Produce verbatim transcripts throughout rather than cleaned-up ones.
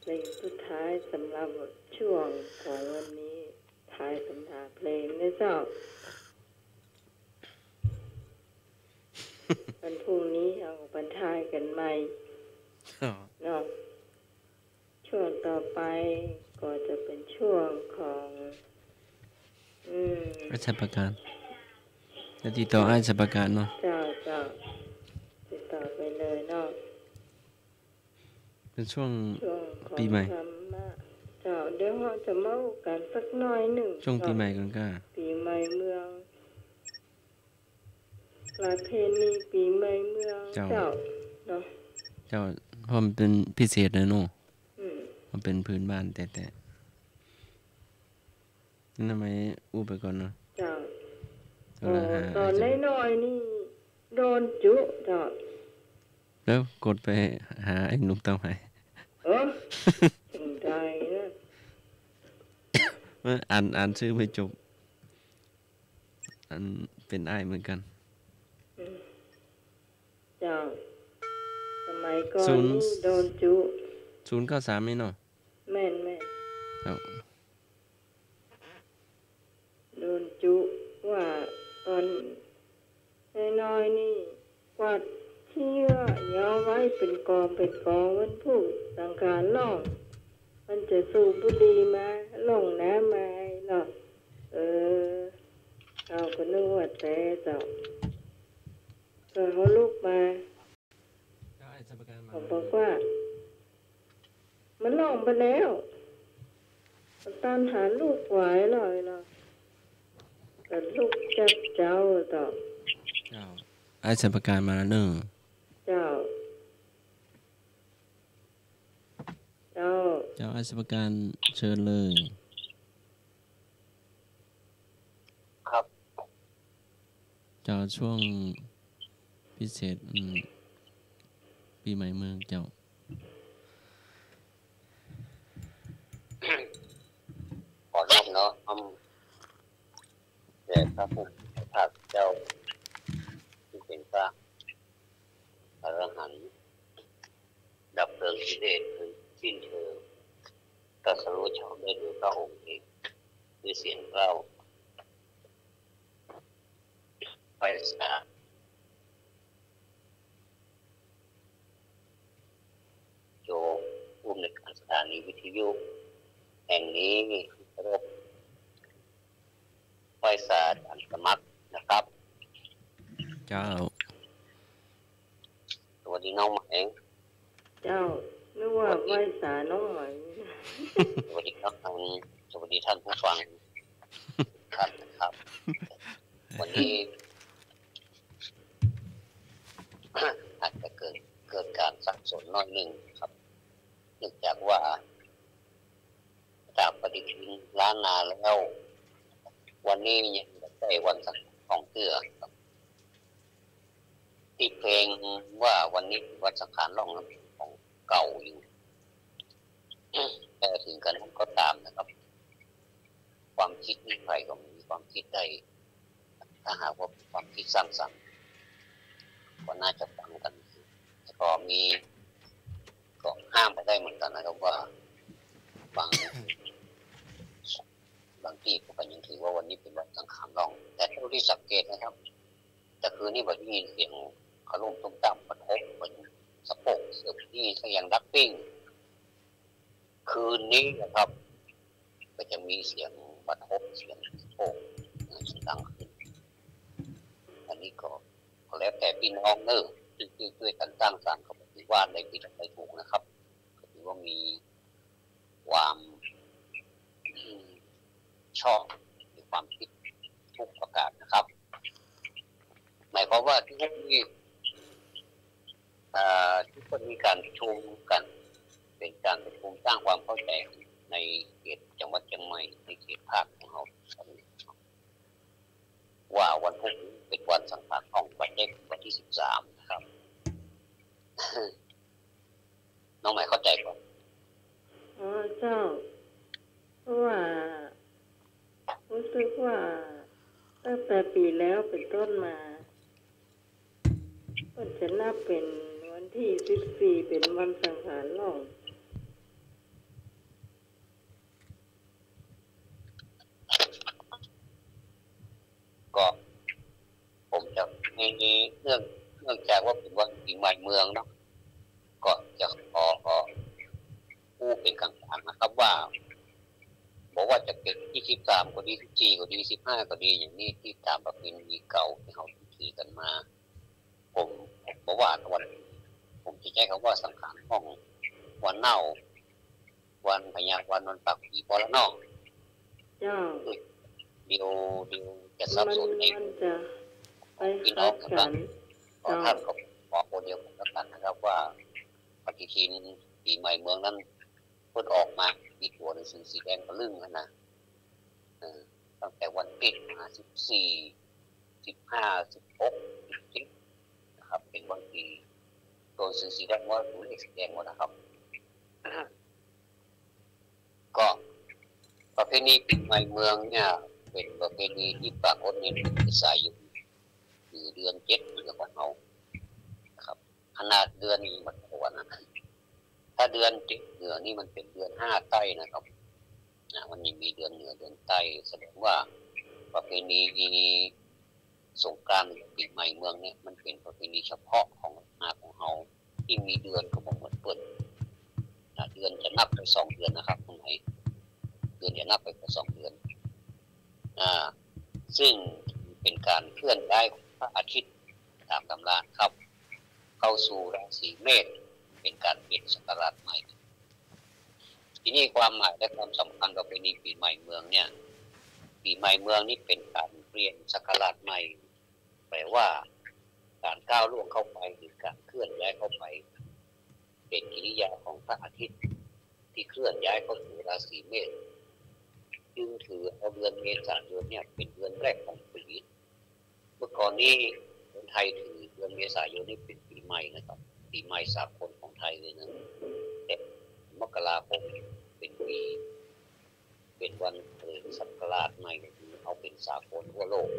เพลงสุดท้ายสำหรับช่วงของวันนี้ ท้ายสำหรับเพลงนะเจ้า วันพรุ่งนี้เฮาก็มาทายกั๋นใหม่ อ๋อ เนาะ ช่วงต่อไปก็จะเป๋นช่วงของ อืม อ้ายสายประการ จะติดต่ออ้ายสายประการเนาะ เจ้า เจ้า ติดต่อไปเลยเนาะ เป๋นช่วง ช่วงของ ปี๋ใหม่ ธรรมะ เจ้า เดี๋ยวเฮาจะมาอู้กั๋นสักหน้อยนึ่ง ช่วงปี๋ใหม่ก่อนก้า ปี๋ใหม่เมือง ประเพณีปี๋ใหม่เมือง เจ้า เจ้า เนาะ เจ้า เพราะมันเป๋นพิเศษนะเนาะ อืม มันเป๋นพื้นบ้านแต๊ๆ นั่นทำไมอู้ไปก่อนเนาะ เจ้า เวลาหา โอ้ ต๋อนน้อยๆ นี่ โดนจุ เจ้า แล้วกดไปหาไอ้หนุ่มเต้าไห เออ ถึงได้นะ เออ อ่าน อ่านชื่อไม่จบ อันเป๋นอ้ายเหมือนกั๋น อืม เจ้า สมัยก่อน ศูนย์ นี่โดนจุ ศูนย์เก้าสาม นี่เนาะ แม่นๆ ครับ โดนจุว่าต๋อนน้อยๆ นี่ กวาดขี้เหื้อเหยียบไว้เป๋นกองเป๋นกอง วันพูกสังขารล่อง มันจะสูบบุหรี่มา ล่องน้ำมาเนาะ เออ เฮาก็นึกว่าแต๊เจ้า ก็เฮาลุกมา เจ้า อ้ายสายประการมา เขาบอกว่า มันล่องไปแล้ว มันตามหาลูกหวายเลยเนาะ ก็ลุกจับเจ้าต่อ เจ้า อ้ายสายประการมาแล้วเนาะ เจ้า เจ้า เจ้า อ้ายสายประการเชิญเลย ครับ เจ้า ช่วงพิเศษ อืม ปี๋ใหม่เมืองเจ้า ขอน้อมน้อมแด่พระผู้มีพระภาคเจ้า ผู้เป๋นพระอรหันต์ ดับเพลิงกิเลสสิ้นเชิง ตรัสรู้ชอบได้โดยพระองค์เอง ด้วยเสียงเกล้า ไหว้สา โยมผู้อำนวยการสถานีวิทยุแห่งนี้ เคารพ ไหว้สาอาสาสมัครนะครับ เจ้า สวัสดีน้องใหม่ เจ้า นึกว่าไหว้สาน้องใหม่ สวัสดีครับ สวัสดีท่านผู้ฟัง ครับ ครับ วันนี้ อาจจะเกิด เกิดก๋านสับสนหน้อยนึ่งครับ เนื่องจากว่า จากปฏิทินล้านนาแล้ว วันนี้ยังบ่ใจ้วันสังขารล่องเตื้อครับ ตี้เพลงว่าวันนี้เป๋นวันสังขารล่องนั้นเป๋นของเก่าอยู่ แต่ถึงกระนั้นก็ต๋ามนะครับ ความคิดนี้ใผก็มีความคิดได้ ถ้าหากว่าเป๋นความคิดสร้างสรรค์ ก็น่าจะฟังกั๋น แต่ก็มี ก็ห้ามบ่ได้เหมือนกั๋นนะครับว่า บาง บางตี้เขาก็ยังถือว่าวันนี้เป๋นวันสังขารล่อง แต่เท่าตี้สังเกตนะครับ แต่คืนนี้บ่ได้ยินเสียงขลุ่มตุ้มตั้มกระทบ บ่ได้ยินสะโพกเสียงตี้เสียงดักปิ้ง คืนนี้นะครับ ก็จะมีเสียงกระทบ เสียงสะโพก เสียงดังขึ้น อันนี้ก็ ก็แล้วแต่ปี้น้องเน่อ ตี้ ตี้จ้วยกั๋นสร้างสรรค์ ก็บ่ถือว่าอันใดผิดอันใดถูกนะครับ ก็ถือว่ามีความ อืม ชอบในความคิดทุกประการนะครับ หมายความว่าทุกคนมี เอ่อ ทุกคนมีก๋านประชุมกั๋น เป๋นก๋านประชุมสร้างความเข้าใจ๋ในเขตจังหวัดเจียงใหม่ ในเขตภาคของเฮา ว่าวันพูกนี้เป๋นวันสังขารล่อง วันเด็ก วันตี้สิบสามนะครับ น้องใหม่เข้าใจ๋ก่อ อ๋อ เจ้า เพราะว่า รู้สึกว่าตั้งแต่ปี๋แล้วเป๋นต้นมา ก็จะนับเป๋นวันตี้สิบสี่ เป๋นวันสังขารล่อง เนื่อง เนื่องจากว่าเป๋นวันปี๋ใหม่เมืองเนาะ ก็จะขอ ขออู้เป๋นกลางๆ นะครับว่า บ่ว่าจะเป๋นตี้สิบสามก็ดี สิบสี่ก็ดี สิบห้าก็ดี อย่างนี้ ตี้ต๋ามประเพณีเก่าตี้เฮาถือกั๋นมา ผม ผมบ่ว่าตะวัน ผมจะใจ๊กำว่าสังขารห้อง วันเน่า วันพยา วันนอนปากผีปอละเนาะ เจ้า เดี๋ยว เดี๋ยวจะสับสนใน มัน มันจะไป พี่น้อง ขัดกั๋น ขอ เจ้า ท่านก็บอกคนเดียวกันแล้วกั๋นนะครับว่า ปฏิทินปี๋ใหม่เมืองนั้น เปิ้นออกมา มีตั๋วหนังสือสีแดงปะลึ่งหั้นนะ เออ ตั้งแต่วันตี้มา สิบสี่ สิบห้า สิบหก สิบเจ็ด นะครับ เป๋นวันตี้ตั๋วหนังสือสีแดงหมด ตั๋วเลขสีแดงหมดนะครับ ก็ประเพณีปี๋ใหม่เมืองเนี่ย เป๋นประเพณีตี้ปรากฏในเดือนเมษายน คือเดือนเจ็ดเดือนของเฮานะครับ ขนาดเดือนนี้มันก็ว่านะ ถ้าเดือนเจ็ดเหนือนี่มันเป๋นเดือนห้าใต้นะครับ นะ มันยังมีเดือนเหนือเดือนใต้ แสดงว่าประเพณีสงกรานต์ปี๋ใหม่เมืองเนี่ย มันเป๋นประเพณีเฉพาะของล้านนาของเฮา ตี้มีเดือนก็บ่เหมือนเปิ้น นะ เดือนจะนับไปสองเดือนนะครับ ตรงไหน เดือนจะนับไปสองเดือน อ่า ซึ่งเป๋นก๋านเคลื่อนย้ายของพระอาทิตย์ต๋ามตำราครับ เข้าสู่ราศีเมษ เป๋นก๋านเปลี่ยนศักราชใหม่ ทีนี้ความหมายและความสำคัญประเพณีปี๋ใหม่เมืองเนี่ย ปี๋ใหม่เมืองนี่เป๋นก๋านเปลี่ยนศักราชใหม่ แปลว่าก๋านก้าวล่วงเข้าไปหรือก๋านเคลื่อนย้ายเข้าไป เป๋นกิริยาของพระอาทิตย์ตี้เคลื่อนย้ายเข้าสู่ราศีเมษ จึงถือเอาเดือนเมษายนเนี่ยเป๋นเดือนแรกของปี๋ เมื่อก่อนนี้คนไทยถือเดือนเมษายนนี่เป๋นปี๋ใหม่นะครับ ปี๋ใหม่สากลของไทยเลยนะ แต่มกราคมเป๋นปี๋ เป๋นวันเปิดศักราชใหม่ ก็คือเอาเป๋นสากลทั่วโลก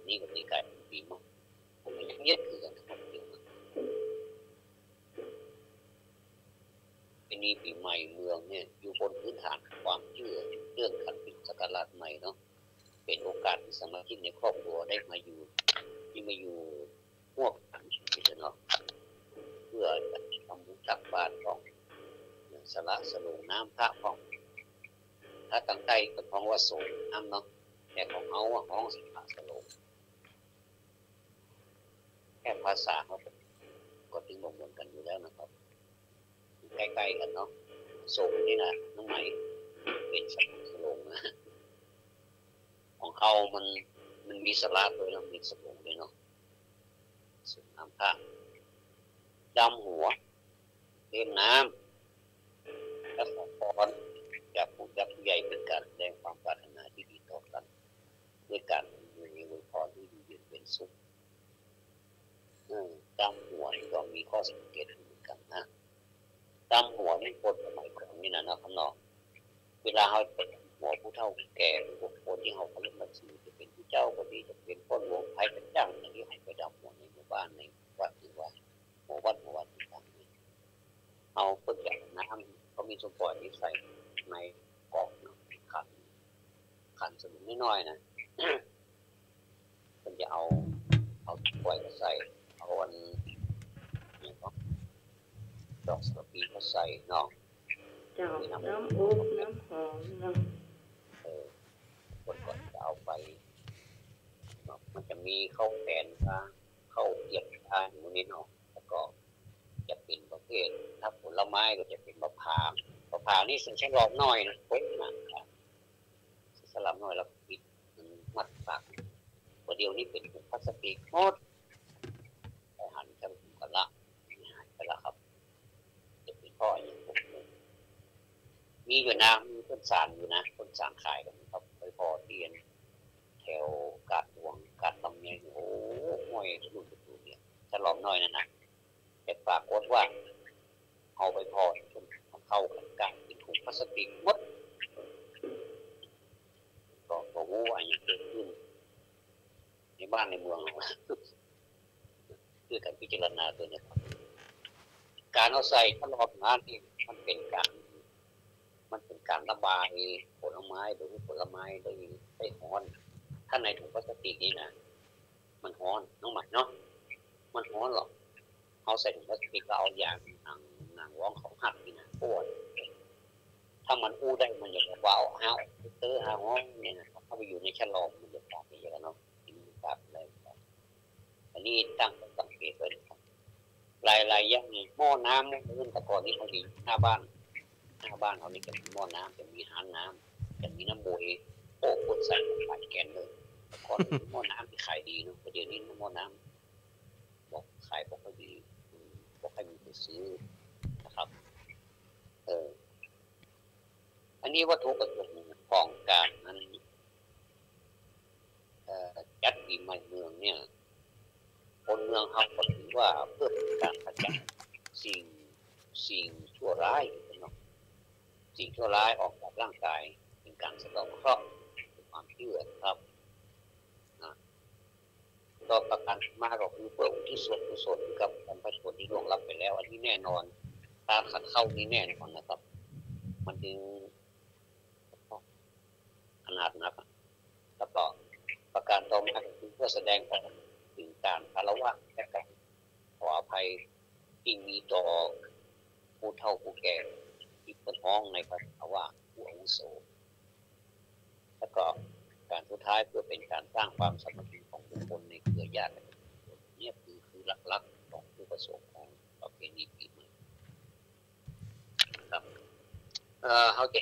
นี่ก็เลยก๋ายเป๋นปี๋ใหม่ ผมยังเยียดคือกั๋นนะครับ ประเพณีปี๋ใหม่เมืองเนี่ย อยู่บนพื้นฐานความเจื้อเรื่องก๋านเปลี่ยนศักราชใหม่เนาะ เป๋นโอกาสตี้สมาชิกในครอบครัวได้มาอยู่ ตี้มาอยู่ร่วมกั๋นเนาะ เปื้อจะทำบุญตักบาตรพ่อง สละสลงน้ำพระพ่อง ถ้าตางใต้เปิ้นฮ้องว่าสงน้ำเนาะ แต่ของเฮาอะฮ้องสละสลง แค่ภาษาเฮาก็ ก็ตึงบ่เหมือนกั๋นอยู่แล้วนะครับ ใก้ๆ กั๋นเนาะ สงนี่นะ น้องไหม เป๋นสละสลงนะ ของเฮามัน มันมีสละด้วยนะ มีสลงด้วยเนาะ สงน้ำพระ ดำหัว เล่นน้ำ และขอพรจากผู้หลักผู้ใหญ่เป๋นก๋านแสดงความปรารถนาตี้ดีต่อกั๋น ด้วยก๋านอำนวยอวยพรตี้อยู่เย็นเป๋นสุข เออ ดำหัวนี่ก็มีข้อสังเกตเหมือนกั๋นนะ ดำหัวนี่คนสมัยก่อนนี่นะ นะครับเนาะ เวลาเฮาไปดำหัวผู้เฒ่าผู้แก่ หรือว่าคนตี้เฮาเคารพนับถือ จะเป๋นผู้เจ้าก็ดี จะเป๋นป้อหลวง ใผก็จ้าง ตี้เฮาไปดำหัวในหมู่บ้าน ในวัด หรือว่าหอวัด หอวัดต่างๆ นี่ เอาเปิ้นจะเอาน้ำ เขามีส้มป๋อยนี่ใส่ในกอกเนาะ ขัน ขันสลึงน้อยๆ นะ เปิ้นจะเอา เอาส้มป๋อยมาใส่ เอาอัน นี่ก็ ดอกสะระพีมาใส่เนาะ เจ้า มีน้ำ น้ำอบ น้ำหอมเนาะ เออ เปิ้นก็จะเอาไป เนาะ มันจะมีข้าวแป๋นปลา ข้าวเกรียบปลา หมู่นี้เนาะ แล้วก็จะเป๋นประเภท ถ้าผลไม้ก็จะเป๋นมะผาง มะผางนี่ใส่สะหลอมน้อยนะ โอ้ย นะ ใส่สะหลอมน้อยแล้วปิด มันมัดปาก บ่าเดี่ยวนี้เป๋นถุงพลาสติกหมด ไปหันจังกั๋นละ หายไปละครับ จะเป๋นเพราะอะหยัง ผม มีอยู่นะ มีเปิ้นสานอยู่นะ เปิ้นสานขายกั๋นครับ ไปผ่อเตียน แถวกาดหลวง กาดลำไย โอ้โห ห้อยตะลุตะลุเนี่ย สะหลอมน้อยนั่นนะ แต่ปรากฏว่า เอาไปผ่อ มันเข้ากั๋นก๋ายเป๋นถุงพลาสติกหมด ก็ ก็บ่ฮู้ว่าอะหยังเกิดขึ้น ในบ้านในเมืองเฮา ช่วยกั๋นพิจารณาตวยนะครับ ก๋านเอาใส่ตลอดมานี่ มันเป๋นก๋าน มันเป๋นก๋านระบายผลไม้ โดยมีผลไม้ได้ ได้ฮ้อน ถ้าในถุงพลาสติกนี่นะ มันฮ้อน น้องใหม่เนาะ มันฮ้อนหรอก เฮาใส่ถุงพลาสติกแล้วเอายางหนัง หนังว้องเขาหัดนี่นะ โอ้ย ถ้ามันอู้ได้มันจะบอกว่าเอา เอาเตอร์ เอาห้องเนี่ยนะ เข้าไปอยู่ในฉลอมมันจะปากอย่างเงี้ยเนาะ กินปากอะไร อันนี้ตั้งข้อสังเกตไว้นะครับ หลายๆ อย่างนี่ หม้อน้ำเนี่ย เมื่อก่อนนี่เขาดี หน้าบ้าน หน้าบ้านเขานี่จะมีหม้อน้ำ จะมีฮานน้ำ จะมีน้ำบวย โอ้ คนใส่หลายแกนเลย แต่ก่อนหม้อน้ำที่ขายดีเนาะ แต่เดี๋ยวนี้หม้อน้ำ บอกขายบ่ค่อยดี อืม บ่ค่อยมีคนซื้อนะครับ เออ อันนี้วัตถุประสงค์ของการนั้น เอ่อ จัดปี๋ใหม่เมืองเนี่ย คนเมืองเฮาก็ถือว่าเพื่อเป็นการขจัดสิ่ง สิ่งชั่วร้ายเนาะ สิ่งชั่วร้ายออกจากร่างกาย เป็นการสะเดาะเคราะห์ เป็นความเชื่อนะครับ นะ ต่อประการมาก็คือเพื่ออุทิศส่วนกุศลให้กับบรรพชนที่ล่วงลับไปแล้ว อันนี้แน่นอน การขัดเกลานี่แน่นอนนะครับ มันจึงขนาดนักอะ แล้วก็ประการต่อมาก็คือเพื่อแสดงออกถึงการอาละวาดและการขออภัยที่มีต่อผู้เฒ่าผู้แก่ ที่เปิ้นฮ้องในภาษาว่าผู้อาวุโส แล้วก็การสุดท้ายเพื่อเป็นการสร้างความสามัคคีของบุคคลในเครือญาติและชุมชน เนี่ยคือ คือหลักๆ ของวัตถุประสงค์ของประเพณีปี๋ใหม่นะครับ เอ่อ เฮาจะ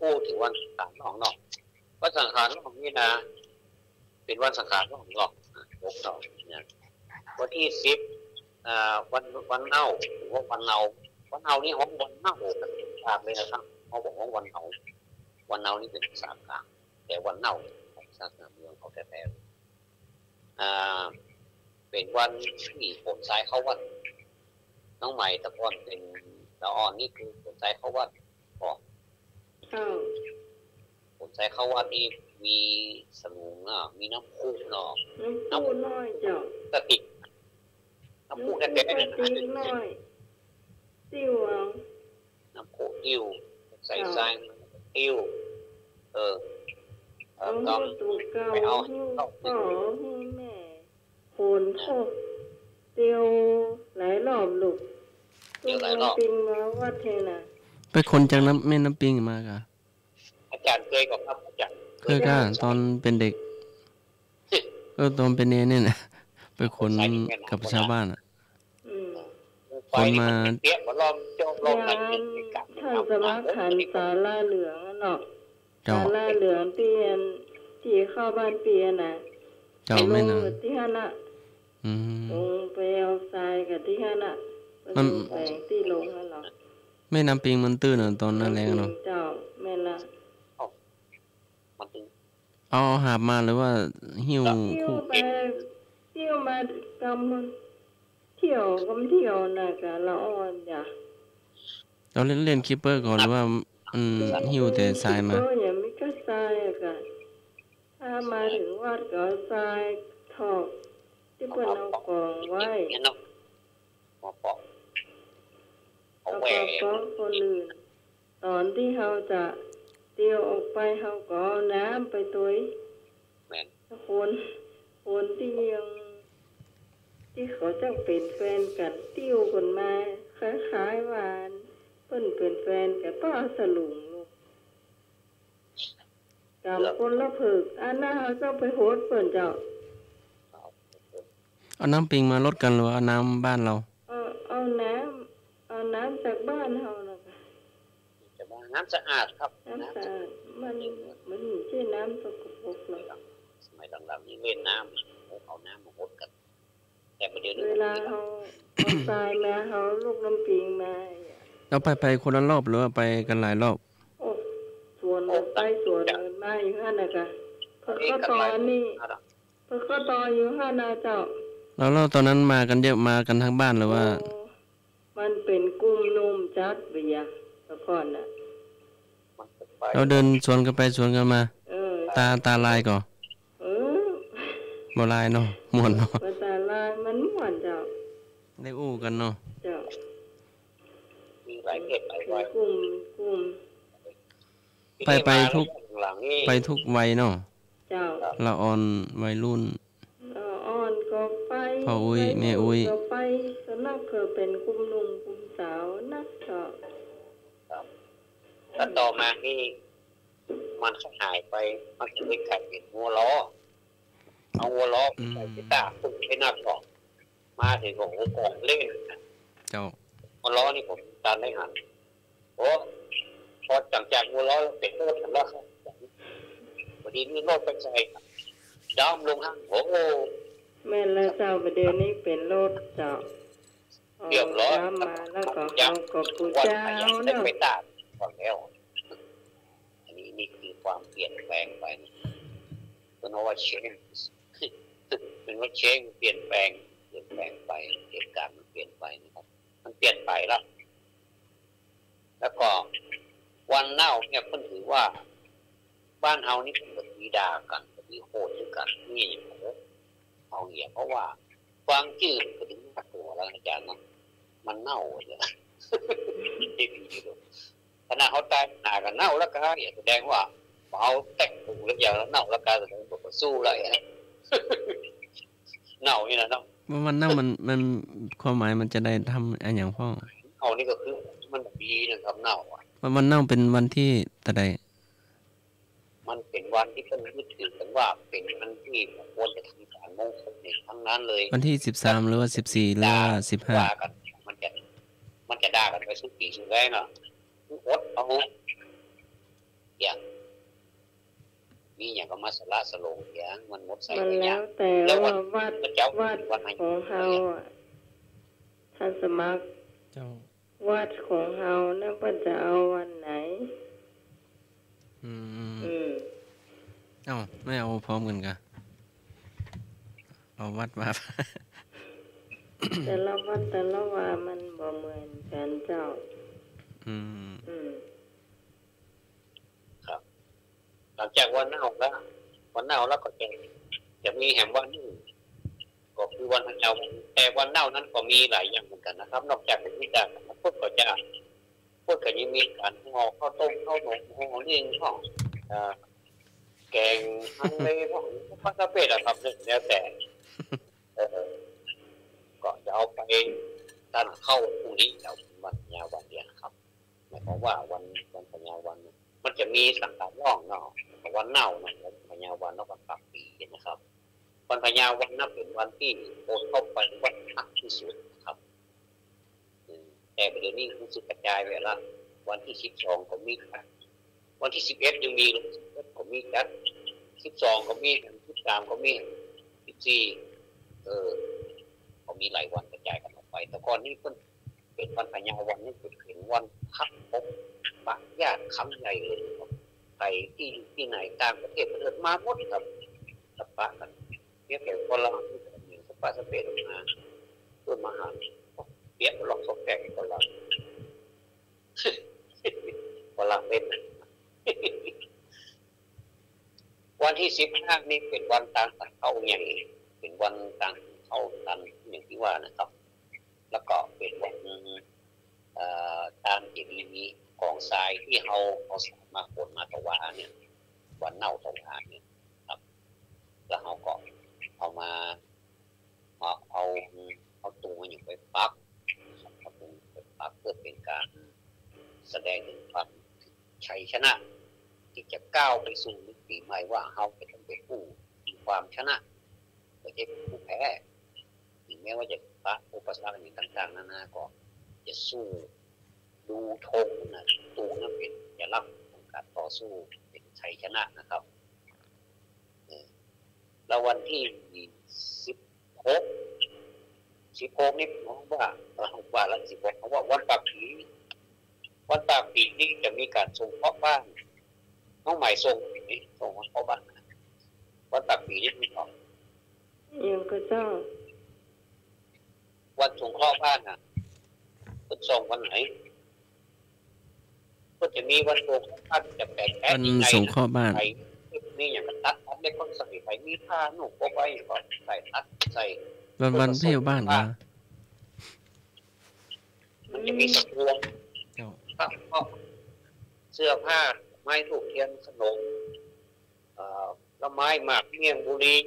อู้ถึงวันสังขารน้องเนาะ วันสังขารน้องนี่นะ เป๋นวันสังขารน้องเนาะ หกเนาะ เนี่ย วันตี้สิบ อ่า วัน วันเน่า หรือว่าวันเนา วันเน่านี่ฮ้องวันเน่า ตากเลยนะครับ เฮาบ่ฮ้องวันเนา วันเนานี่เป๋นภาษากลาง แต่วันเน่าเนี่ยของภาษาเมืองเขาแต๊ๆ เลย อ่า เป๋นวันตี้ขนทรายเข้าวัด น้องใหม่ แต่ก่อนเป๋นละอ่อนนี่คือขนทรายเข้าวัด บ่ เจ้า ขนทรายเข้าวัดนี่มีสลุงเนาะ มีน้ำพุเนาะ น้ำพุน้อยเจ้า กระติก น้ำพุแต๊ๆ น้ำพุกระติกน้อย ติ้วเอา น้ำพุติ้ว ใส่ เจ้า ทราย ติ้ว เออ เออ เอา ก็ หื้อตุ๊เก่า ไปเอา หื้อป้อ หื้อแม่ ขนโคก เตียวหลายรอบลูก เตียวหลายรอบ ตุ๊กน้ำปิงมาวัดเทน่ะ ไปขนจากน้ำ แม่น้ำปิงมากะ อาจ๋ารย์เกยก่อครับ อาจ๋ารย์ เกยก่อ ตอนเป๋นเด็ก เออ ตอนเป๋นเณรเนี่ยนะ ไปขนกับชาวบ้านอะ อืม ขนมา เปียกๆ มาล้อม จอมล้อม อย่าง ท่านสมาขันศาลาเหลืองอะเนาะ เจ้า ศาลาเหลืองตี้อัน ตี้เข้าบ้านเปียน่ะ เจ้า แม่นนะ ลงตี้หั้นน่ะ อืม ลงไปเอาทรายกับตี้หั้นน่ะ มัน ลงไปตี้ลงหั้นเนาะ แม่น้ำปิงมันตื้นน่ะ ตอนหน้าแล้งเนาะ แม่น้ำปิงเจ้า แม่นละ มันตื้น เอา เอาหาบมาหรือว่าหิ้ว หิ้ว คู่ ไป หิ้วมากำ เที่ยวกำเที่ยวน่ะกะละอ่อนจ้ะ เอาเล่นๆ ขี้เปิ้ลก่อนหรือว่า อืม หิ้วแต่ทรายมา ขี้เปิ้ลยังมีก้าทรายอะกะ ถ้ามาถึงวัดก็เอาทรายถอกตี้เปิ้นเอากองไว้ มาปอก เอาไปปอกคนอื่น ต๋อนตี้เฮาจะเตียวออกไป เฮาก็เอาน้ำไปตวย แม่น คน คนตี้ยัง ตี้เขาเจ้าเป๋นแฟนกั๋น ติ้วกั๋นมา คล้ายๆ ว่าเปิ้นเป๋นแฟนกั๋น ป้อเอาสลุงลูก กำคนละผึก อันนั้นเฮาเจ้าไปหดเปิ้นเจ้า เอาน้ำปิงมาลดกั๋นหรือว่าเอาน้ำบ้านเฮา เออ เอาน้ำ เอาน้ำจากบ้านเฮาน่ะค่ะ จากบ้าน น้ำสะอาดครับ น้ำสะอาด มัน มันบ่ใจ้น้ำสกปรกหรอก สมัยหลังๆ นี่เล่นน้ำ เอาน้ำมาหดกั๋น แต่ประเดี๋ยวนี้ เวลาเฮาเอาทรายมา เฮาลูกน้ำปิงมา เอาไป ไปคนละรอบหรือว่าไปกั๋นหลายรอบ โอ้ สวนกั๋นไปสวนกั๋นมาอยู่หั้นน่ะค่ะ เพิ่นก็ตอนี่ เพิ่นก็ตออยู่หั้นน่ะเจ้า แล้ว แล้วต๋อนนั้นมากั๋นเยอะ มากั๋นทั้งบ้านหรือว่า โอ้ มันเป๋นกลุ่มหนุ่มจั๊ดเบียร์ แต่ก่อนน่ะ แล้วเดินสวนกั๋นไปสวนกั๋นมา เออ ต๋า ต๋าลายก่อ เออ บ่ลายเนาะ ม่วนเนาะ บ่ต๋าลาย มันม่วนเจ้า ได้อู้กั๋นเนาะ เจ้า มีหลายเพศหลายวัย กลุ่ม กลุ่ม ไป ไปทุก ไปทุกวัยเนาะ เจ้า ละอ่อน วัยรุ่น เออ พ่ออุ๊ย แม่อุ๊ย ก็ไป ส่วนมากก็เป๋นกุมหนุ่มกุมสาวนะเจ้า ครับ แล้วต่อมานี่ มันก็หายไป มันก็เลยก๋ายเป๋นหัวล้อ เอาหัวล้อ อืม ใส่กีตาร์ ฝึกไอ้นั่นก่อน มาเถิงก็ โอ้ ก่อนเล่นนะ เจ้า หัวล้อนี่ผมตันได้หัน โอ้ พอหลังจากหัวล้อแล้วเป๋นโลดหันแล้วครับ พอดีมีโลดไปใส่ ดาวลงห้าง โอ้ แม่นแล้วเจ้า ประเดี๋ยวนี้เป๋นโลดเจ้า เรียบร้อย เอาน้ำมาแล้วก็ เอาก็ปู วัน เจ้า ขยันได้ เนาะ ไปตากก่อนแล้ว อันนี้ นี่คือความเปลี่ยนแปลงไป เปิ้นว่า change เปิ้นว่า change เปลี่ยนแปลง เปลี่ยนแปลงไป เหตุการณ์มันเปลี่ยนไปนะครับ มันเปลี่ยนไปแล้ว แล้วก็วันเน่าเนี่ยเปิ้นถือว่า บ้านเฮานี่เปิ้นบ่ดีด่ากั๋น บ่ดีโหดกั๋น นี่อย่างเดียว เอาเหีย เพราะว่าฟังจื้อมันก็ดูน่ากลัวแล้วอาจารย์เนาะ มันเน่าเลย ขนาดเฮาต๋ายหน้ากั๋นเน่าแล้วก็ เหีย แสดงว่าเฮาแตกหูแล้ว อย่างเน่าแล้วก็ แสดงว่าบ่สู้แล้ว เน่านี่นะเนาะ ว่าวันเน่ามัน มัน ความหมายมันจะได้ทำอะหยังพ่อ เน่านี่ก็คือมันบ่ดีนะครับ เน่าอะ วัน วันเน่าเป๋นวันตี้เต้าใด มันเป๋นวันตี้เปิ้นยึดถือกั๋นว่าเป๋นวันตี้บ่ควรจะทำก๋านมงคลในครั้งนั้นเลย วันตี้สิบสาม หรือว่าสิบสี่ หรือว่าสิบห้า ว่ากั๋น มันจะ มันจะด่ากั๋นไปสุกี้สุแลเนาะ คืออดเอา อย่าง มีหยังก็มาสละสลงอย่าง มันหมดไส้ มัน หมด แล้ ยาว ง แต่ แล้ววัน ว่าวัด พระเจ้า วัด วันไหน ของเฮาอะ ท่านสมัคร เจ้า วัดของเฮานะ เปิ้นจะเอาวันไหน อืม อืม เอ้า ไม่เอาพร้อมกั๋นกะ เอาวัดว่า แต่ละวัดแต่ละวามันบ่เหมือนกั๋นเจ้า อืม อืม ครับ หลังจากวันเน่าแล้ว วันเน่าแล้วก็จะ จะมีแหมวันนึ่ง ก็คือวันพะเยาวัน แต่วันเน่านั้นก็มีหลายอย่างเหมือนกั๋นนะครับ นอกจากเป๋นวันเน่า พุทธก็จะ พุทธก็ยังมีก๋านห่อข้าวต้ม ข้าวหนม ห่อเลี้ยงพ่อง เอ่อ แก๋งฮังเลพ่อง สะพัดสะเปดอะครับ แล้วแต่ เออ ก็จะเอาไป ต้านข้าวพรุ่งนี้ เอาวันพะเยาวันเดียวนะครับ หมายความว่าวัน วันพะเยาวัน มันจะมีสังสามร่องเนาะ วันเน่าเนาะ วันพะเยาวัน แล้ววันปากปี๋นะครับ วันพะเยาวันนั้นเป๋นวันตี้คนเข้าไปวัดมากตี้สุดนะครับ อืม แต่เดี๋ยวนี้รู้สึกกระจายไปละ วันตี้สิบสองก็มีจัด วันตี้สิบเอ็ดยังมี สิบเอ็ดก็มีจัด สิบสองก็มี สิบสามก็มี สิบสี่ เออ ก็มีหลายวันกระจายกั๋นออกไป แต่ก่อนนี้เปิ้น เป๋นวันพะเยาวันนี่เป๋นวันพักพบปะญาติครั้งใหญ่เลยครับ ไปตี้ ตี้ไหนต่างประเทศ ประเทศมาหมดครับ สะปะกั๋น เปียกแก่ฝรั่งนี่ก็มีสะปะสะเปะมา เปิ้นมาหา เปียกหลอกซอกแซกฝรั่ง ฝรั่งเล่นนะ วันตี้สิบห้านี่เป๋นวันตางสังข้าวใหญ่ เป๋นวันตางสังข้าวตันอย่างตี้ว่านะครับ แล้วก็เป๋นวัน เอ่อ ตางเจดีย์ก๋องซายตี้เฮา เฮาสร้างมาโขนมาถวายเนี่ย วันเน่าถวายเนี่ยครับ แล้วเฮาก็เอามา เอา เอา เอาตุงอะหยังไปปักนะครับ เอาตุงไปปักเพื่อเป๋นก๋านแสดงเถิงความชัยชนะ ตี้จะก้าวไปสู่มิติใหม่ว่าเฮาจะต้องเป๋นผู้มีความชนะ บ่ใจ้ผู้แพ้ ถึงแม้ว่าจะปะอุปสรรคอะหยังต่างๆ นานา ก็จะสู้ ดูธงนะ ตุงนั้นเป๋นสัญลักษณ์ของก๋านต่อสู้ เป๋นชัยชนะนะครับ เออ แล้ววันตี้สิบหก สิบหกนี่เฮาว่า เออ เฮาว่าละสิบหก เฮาว่าวันปากปี๋ วันปากปี๋นี่จะมีก๋านสงเคราะห์บ้าน น้องไหมส่งนี่ สงเคราะห์บ้าน วันปากปี๋นี่มีของ หยังก็เจ้า วันสงเคราะห์บ้านน่ะ เปิ้นส่งวันไหน เปิ้นจะมีวันสงเคราะห์บ้าน จะแปลกๆ วันสงเคราะห์บ้าน มีหยังก็ตัด ตัดเล็กก็ใส่ไป มีผ้านุ่งก็ไป ก็ใส่ ตัดใส่ วัน วันพยาบาลวะ มันจะมีสะพวง เจ้า ผ้า เสื้อผ้า ไม้ธูปเทียน ขนม เอ่อ ละไม้ หมาก เมี่ยง บุหรี่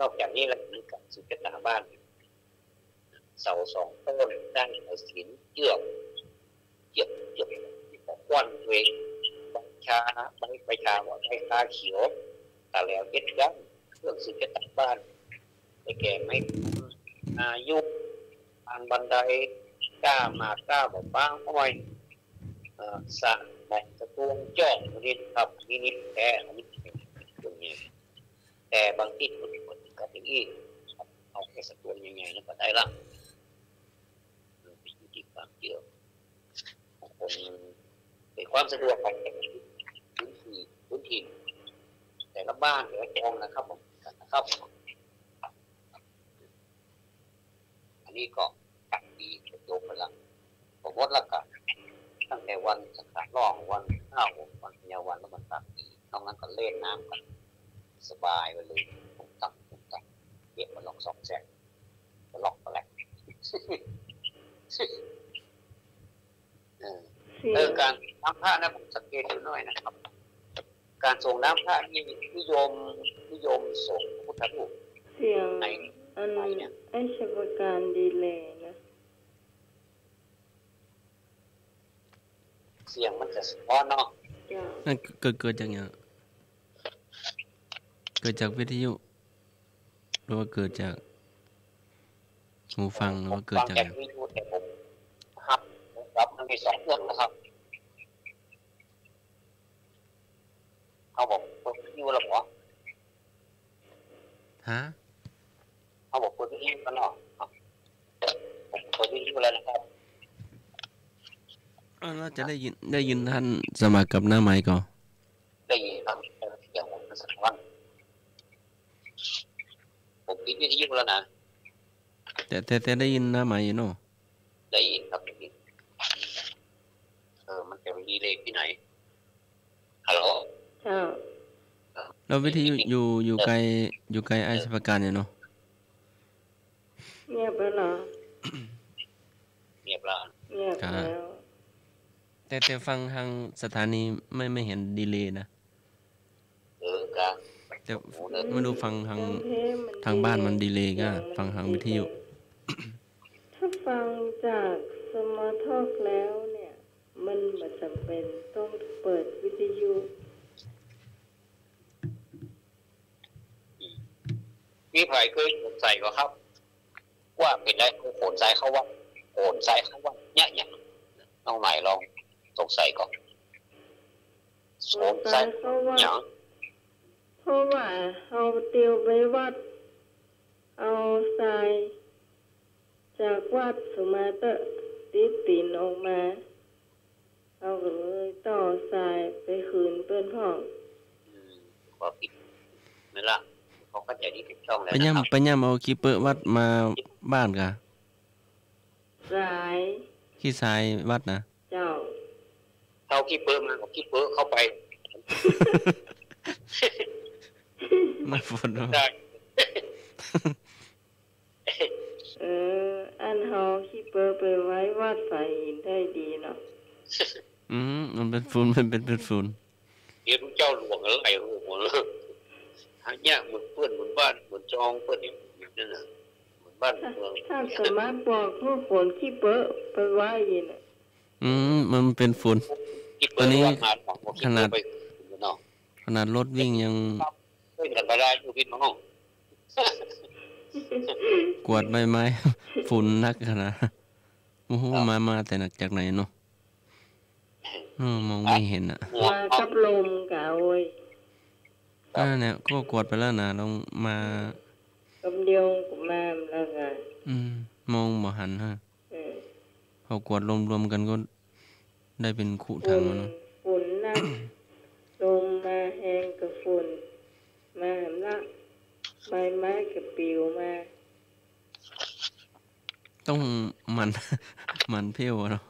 นอกจากนี้แล้วมีก๋าน สืบจะต๋าบ้าน เสาสองต้น ด้านหัวศิลป์ เจื้อก เจื้อก เจื้อก ตี้ปอควันตวย ใบชา ใบ ใบชา ว่าใบชาเขียว ต๋าแหลวเจ็ดด้าน เครื่องสืบจะต๋าบ้าน ได้แก่ไม้ อายุ อันบันได ก้าหมาก ก้าบ่าปางอ้อย เอ่อ สระ แหล่งสตวง จอก นี่ครับ อันนี้นี่แท้ อันนี้เป็นตัวใหญ่ แต่บางตี้ก็บ่ถึงกับอย่างอี้ เอาแค่สตวงใหญ่ๆ นั้นก็ได้ละ มันไปอยู่ตี้ความเจื้อของคน เป๋นความสะดวกของแต่ละพื้นที่ พื้นถิ่น แต่ละบ้าน แต่ละจองนะครับผม นะครับ อันนี้ก็ตักดีจบไปละ พอหมดแล้วก็ ตั้งแต่วันสังขารล่อง วันข้าว วันพญาวัน แล้วมันตักดี นอกนั้นก็เล่นน้ำกัน สบายไปเลย ตุ้มตั้ม ตุ้มตั้ม เปียกมาล็อกซอกแซก มาล็อกมาแหลก เออ เสีย เออ ก๋านน้ำพระนะ ผมสังเกตดูหน่อยนะครับ ก๋านสรงน้ำพระนี่นิยม นิยมสรงพระพุทธรูป เสียง ใน อัน ในเนี่ย ไอ้ชัยประการดีเลยนะ เสียงมันจะสะท้อนเนาะ จ้ะ นั่นเกิด เกิดจากหยัง เกิดจากวิทยุ หรือว่าเกิดจากหูฟัง หรือว่าเกิดจากหยัง ฟังจากวิทยุ แต่ผมฮับ ฮับมันมีสองเครื่องนะครับ เฮาบ่เปิดวิทยุแล้วบ่ ฮะ เฮาบ่เปิดวิทยุกันเนาะ ผมเปิดวิทยุแล้วนะครับ อ้าว แล้วจะได้ยิน ได้ยินต้านสมัครกับน้าไหมก่อ ได้ยินครับ เสียงผมมันสะท้อน ผมปิดวิทยุแล้วนะ แต่ แต่ แต่ได้ยินน้าไหมอยู่เนาะ ได้ยินครับ ได้ยิน เออ มันจะมีดีเลย์ตี้ไหน ฮัลโหล เจ้า แล้ววิทยุอยู่ อยู่ไกล อยู่ไกลไอ้ชัยประการอยู่เนาะ เงียบแล้วเหรอ เงียบแล้ว เงียบแล้ว ครับ แต่ แต่ฟังตางสถานีไม่ ไม่หันดีเลย์นะ เออ กะ แต่ โอ้โห ไม่ฮู้ฟังตาง ตางบ้านมันดีเลย์กะ ฟังตางวิทยุ ถ้าฟังจากสมาร์ททอล์กแล้วเนี่ย มันบ่จ๋ำเป๋นต้องเปิดวิทยุ มีใผเกยสงสัยก่อครับ ว่าเป๋นไรโขนซ้ายเข้าวัด โขนซ้ายเข้าวัด เนี่ย อย่าง น้องไหมลองสงสัยก่อ โขนซ้ายเข้าวัด โขนซ้ายเข้าวัด อย่าง เพราะว่าเฮาเตียวไปวัด เอาทรายจากวัดสุมาเต๊อะ ติดตี๋นออกมา เฮาก็เลยต้องเอาทรายไปคืนเปิ้นพ่อง อืม ความผิดนั่นละ เขาเข้าใจที่ถูกต้องแล้วนะครับ ไปย่ำ ไปย่ำเอาขี้เปื้อวัดมาบ้านกะ ทราย ขี้ทรายวัดนะ เจ้า เอาขี้เปื้อมา เอาขี้เปื้อเข้าไป มาฝน ได้ เออ อันเฮาขี้เปื้อไปไว้วัดฝายหินได้ดีเนาะ อืม มันเป๋นฝุ่น มันเป๋น เป๋นฝุ่น เดี๋ยวดูเจ้าหลวงอะไร โอ้โห หายาก เหมือนเปื้อน เหมือนบ้าน เหมือนจองเปิ้นเนี่ย นั่นน่ะ เหมือนบ้านเมือง ถ้า ถ้าสามารถบอกผู้คนขี้เปื้อไปไว้ยินน่ะ อืม มันเป๋นฝุ่น ขี้เปื้อ ต๋อนนี้ ว่าหาของขี้เปื้อ ขนาด ไปเนาะ ขนาดรถวิ่งยัง เปิ้นกันไปได้อยู่พี่น้อง กวาดใบไม้ ฝุ่นนักขนาด โอ้โห ครับ มา มาแต่นักจากไหนเนาะ เออ มองไม่เห็นอะ มากับลมกะ โอ้ย ครับ นั่นแหละ ก็กวาดไปแล้วนะ ลองมา กำเดียวก็มาแล้วกะ อืม มองบ่หันฮะ เออ เขากวาดรวมๆ กันก็ได้เป๋นคุถังแล้วเนาะ ฝุ่น ฝุ่นนัก ลมมาแฮงกะฝุ่น มาหันละ ใบไม้กะปลิวมา ต้องหมั่น หมั่นเผี้ยวอะเนาะ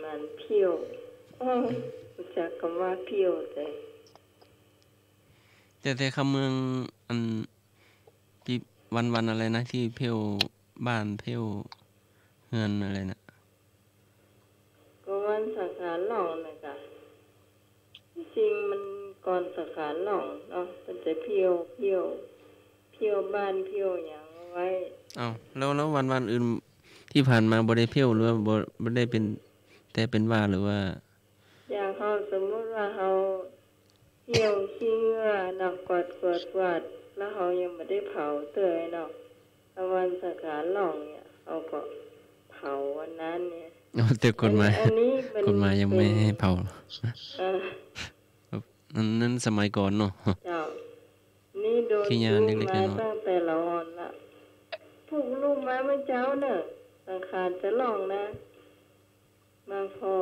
หมั่นเผี้ยว โอ้ รู้จักกำว่าเผี้ยวแต่ แต่ แต่คำเมืองอันตี้วันๆ อะไรนะ ตี้เผี้ยวบ้านเผี้ยวเฮือนอะไรนะ ก็วันสังขารหลวงน่ะกะ ตี้จริงมันก่อนสังขารหลวงเนาะ มันจะเผี้ยว เผี้ยว เผี้ยวบ้านเผี้ยวหยัง ไว้ เอ้า แล้ว แล้ววันๆ อื่นตี้ผ่านมาบ่ได้เที่ยวหรือว่าบ่ บ่ได้เป๋น แต่เป๋นหวัดหรือว่า อย่างเฮาสมมุติว่าเฮาเยี่ยวขี้เหงื่อเนาะ กวาด กวาด กวาด แล้วเฮายังบ่ได้เผาเตื้อเนาะ แล้ววันสังขารล่องเนี่ย เฮาก็เผาวันนั้นเนี่ย อ๋อ แต่กฎหมาย อันนี้ อันนี้มัน กฎหมายยังไม่ เป๋น ให้เผา เออ อันนั้นสมัยก่อนเนาะ เจ้า นี่โดน ขี้ยาเล็กๆ น้อยๆ ตั้งแต่ละอ่อนละ ปลุกลูกมาเมื่อเจ๊าเน่อ สังขารจะล่องนะ มาผ่อ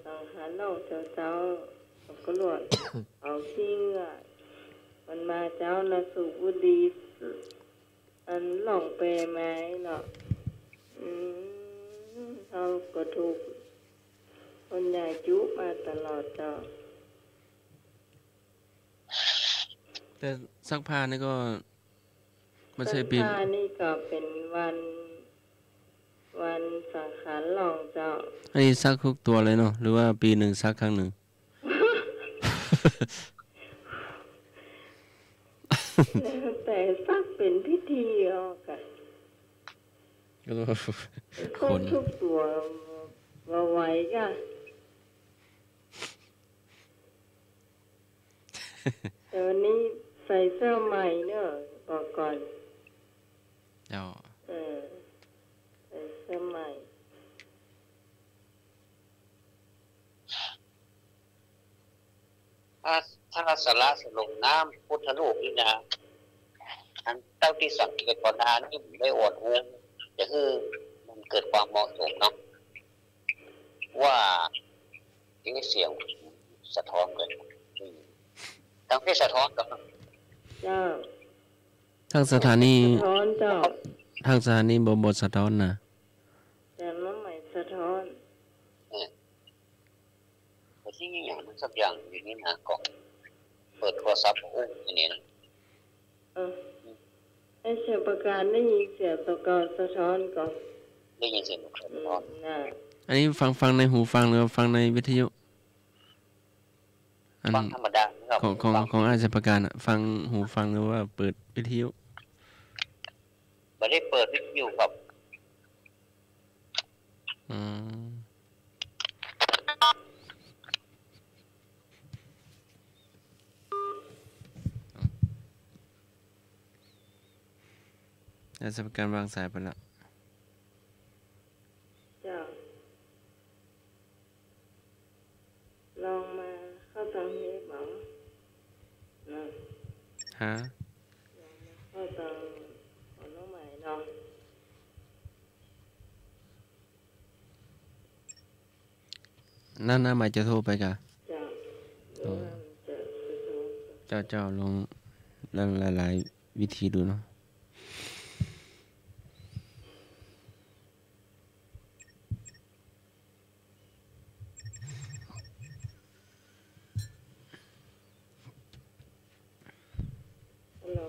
สังขารล่องเจ๊าๆ ก็ลวด เอาขี้เหงื่อ มันมาเจ๊านะ สูบบุหรี่ อันล่องแปไม้เนาะ อืม เฮาก็ถูกคนใหญ่จุมาตลอดเจ้า แต่ซักผ้านี่ก็บ่ใจ้ปี ซักผ้านี่ก็เป๋นวัน วันสังขารล่องเจ้า อันนี้ซักทุกตั๋วเลยเนาะ หรือว่าปี๋นึ่งซักครั้งนึ่ง แล้วแต่ซักเป๋นพิธีออกอะ ก็ว่า คน ทุกตั๋วบ่ไหวก่ะ แต่วันนี้ใส่เสื้อใหม่เนอะ บอกก่อน เจ้า เออ ใส่เสื้อใหม่ ถ้า ถ้าสละสลงน้ำพุทธรูปนี่นะ อันเต้าตี้สังเกตก่อนหน้านี่ผมได้อวดฮู้ จะคือมันเกิดความเหมาะสมเนาะ ว่า เอ๊ะ เสียงสะท้อนเกิน อืม ทางเพจสะท้อนก่อน เจ้า ทางสถานี สะท้อนเจ้า ทางสถานีบ่ บ่สะท้อนนะ แต่น้องใหม่สะท้อน เออ แต่ตี้มีอย่างหนึ่งสักอย่างอยู่นี่นะ ก็เปิดโทรศัพท์อู้อยู่นี่นะ เออ ไอ้ชัยประการได้ยินเสียงตั๋วเก่าสะท้อนก่อ ได้ยินเสียงตั๋วเก่าสะท้อน อืม น่ะ อันนี้ฟัง ฟังในหูฟังหรือว่าฟังในวิทยุ อัน ฟังธรรมดาครับ ของ ของ ฟัง ของอ้ายชัยประการอะ ฟังหูฟังหรือว่าเปิดวิทยุ บ่ได้เปิดวิทยุครับ อืม อ้ายชัยประการวางสายไปละ เจ้า ลองมาเข้าตังเฮบ่ นะ ฮะ ลองมาเข้าตังของน้องใหม่เนาะ นั่นนะ ใหม่จะโทรไปก่ะ เจ้า โอ้ เดี๋ยวมันจะ เจ้า เจ้า ลอง ลองหลายๆ วิธีดูเนาะ ฮัลโหล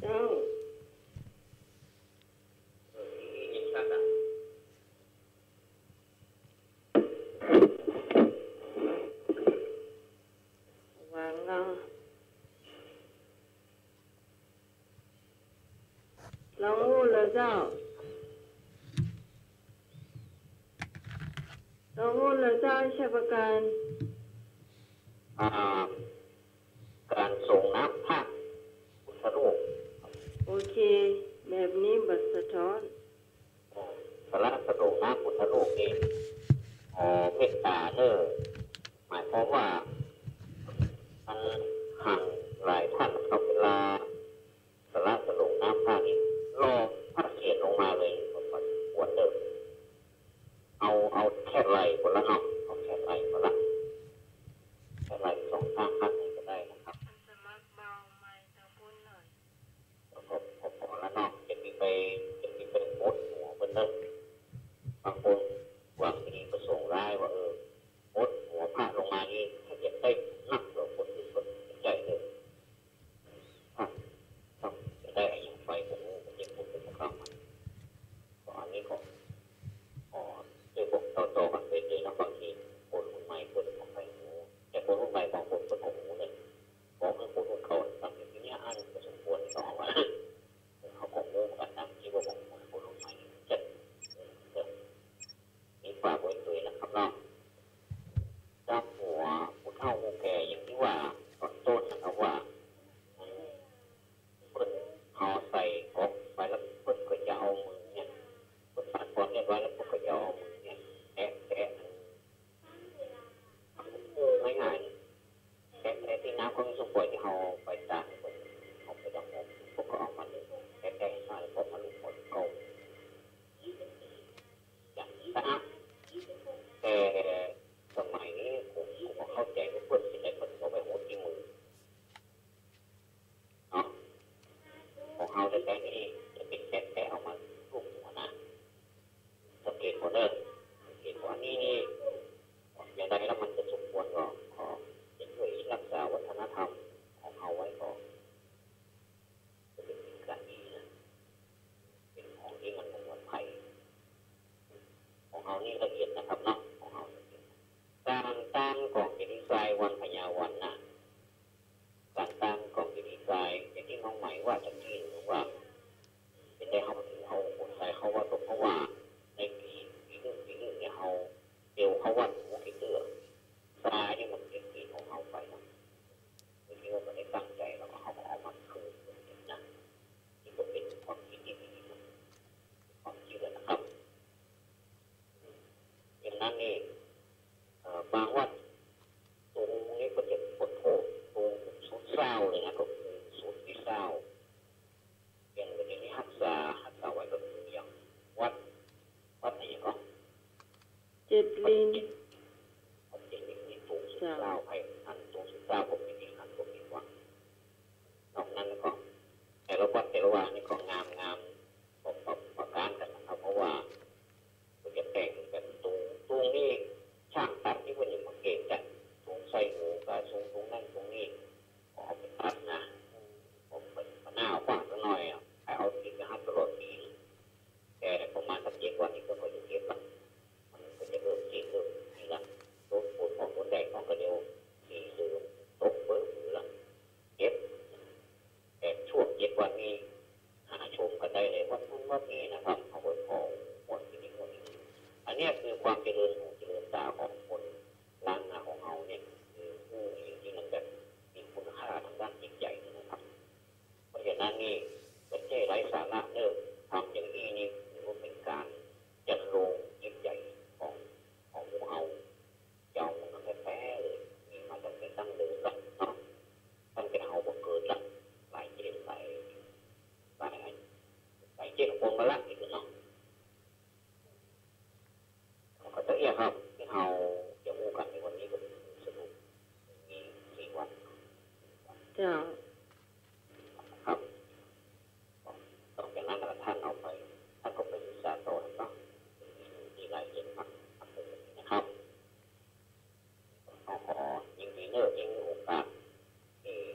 เจ้า วางแล้ว ลองอู้เลยเจ้า ลองอู้เลยเจ้า ชัยประการ อ่า ก๋านสงน้ำพระพุทธรูป โอเค แบบนี้บ่สะท้อน สละสลงน้ำพุทธรูปนี่ ขอเมตต๋าเน่อ หมายความว่า มันห่างหลายต้านครับ เวลาสละสลงน้ำพระนี่ รอพระเศียรลงมาเลย ควรเน่อ เอา เอาแค่ไหล่ก่อนละเนาะ เอาแค่ไหล่ก่อนละ แค่ไหล่สองข้างข้างนี้ก็ได้นะครับ พอ พอ พอละเนาะ จะมีไป จะมีไปหดหัวเปิ้นเนาะ บางคนหวังดีประสงค์ร้ายว่า เออ หดหัวพระลงมานี่ ถ้าจะได้นักกว่าคนอื่นก็ใจเลย ถ้า ถ้าจะได้อายุไป ผมก็ยังคงเป็นของเขา ก็อันนี้ก็ ขอช่วยบอกต่อๆ กันไปเลยนะ บางทีคนรุ่นใหม่เปิ้นก็บ่ฮู้ แต่คนรุ่นใหม่บางคนเปิ้นก็ฮู้เนี่ย บอกให้คนรุ่นเก่า เป็น เอาเจ็ดสิบสี่ สูงสุด เจ้า เก้า ไอ้ อันสูงสุด เก้า ก็มี อันก็มีวัด นอกนั้นก็ แต่ละวัดแต่ละวานี่ก็งามงาม ก็ ก็ ประการกั๋นนะครับ เพราะว่า เปิ้นจะแต่งแบบตุง ตุงนี่ ช่างตัดนี่เปิ้นยังบ่เก่งจ้ะ ตุงใส่หูกา ตุง ตุงนั้นตุงนี้ ก็เอาไปตัดนะ ผมเปิ้นหน้ากว้างสักหน่อยอะ ให้เอากิ๋นนะครับ ตลอดปี แต่ประมาณสักเจ็ดวันนี่เปิ้นก็จะเก็บละ มันก็จะเริ่มกิ๋นเริ่มนี่ละ โดนฝนออกโดนแดดออกก็เดี๋ยวสีเหลืองตกเปิ้นละ เก็บ แต่ช่วงเจ็ดวันนี้ หาชมกั๋นได้เลย วัดนั้นวัดนี้นะครับ เอาไว้ขอหมดที่นี่หมดที่นี่ อันเนี้ยคือความเจริญหูเจริญต๋าของคนล้านนาของเฮาเนี่ย คือผู้หญิงที่มันแบบมีคุณค่าทางด้านจิตใจนะครับ เพราะฉะนั้นนี่ บ่ใจ้ไร้สาระเน่อ ทำอย่างอี้นี่ถือว่าเป๋นก๋านจันโลงจิตใจ๋ของ ของหมู่เฮา เจ้าของเฮาแต๊ๆ เลย มีมาตั้งแต่ดั้งเดิมละเนาะ ตั้งแต่เฮาบ่เกิดละ หลายเจนหลาย หลาย หลายเจนคนมาละนี่เนาะ ก็ตะเอี้ยครับ ตี้เฮาจะอู้กั๋นในวันนี้ก็สรุปมีสี่วัน เจ้า ครับ ต่อจากนั้นน่ะท่านเอาไป ท่านก็ไปศึกษาต่อเนาะ มีรายละเอียดมากนะครับ ก็ขอยินดีเน่อ ตี้มีโอกาส เอ่อ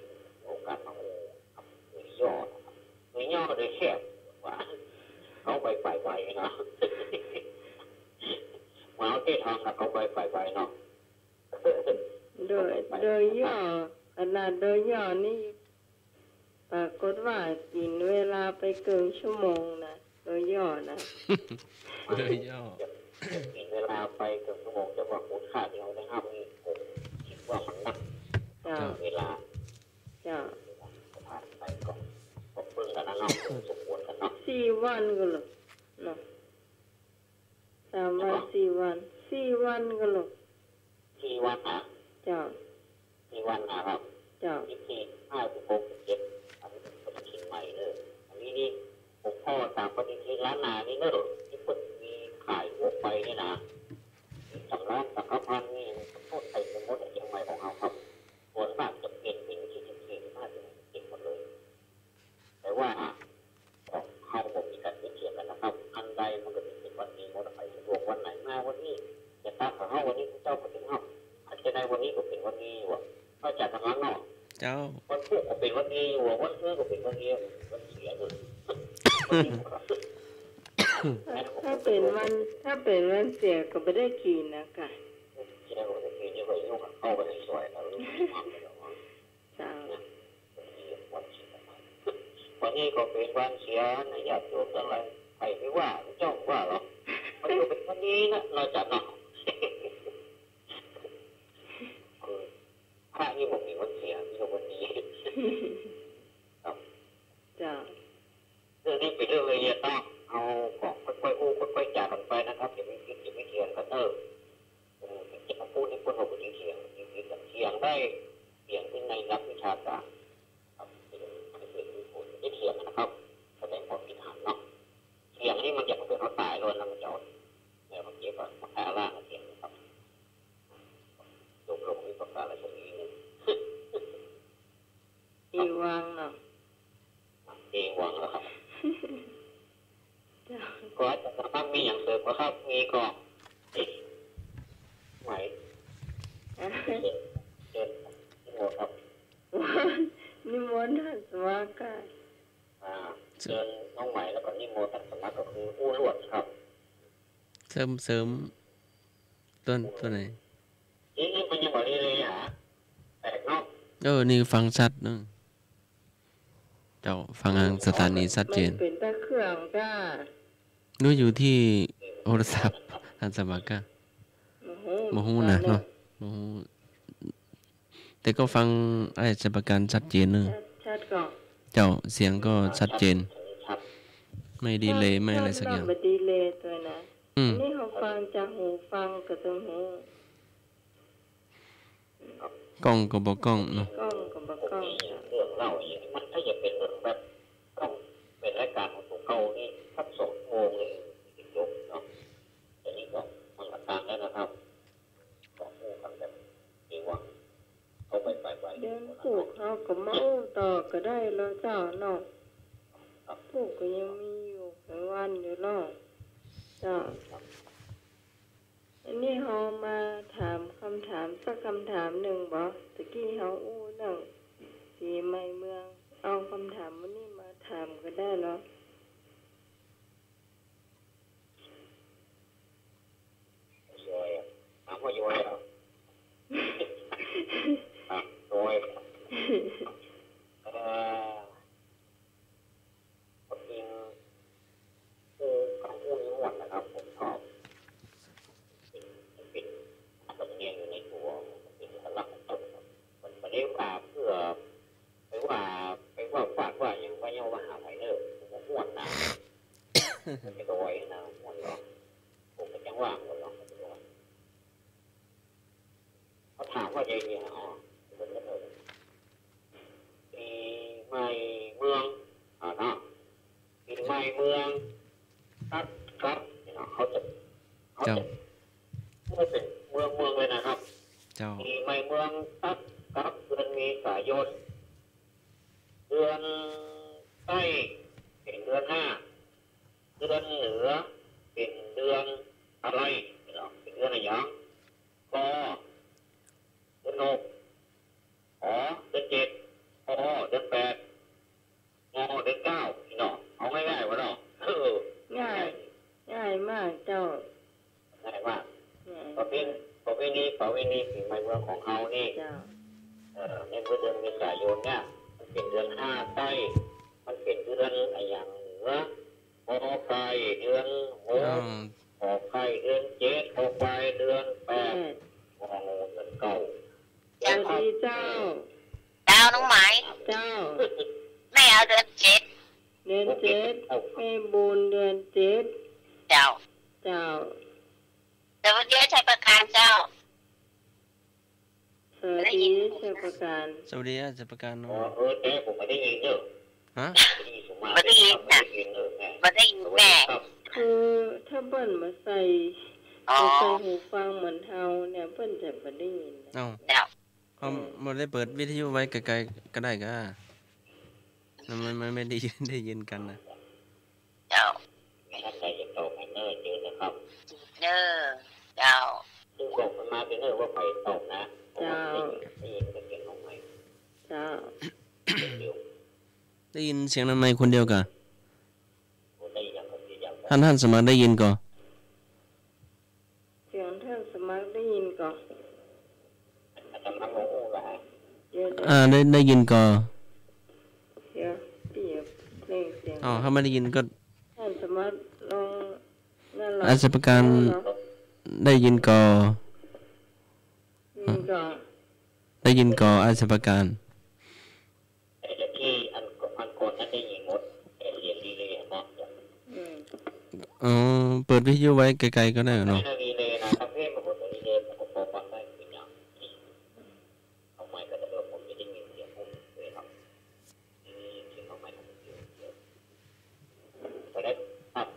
โอกาสมาอู้ครับ โดยย่อนะครับ โดยย่อโดยแคบว่า เก้าใบปลายใบเนาะ มาเอาเทศน์ธรรมนะ เก้าใบปลายใบเนาะ โดย เก้าใบปลายใบ โดยย่อ ขนาดโดยย่อนี่ ปรากฏว่ากิ๋นเวลาไปเกิ่งชั่วโมงนะ โดยย่อนะ โดยย่อ กิ๋นเวลาไปเกิ่งชั่วโมง แต่ว่าคุณค่าตี้เฮาได้ฮับนี่ ผมกึ๊ดว่ามันนัก เจ้า เวลา เจ้า ผ่านไปก็ ก็เปิ้งกั๋นนะเนาะ สมควรกั๋นเนาะ สี่วันก็เลยเนาะ สามวัน สี่วัน สี่วันก็เลย สี่วันนะ เจ้า สี่วันนะครับ เจ้า ยี่สิบสี่ ห้าสิบหก สิบเจ็ด อันนี้เปิ้นปฏิทินใหม่เน่อ อันนี้นี่ หลวงพ่อต๋ามปฏิทินล้านนานี่เน่อ ตี้เปิ้นมีขายทั่วไปนี่นะ มีสำราญ สังฆพันธ์ มีทั่วไปหมด เจียงใหม่ของเฮาครับ ส่วนมากจะเปลี่ยนเป๋นวันตี้สิบสี่ สิบห้า สิบหก สิบเจ็ด หมดเลย แต่ว่า เฮาบ่มีก๋านเถียงกั๋นนะครับ อันใดมันก็เป๋นวันดีหมด ใผสะดวกวันไหนมาวันนี้ จะตักของเฮาวันนี้ เจ้าก็เป๋นเฮา อันจะได้วันนี้ก็เป๋นวันดีว่ะ นอกจากตางหลังเนาะ เจ้า วันพูกก็เป๋นวันดีอยู่ว่ะ วันฮื้อก็เป๋นวันดี วันเสียเลย ถ้า ถ้าเป๋นวัน ถ้าเป๋นวันเสียก็บ่ได้กิ๋นนะกะ เสียก็บ่ได้กิ๋น เดี๋ยวก็ยกเข้าไปในซอยนะ เจ้า วันนี้ก็เป๋นวันเสียนะ ญาติโยมตังหลาย ใผไม่ว่า เจ้าว่าหรอก มันก็เป๋นวันดีนะ นอกจากเนาะ คือ พระนี่บ่มีวันเสีย มีแต่วันดี ครับ เจ้า เรื่องนี้เป๋นเรื่องละเอียดเนาะ เฮาก็ค่อยๆ อู้ ค่อยๆ จ๋ากั๋นไปนะครับ อย่าไปผิด อย่าไปเถียงกั๋นเน่อ เออ จะมาพูดให้คนเราไปเถียง เถียง เถียงได้ เถียงในหลักวิชาการ ครับ เถียงให้เหตุมีผล ไม่เถียงนะครับ แสดงความคิดหันเนาะ เถียงนี่มันจะเป๋นเอาต๋ายเลยนะ มันจะเอา เนี่ย เมื่อกี้ก็มาฆ่าล่ามาเถียงนะครับ จบลงด้วยประการฉะนี้เนี่ย เอวังเนาะ เอวังแล้วครับ เจ้า ก็อาจารย์สมัครมีอย่างเสริมบ่ครับ มีก็ ไหม อ่ะ เชิญ เชิญนิมนต์ครับ นิมนต์ท่านสมัครค่ะ อ่า เชิญน้องไหมแล้วก็นิมนต์ท่านสมัครก็คืออู้ลวดครับ เสริม เสริม ต้น ต้นไหน นี่ นี่มันยังบ่ดีเลยอ่ะ แปลกเนาะ เออ นี่ฟังชัดเนาะ เจ้า ฟังทางสถานีชัดเจน มันเป๋นตะเครื่องก้า หรืออยู่ที่โทรศัพท์ ท่านสมัครก้า บ่ฮู้ บ่ฮู้นะเนาะ บ่ฮู้ แต่ก็ฟังไอ้ชัยประการชัดเจนเนอะ ชัด ชัดก่อ เจ้า เสียงก็ชัดเจน ชัด ไม่ดีเลย์ ไม่อะไรสักอย่าง บ่ดีเลย์ตวยนะ อืม อันนี้เฮาฟังจากหูฟังก็ตึงหู ก้องก็บ่ก้องเนาะ ก้องก็บ่ก้อง เรื่องเล่าอย่างนี้ มันถ้าจะเป๋นเรื่องแบบ ต้องเป๋นรายการของตั๋วเก่านี่ สักสองชั่วโมงนี่ ถึงจบเนาะ อันนี้ก็มันก็ต่างแล้วนะครับ ได้ลอเจ้าเนาะ ครับ ปลูกก็ยังมีอยู่หลายวันอยู่ลอเจ้า ครับ อันนี้เฮามาถามกำถามสักกำถามนึ่งบ่ ตะกี้เฮาอู้เรื่องปีใหม่เมือง เอากำถามอันนี้มาถามก็ได้ลอ ย้อยอะ ถามว่าย้อยอะ อ่ะ ย้อย เอ่อ ความจริง คือคำพูดนี้ม่วนนะครับ ผมชอบ เป็น เป็นสำเนียงอยู่ในตัว เป็นเอกลักษณ์ของตนครับ มันไม่ได้ว่าเพื่อ ไปว่า ไปว่าฟาดว่าหยัง ว่าเย้าว่าหาไผเนอะ ผมว่าม่วนนะ มันจะร้อยนะ ม่วนเหรอ ผมก็ยังว่าม่วนเหรอ เขาถามว่าใดเนี่ย อ๋อ เหมือนกันเลย ปีใหม่เมือง อ่าเนาะ ปีใหม่เมือง ตัดกับ เนี่ยเนาะ เขาจะ เขาจะ เจ้า พูดเป็นเมืองเมืองเลยนะครับ เจ้า ปีใหม่เมืองตัดกับเดือนเมษายน เดือนใต้เป็นเดือนห้า เดือนเหนือเป็นเดือนอะไรเนาะ เป็นเดือนอะหยัง กอ เดือนหก ขอ เดือนเจ็ด ขอ เดือนแปด งอ เดือนเก้า พี่น้อง เอาง่ายๆ วะเนาะ เออ ง่าย ง่ายมากเจ้า ง่ายมาก ง่าย ประเพณี ประเพณี ประเพณีปีใหม่เมืองของเฮานี่ เจ้า เอ่อ ในเมื่อเดือนเมษายนเนี่ย มันเป็นเดือนห้าใต้ มันเป็นเดือนอะหยังเหนือ กอไก่เดือนหก อ้าว ขอไข่เดือนเจ็ด คอควายเดือนแปด แปด งองูเดือนเก้า เจ้าดีเจ้า เจ้าน้องไหม เจ้า แม่เอาเดือนเจ็ด เดือนเจ็ด แม่บุญเดือนเจ็ด เจ้า เจ้า สวัสดีชัยประการเจ้า สวัสดีชัยประการ สวัสดีชัยประการเนาะ อ๋อ เออ แต่ผมไม่ได้ยินเนอะ ฮะ ไม่ได้ยินผมมา ไม่ได้ยิน ไม่ได้ยินเนอะแม่ ไม่ได้ยินแม่ คือถ้าเปิ้นบ่ใส่ อ๋อ บ่ใส่หูฟังเหมือนเฮาเนี่ย เปิ้นจะบ่ได้ยินนะ เอ้า เจ้า เฮา อืม บ่ได้เปิดวิทยุไว้ไกลๆ ก็ได้กะ มัน มันไม่ได้ยิน ได้ยินกันนะ เจ้า ถ้าใครจะตอบให้เนอร์เจอนะครับ เนอร์ เจ้า ซึ่งบอกมันมาเป็นเนอร์ว่าใครตอบนะ เจ้า เพราะว่าได้ยิน ได้ยินเสียงน้องใหม่ เจ้า เดี๋ยว ได้ยินเสียงน้องใหม่คนเดียวกะ ผมได้ยินอย่างเดียว ท่าน ท่านสมัครได้ยินก่อ เสียงท่านสมัครได้ยินก่อ อาตมาบ่ฮู้ว่า เดี๋ยวๆ อ่า ได้ ได้ยินก่อ เดี๋ยว เดี๋ยว เร่งเสียง อ๋อ ถ้าไม่ได้ยินก็ ท่านสมัครลองนั่นลอง อาชัยประการ ลอง ได้ยินก่อ ได้ยินก่อ ได้ยินก่อ อาชัยประการ ไอ้ที่อันก่อน อันก่อนนั้นได้ยินหมด แต่เสียงดีเลยอะเนาะ อืม อ๋อ เปิดวิทยุไว้ไกลๆ ก็ได้เนาะ ไม่ดีเลยนะ ประเภทมันก็ดีเลย มันก็พอฟังได้เป็นอย่าง เอาไมค์ก็ได้ ผมจะได้ยินเสียงผมเลยครับ อืม เสียงเอาไมค์ผมเสียงเสียง แต่ได้ครับ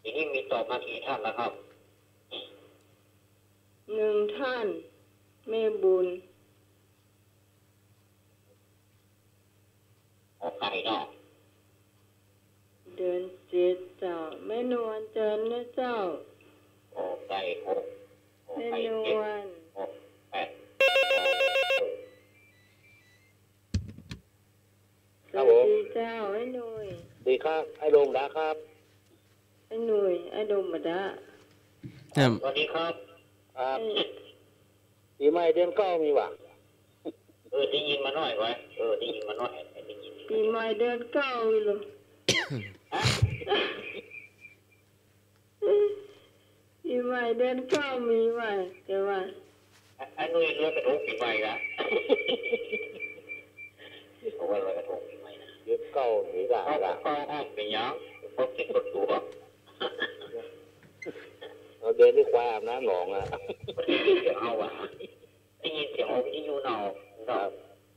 ทีนี้มีตอบมากี่ท่านแล้วครับ หนึ่งท่าน แม่บุญ ขอไข่เนาะ เดือนเจ็ดเจ้า แม่นวลเจิญนะเจ้า ขอไก่หก ขอไข่เจ็ด แม่นวล หกแปด ครับผม สวัสดีเจ้า ไอ้หนุ่ย ดีครับ ไอ้โดมดาครับ ไอ้หนุ่ย ไอ้โดมดา ครับ สวัสดีครับ ครับ เอ้ย ปีใหม่เดือนเก้ามีหว่า เออ ได้ยินมาน้อยไว้ เออ ได้ยินมาน้อย ได้ยิน ปีใหม่เดือนเก้าอีกเหรอ ปีใหม่เดือนเก้ามีหว่า แต่ว่า อันนี้ลอยกระทงปีใหม่ละ เพราะว่าลอยกระทงปีใหม่นะ เดือนเก้ามีหว่า เก้า เก้าห้องเป็นหยัง เพราะเป็นคนตัว เอาเดือนที่ควายอาบน้ำหนองอะ ได้ยินเสียงเอาอะ ได้ยินเสียงเอาวิทยุเนาะ เนาะ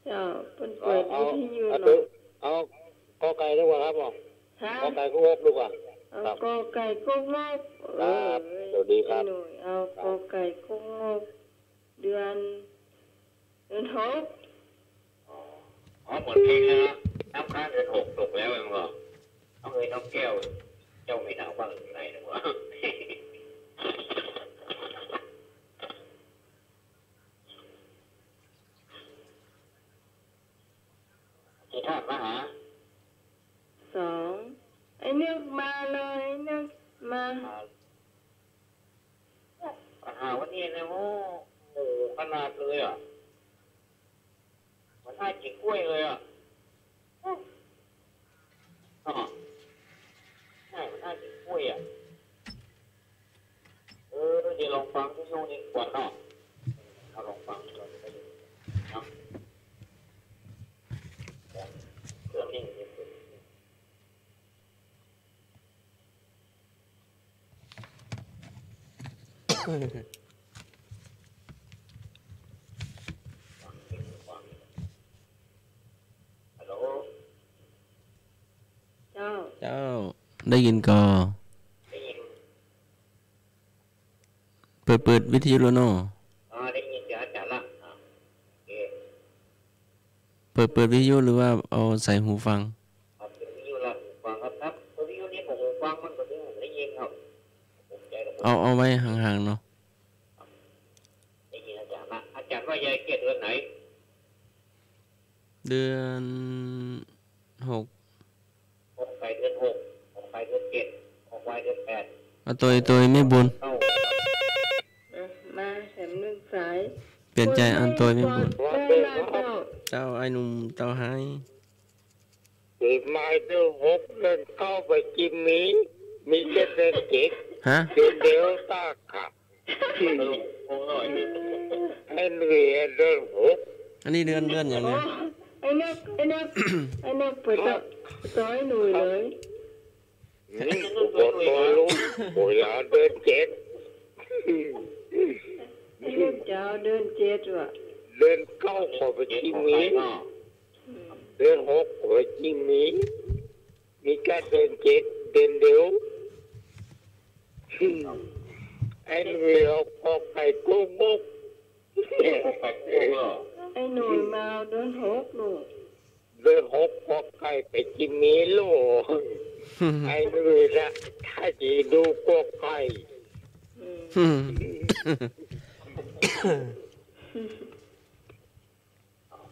เจ้า เปิ้นเปิดวิทยุ เอา เอา เนาะ เอา กอไก่ดีกว่าครับผม ฮะ กอไก่ก็หกดีกว่า เอา ครับ กอไก่ก็หก ครับ เออ สวัสดีครับ ไอ้หนุ่ย เอา ครับ กอไก่ก็หก เดือน เดือนหก อ๋อ อ๋อ หมดเพลงแล้วนะ น้ำค้างเดือนหกตกแล้วเองเหรอ น้องเอ๋ยน้องแก้ว เจ้าไม่หนาวบ้างหรือไงวะ ที่ท่านมาหา สอง ไอ้นึกมาเลย ไอ้นึกมา ปัญหาวันนี้นะ โอ้โห ขนาดเลยอ่ะ เหมือนห้าจิ๋งก้วยเลยอ่ะ อ๋อ ใช่ เหมือนห้าจิ๋งก้วยอ่ะ เออ เดี๋ยวลองฟังวิทยุนี่ก่อนเนาะ เอาลองฟังก่อนก็ได้เนาะ เครื่องนี้ ฮัลโหล เจ้า เจ้า ได้ยินก่อ ได้ยิน เปิด เปิดวิทยุแล้วเนาะ อ๋อ ได้ยินเสียงอาจ๋ารย์ละ อ่ะ โอเค เปิด เปิดวิทยุหรือว่าเอาใส่หูฟัง เอาเปิดวิทยุละ หูฟังครับ ครับ เปิดวิทยุนี่ผมหูฟังมันก็ได้ยินครับ ผมใจกับผม เอา เอาไว้ห่างๆเนาะ ได้ยินอาจ๋ารย์ละ อาจ๋ารย์ว่ายายเกศเดือนไหน เดือนหก ขอไข่เดือนหก ขอไข่เดือนเจ็ด ขอควายเดือนแปด อาตวย ตวยแม่บุญ เอ้า อ่ะ มาแถมหนึ่งสาย เปลี่ยนใจ อันตวยแม่บุญ ว่าไงเจ้า เจ้า ไอ้หนุ่มเต้าไฮ เกิดมาเดือนหก เดือนเก้าไปกิ๋นหมี่ มีแค่เดือนเจ็ด ฮะ เดือนเดียวตากค่ะ ไอ้เหน่อยเดือนหก อันนี้เดือน เดือนหยังเนี่ย อ๋อ ไอ้นัก ไอ้นัก ไอ้นักเปิดต่อ ต่อไอ้หนุ่ยเลย อืม กูบอกต่อลูก โอ้ย เดือนเจ็ด ไอ้นักเจ้าเดือนเจ็ดว่ะ เดือนเก้าขอไปกิ๋นหมี่ อืม เดือนหกขอไปกิ๋นหมี่ มีแค่เดือนเจ็ด เดือนเดียว ไอ้เหน่อยเอาขอไข่กู้งก ไอ้หนุ่ยมาเอาเดือนหกลูก เดือนหกขอไข่ไปกิ๋นหมี่ลูก ไอ้เหน่อยละ ถ้าจะดูขอไข่ อืม อืม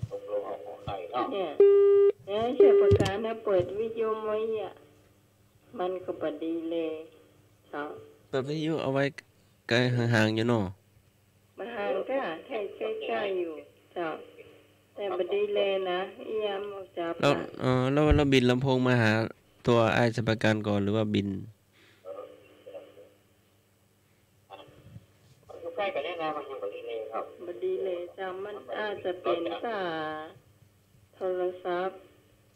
ตกลงเอาขอไข่เนาะ เนี่ย เนี่ย ชัยประการนะ เปิดวิทยุไว้อ่ะ มันก็บ่ดีเลย เจ้า เปิดวิทยุเอาไว้ไกลห่างๆอยู่เนาะ บ่ห่างก้า ใกล้ๆอยู่ เจ้า แต่บ่ดีเลยนะ อียามออกจาก แล้ว บ้าน เอ่อ แล้ว แล้วบินลำโพงมาหาตัวอ้ายชัยประการก่อ หรือว่าบิน อยู่ใกล้กันเนี่ยนะ มันยังบ่ดีเลยครับ บ่ดีเลยเจ้า มันอาจจะเป๋นสายโทรศัพท์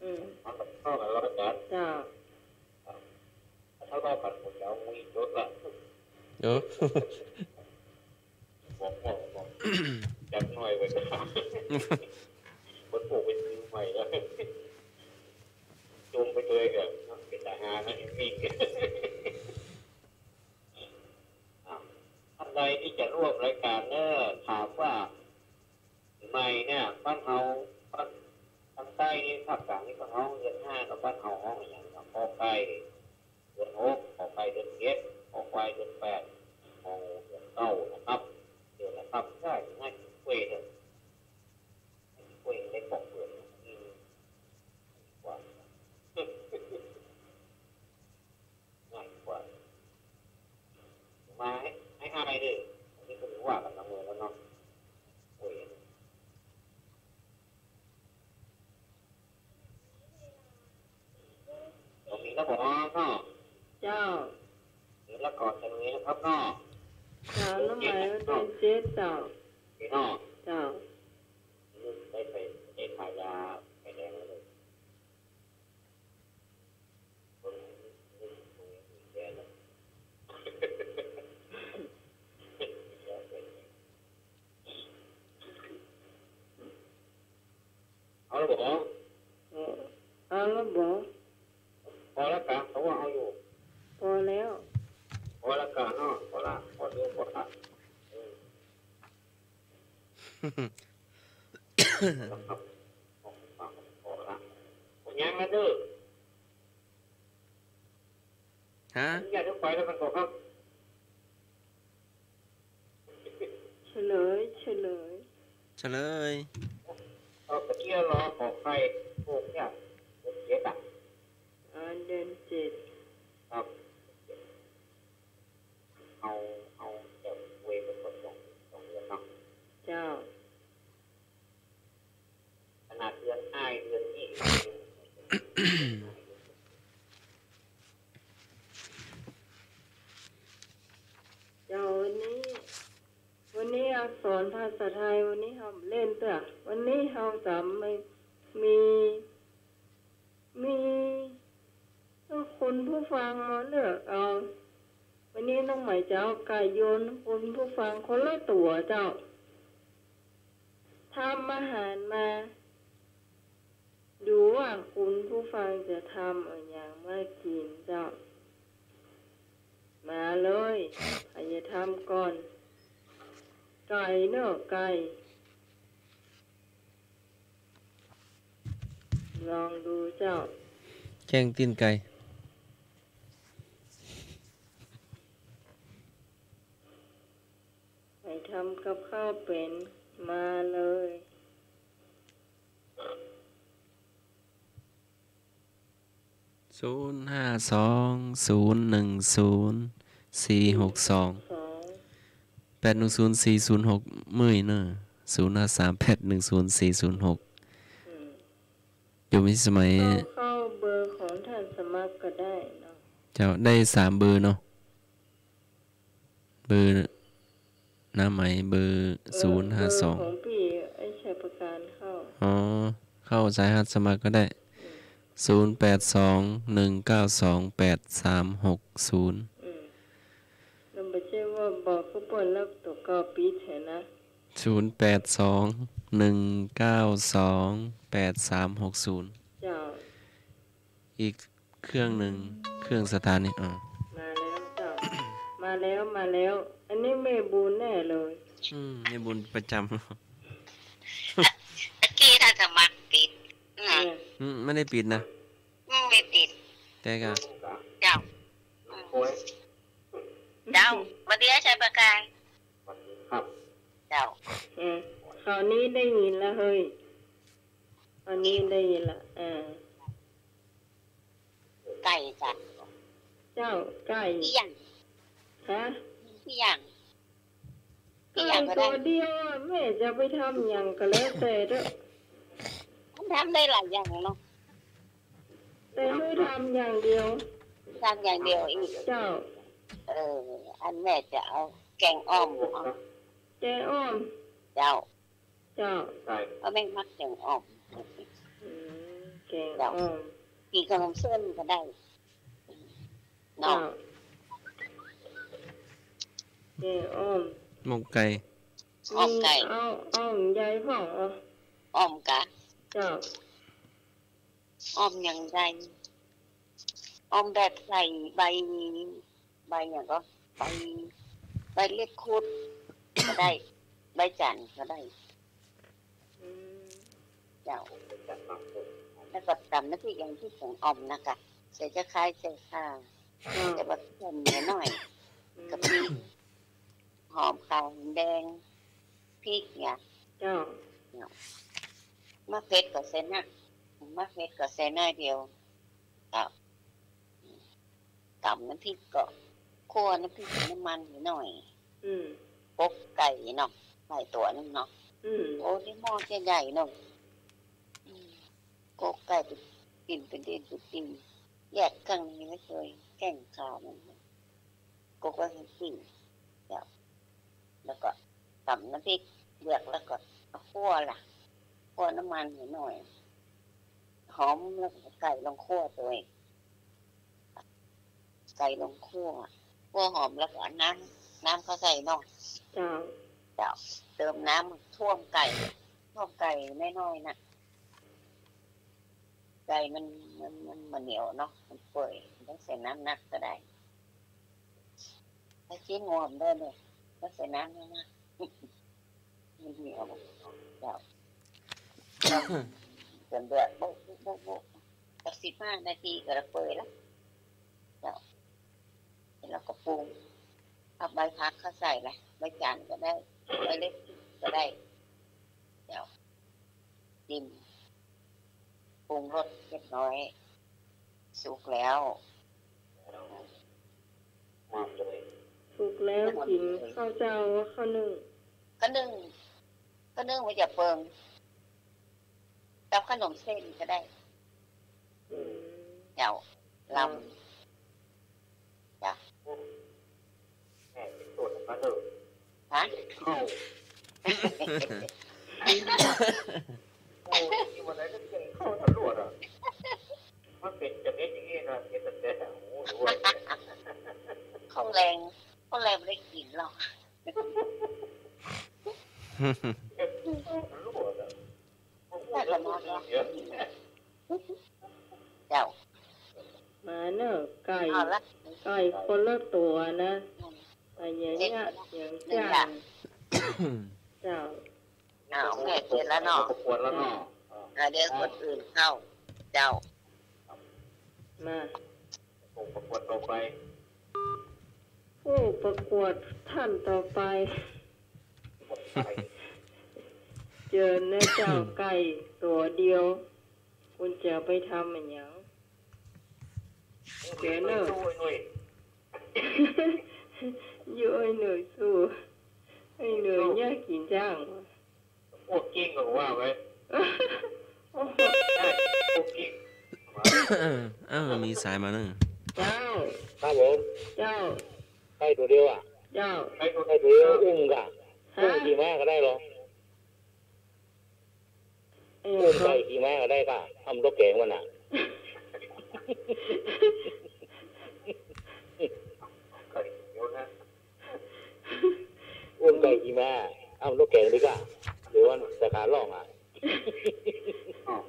อืม มันก็เข้ากันแล้วอาจ๋ารย์ เจ้า ถ้าว่าปัดผมจะเอามือจดละ เออ บอก บอก บอก จักหน่อยไว้ก่อน มันปลูกเป็นมือใหม่แล้ว จมไปเลยเนี่ย เป๋นตาฮานะ เอ็มวี อ่ะ ท่านใดที่จะร่วมรายการเนอะ ถามว่า ไม้เนี่ย บ้านเฮา บ้าน ทางใต้นี่ ภาคกลางนี่ บ้านเฮาเดือนห้า กับบ้านเฮาฮ้องอะหยังครับ ขอไข่ เดือนหก ขอไข่เดือนเจ็ด ขอควายเดือนแปด งองูเดือนเก้านะครับ เดือนนะครับ ได้ง่ายกล้วยเลย กล้วยได้ปอกเปลือก อืม กว่า ง่ายกว่า มาให้ ให้อายเด้อ อันนี้ก็ถือว่ากันละเมินแล้วเนาะ โอ้ย ตรงนี้ก็บอกเนาะ เจ้า เดี๋ยวละก่อนจะมีนะครับเนาะ เจ้า น้ำหมายว่าเดือนเจ็ดเจ้า พี่น้อง เจ้า ได้ไป ได้ขายยาไปแล้วเลย เอาแล้วบ่ เออ เอาแล้วบ่ พอแล้วกะ เขาว่าเอาอยู่ พอแล้ว พอแล้วกะเนาะ พอละ พอดู พอละ เออ แล้วครับ ออกปาก เด้อ ฮะ อนุญาตให้ไปแล้วกันก่อนครับ เฉลย เฉลย เฉลย เอ่อ เมื่อกี้รอขอไข่ พวกเนี่ย เดือนเจ็ดอะ อ่า เดือนเจ็ด ครับ เอา เอาแต่เวรเป็นคนสอง สองเดือนเนาะ เจ้า ขนาดเดือนห้า เดือนนี้ เจ้า วันนี้ วันนี้อักษรภาษาไทย วันนี้เฮาเล่นเตื้อ วันนี้เฮาจะไม่มี มี ก็คุณผู้ฟังมาเลือกเอา วันนี้น้องใหม่จะเอาไก่โยนคุณผู้ฟังคนละตั๋วเจ้า ทำอาหารมา ดูว่าคุณผู้ฟังจะทำอะหยังมากิ๋นเจ้า มาเลย ใผจะทำก่อน ไก่เนาะ ไก่ ลองดูเจ้า แกงตีนไก่ ใผทำกับข้าวเป๋น มาเลย ศูนย์ห้าสอง ศูนย์หนึ่งศูนย์ สี่หกสอง สอง แปดหนึ่งศูนย์ สี่ศูนย์หก มื้อเนาะ ศูนย์ห้าสาม แปดหนึ่งศูนย์ สี่ศูนย์หก อืม อยู่มีสมัย เข้า เข้าเบอร์ของท่านสมัครก็ได้เนาะ เจ้า ได้สามเบอร์เนาะ เบอร์น้าไหม เบอร์ เออ ศูนย์ห้าสอง เบอร์ของพี่ไอ้ชัยประการเข้า อ๋อ เข้าสายฮัดสมัครก็ได้ อืม ศูนย์แปดสอง หนึ่งเก้าสอง แปดสามหกศูนย์ อืม แล้วบ่ใจ้ว่าบอกคือเปิ้นแล้วตั๋วเก่าปิดแท้นะ ศูนย์แปดสอง หนึ่งเก้าสอง แปดสามหกศูนย์ เจ้า อีกเครื่องหนึ่ง เครื่องสถานี อ๋อ มาแล้วเจ้า มาแล้ว มาแล้ว อันนี้แม่บุญแน่เลย อืม แม่บุญประจำ ตะกี้ท่านสมัครปิด อืม เออ อืม ไม่ได้ปิดนะ อืม ไม่ปิด แต่ก็ เจ้า อืม เจ้า สวัสดีอาจารย์ประกาย ครับ เจ้า เออ คราวนี้ได้ยินแล้วเฮ้ย คราวนี้ได้ยินละ เออ ไก่จ้ะ เจ้า ไก่ เอี้ยง ฮะ เอี้ยง ไก่ เอี้ยงก็ได้ ตั๋วเดียวอะ แม่จะไปทำหยังก็แล้วแต่เถาะ มันทำได้หลายอย่างเนาะ แต่หื้อทำอย่างเดียว ทำอย่างเดียวอี้ เจ้า เออ อันแม่จะเอาแกงอ่อม เอา แกงอ่อม เจ้า เจ้า ใช่ เพราะแม่มักแกงอ่อม อืม แกงอ่อม เจ้า กิ๋นกับขนมเส้นก็ได้ เนาะ เจ้า แกงอ่อม หมกไก่ อ่อมไก่ มี เอา อ่อมใหญ่พ่อง อ่อมกะ เจ้า อ่อมอย่างใด อ่อมแบบใส่ใบ ใบหยังก็ ใบ ใบเล็บครุฑก็ได้ ใบจันทร์ก็ได้ อืม เจ้า แล้วก็ต๋ำน้ำพริกอย่างตี้ผงอ่อมนะกะ ใส่ตะไคร้ ใส่ข่า เจ้า ใส่บักแข้งหน่อย อืม กะปิ หอมขาว หอมแดง พริกเนี่ย เจ้า เนี่ย มะเขือเทศก็ใส่นัก มะเขือเทศก็ใส่น้อยเดียว เจ้า ต๋ำน้ำพริกก็ คั่วน้ำพริกใส่น้ำมันหน่อย อืม ปกไก่เนาะ ไก่ตั๋วนึ่งเนาะ อืม โอ้ นี่หม้อใหญ่ๆเนาะ อืม ปกไก่เป็นติ่น เป็นติ่น เป็นติ่น แยกเครื่องในไว้เลย แข้งขามัน ก็ ก็ให้ปิ้ง เจ้า แล้วก็ต๋ำน้ำพริกเดือด แล้วก็เอาคั่วล่ะ คั่วน้ำมันหน่อย หอม แล้วก็ไก่ลงคั่วตวย ไก่ลงคั่ว คั่วหอม แล้วก็เอาน้ำ น้ำเข้าใส่เนาะ เจ้า เจ้า เติมน้ำท่วมไก่ ท่วมไก่น้อยๆ น่ะ ไก่มัน มัน มัน มันเหนียวเนาะ มันเปื่อย บ่ต้องใส่น้ำนักก็ได้ ถ้าชิ้นงอมได้เลย ก็ใส่น้ำนักๆ มันเหนียว เจ้า จนเดือด โบ๊ะ โบ๊ะ โบ๊ะ โบ๊ะ สักสิบห้านาทีก็เปื่อยแล้ว เจ้า แล้วก็ปรุง เอาใบผักเข้าใส่ละ ใบจันทร์ก็ได้ ใบเล็กก็ได้ เจ้า จิ้ม ปรุงรสเรียบร้อย สุกแล้ว สุกแล้วกิ๋นข้าวเจ้าว่าข้าวนึ่ง ข้าวนึ่ง ข้าวนึ่งไว้จะเปิง กับขนมเส้นก็ได้ อืม เจ้า ลำ จ้ะ แม่เป็นต้นมาเถอะ ฮะ เข้า โอ้ย วันไหนก็เปลี่ยนเข้าตำรวจอ่ะ มันเป็นจะเป็นอย่างนี้นะ เป็นตั้งแต่ โอ้โห ของแรง ของแรงไม่ได้กิ๋นหรอก เจ้า มาเนอะ ไก่ เอาละ ไก่คนละตั๋วนะ อืม แต่อย่างเนี้ย เจ็ด อย่าง หนึ่ง จ้าง ละ เจ้า อ้าว แม่เสร็จแล้วเนาะ ประกวดแล้วเนาะ อ่า เดี๋ยวคนอื่นเข้า เจ้า มา ผู้ประกวดต่อไป ผู้ประกวดท่านต่อไป เจิญนะเจ้า ไก่ตั๋วเดียว คุณจะเอาไปทำอะหยัง เจิญเนอะ โอ้ย โอ้ย หน่อยสู้ ไอ้หน่อยเนี่ยกิ๋นจ้าง พวกกิ้งก็ว่าไว้ โอ้โห พวกกิ้ง เออ มีสายมาเนอะ เจ้า ครับผม เจ้า ไก่ตั๋วเดียวอ่ะ เจ้า ไก่ตั๋วเดียว อุ้มก่ะ ฮะ อุ้มขี่ม้าก็ได้เหรอ เออ อุ้มไก่ขี่ม้าก็ได้ก่ะ ทำตุ๊กแกงมันน่ะ ไก่เดียวนะ อุ้มไก่ขี่ม้า เอาตุ๊กแกงดีก่ะ เดี๋ยววันสาขาล่องอ่ะ อ้าว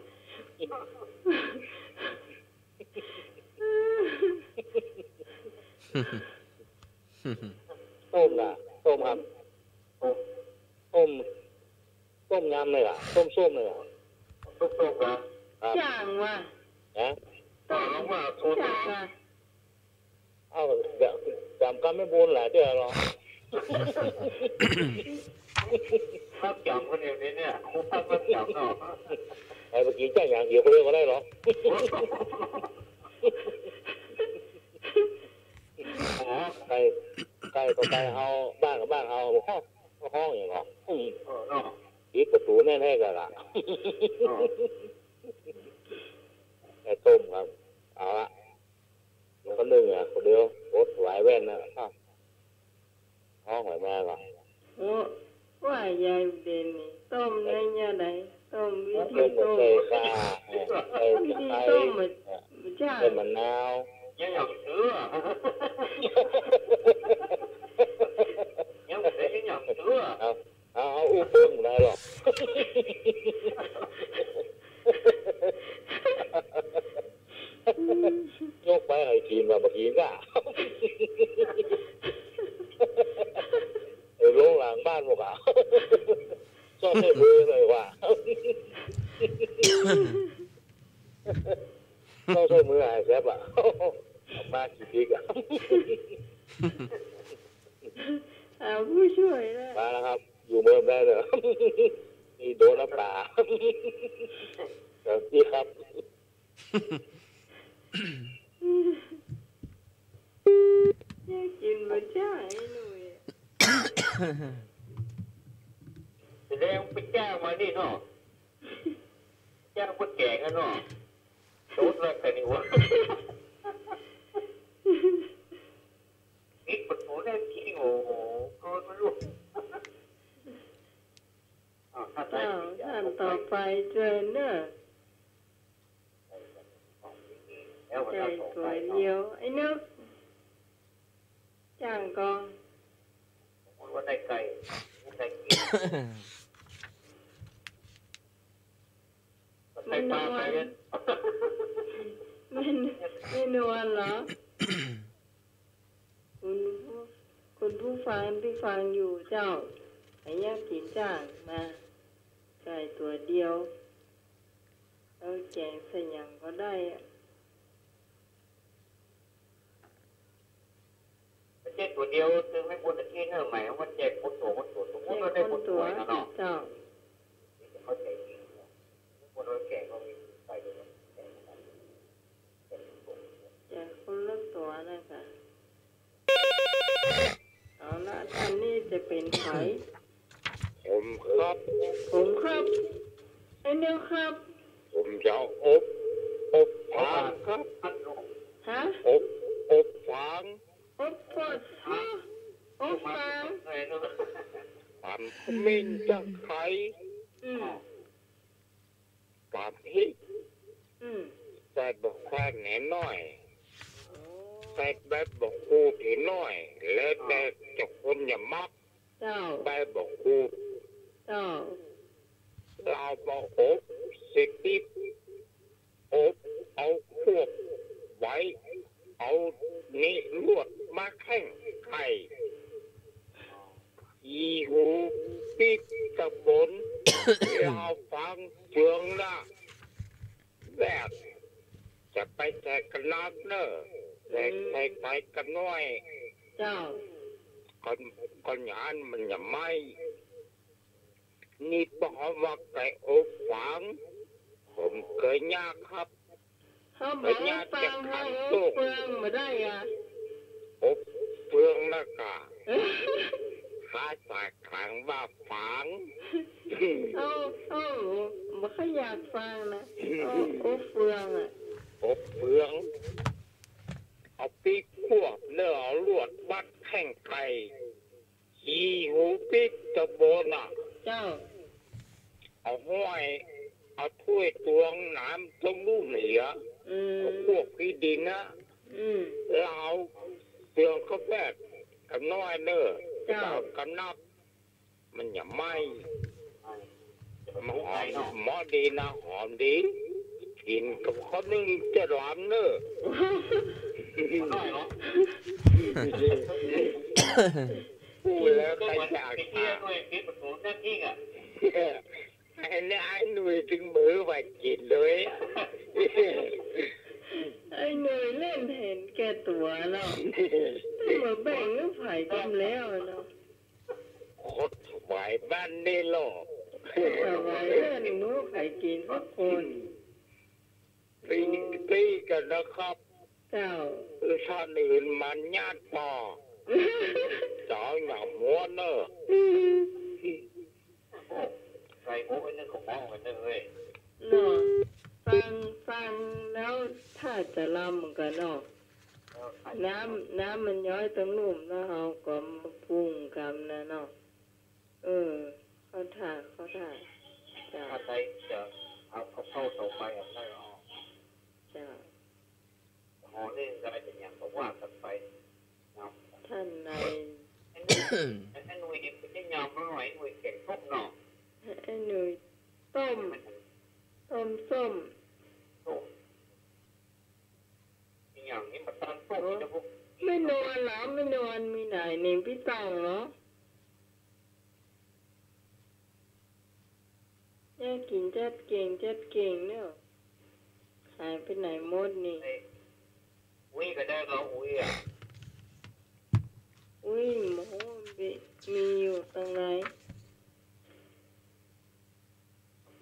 ต้มก่ะ ต้มครับ ต้ม ต้ม ต้มยำเลยก่ะ ต้มส้มเลยก่ะ ต้มส้มก่ะ ครับ จ้างว่ะ ฮะ ต้ม เอาว่า จ้างว่ะ เอ้า เดี๋ยว จ๋ำกำไม่บุญหลายเตื้อหรอ นับจ๋ำคนเดียวนี้เนี่ย ครูพักนับจ๋ำเนาะ ไอ้เมื่อกี้จ้างอย่างเดียวก็เรียกว่าได้หรอ อ๋อ ไก่ ไก่ก็ไก่เฮา บ้านก็บ้านเฮา ห้อง ห้องอย่างเนาะ อืม เออเนาะ ปิดประตูแน่นให้กันละ เออ ไก่ต้มครับ เอาละ แล้วก็นึ่งอ่ะ คนเดียว อดไหวแว่นนะ อ้าว ท้องไหวมาก่อน โอ้ ว่ายายเด่นนี่ ต้มในเนี่ยไหน ต้มวิธี ต้ม ต้ม ใส่ข่า เออ ใส่ วิธี ตะไคร้ ต้มมัน เออ จ้า ใส่มะนาว ยังหยำเสือ ยังบ่ได้ยังหยำเสือ เอา เอา เอาอู้เปิ้งบ่ได้หรอก ยกไปให้กิ๋นว่าบ่กิ๋นก่ะ ไอ้โรงหลังบ้านบ่ก่ะ ชอบใช้มือเลยว่ะ ชอบใช้มือหายแซ่บอ่ะ มากี่ปีกอ่ะ หาผู้ช่วยแล้ว มาแล้วครับ อยู่เมืองได้เลย นี่โดนน้ำตา สวัสดีครับ อยากกิ๋นบ่จ้าไอ้หนุ่ย แสดงไปจ้างมานี่เนาะ จ้างคนแก่งอะเนาะ โดนแล้วแต่นี่วะ ปิดประตูแน่นขี้ โอ้โห เกินไปลูก อ้าว ท่านใด อ้าว ท่านต่อไปเจิญเนอะ ไก่ตั๋วเดียว ไอ้นก จ้างก่อ สมมุติว่าได้ไก่ ได้ไก่กิ๋น แม่นวล แม่น แม่นวลเหรอ คุณผู้ คุณผู้ฟังตี้ฟังอยู่เจ้า ไผอยากกิ๋นจ้างมา ไก่ตั๋วเดียว เอาแจกใส่หยังก็ได้อะ ไม่ใช่ตั๋วเดียว ตึงไม่บนอาทิตย์เนอะ หมายความว่าแจกคนตั๋ว คนตั๋ว สมมุติว่าได้คนตั๋วนะเนาะ เจ้า เข้าใจผิด คนละแจกก็มีไปเลย แจกคนละตั๋วนะคะ เอาละ ท่านนี้จะเป๋นใผ ผมครับ ผมครับ ไอ้นิวครับ ผมจะอบ อบฟางครับ ฮะ อบ อบฟาง อบฟาง อบฟาง ต๋ำขมิ้น ตะไคร้ อืม ต๋ำพริก อืม ใส่บักแข้งน้อย โอ้ ใส่ใบบักขูดน้อย แล้วแต่จะคนจะมัก เจ้า ใบบักขูด เจ้า ลาวมาอบเสร็จปิ๊บ อบเอาควบไว้ เอานี้ลวดมาแข้งไข่ อีหูปิ๊กตะบน ลาวฟังเฟืองละ แบบ จะไปใส่กะนักเน่อ ใส่ อืม ใส่ ใส่กะน้อย เจ้า ก็ ก็อย่างนั้นมันจะไหม้ นี่บอกว่าไก่อบฟาง ผมเกยยากครับ เขาบอกว่าฟาง เขาอบเฟืองบ่ได้อะ อบเฟืองแล้วก็ ภาษาขลังว่าฟาง เอา เอา บ่ค่อยอยากฟังนะ เอา อบเฟืองอะ อบเฟือง เอาปิ๊กควบเน่อ เอาลวดมัดแข้งไข่ อีหูปิ๊กตะบนน่ะ เจ้า เอาห้อย เอาถ้วยตวงน้ำตรงลูกเหนือ อืม เอาพวกขี้ดินนะ อืม ลาวเฟืองก็แบบกะน้อยเน่อ เจ้า กะนัก มันจะไหม้ มันหอม เหมาะดีนะ หอมดี กิ๋นกับข้าวนึ่งจะหวานเน่อ พูดแล้วใครอยาก ไอ้นี่ไอ้หนุ่ยจึงมือไปกิ๋นเลย ไอ้หนุ่ยเล่นเห็นแก่ตั๋วเนาะ มาแบ่งหื้อใผกำแล้วเนาะ คดถวายบ้านนี่หรอก ถวายบ้านหมู่ใผกิ๋นสักคน ตี ตีกันนะครับ เจ้า คือท่านอื่นมันญาติป่อ เจ้าอย่ามัวเน่อ อืม ใส่หมูไว้นึ่งของหม้อไว้นึ่งเว้ย เนาะ ฟัง ฟังแล้วถ้าจะลำเหมือนกันเนาะ น้ำ น้ำมันย้อยตังลุ่มแล้วเฮาก็มาปรุงกำนะเนาะ เออ เข้าท่า เข้าท่า เจ้า ถ้าใครจะเอา เอาเข้าต่อไปอ่ะ ได้ออก เจ้า หอนึ่งก็ได้เป็นอย่างก็ว่ากันไป เนาะ ท่านใน ไอ้หนุ่ย ไอ้หนุ่ยนี่เป็นยามเมื่อไหร่ ไอ้หนุ่ยแกงส้มเนาะ ไอ้หนุ่ยต้ม มัน ต้มส้ม ส้ม อย่างนี้มาตั้งต้ม โอ้ นี่นะพวก ไม่นอนเหรอ ไม่นอน มีไหนหนิงพี่ตังเหรอ แยกกิ๋นจัดเก่ง จัดเก่งเนี่ย หายไปไหนหมดนี่ เอ้ย อุ้ยก็ได้ก็อุ้ยอ่ะ อุ้ย โอ้โห มี มีอยู่ตังไหน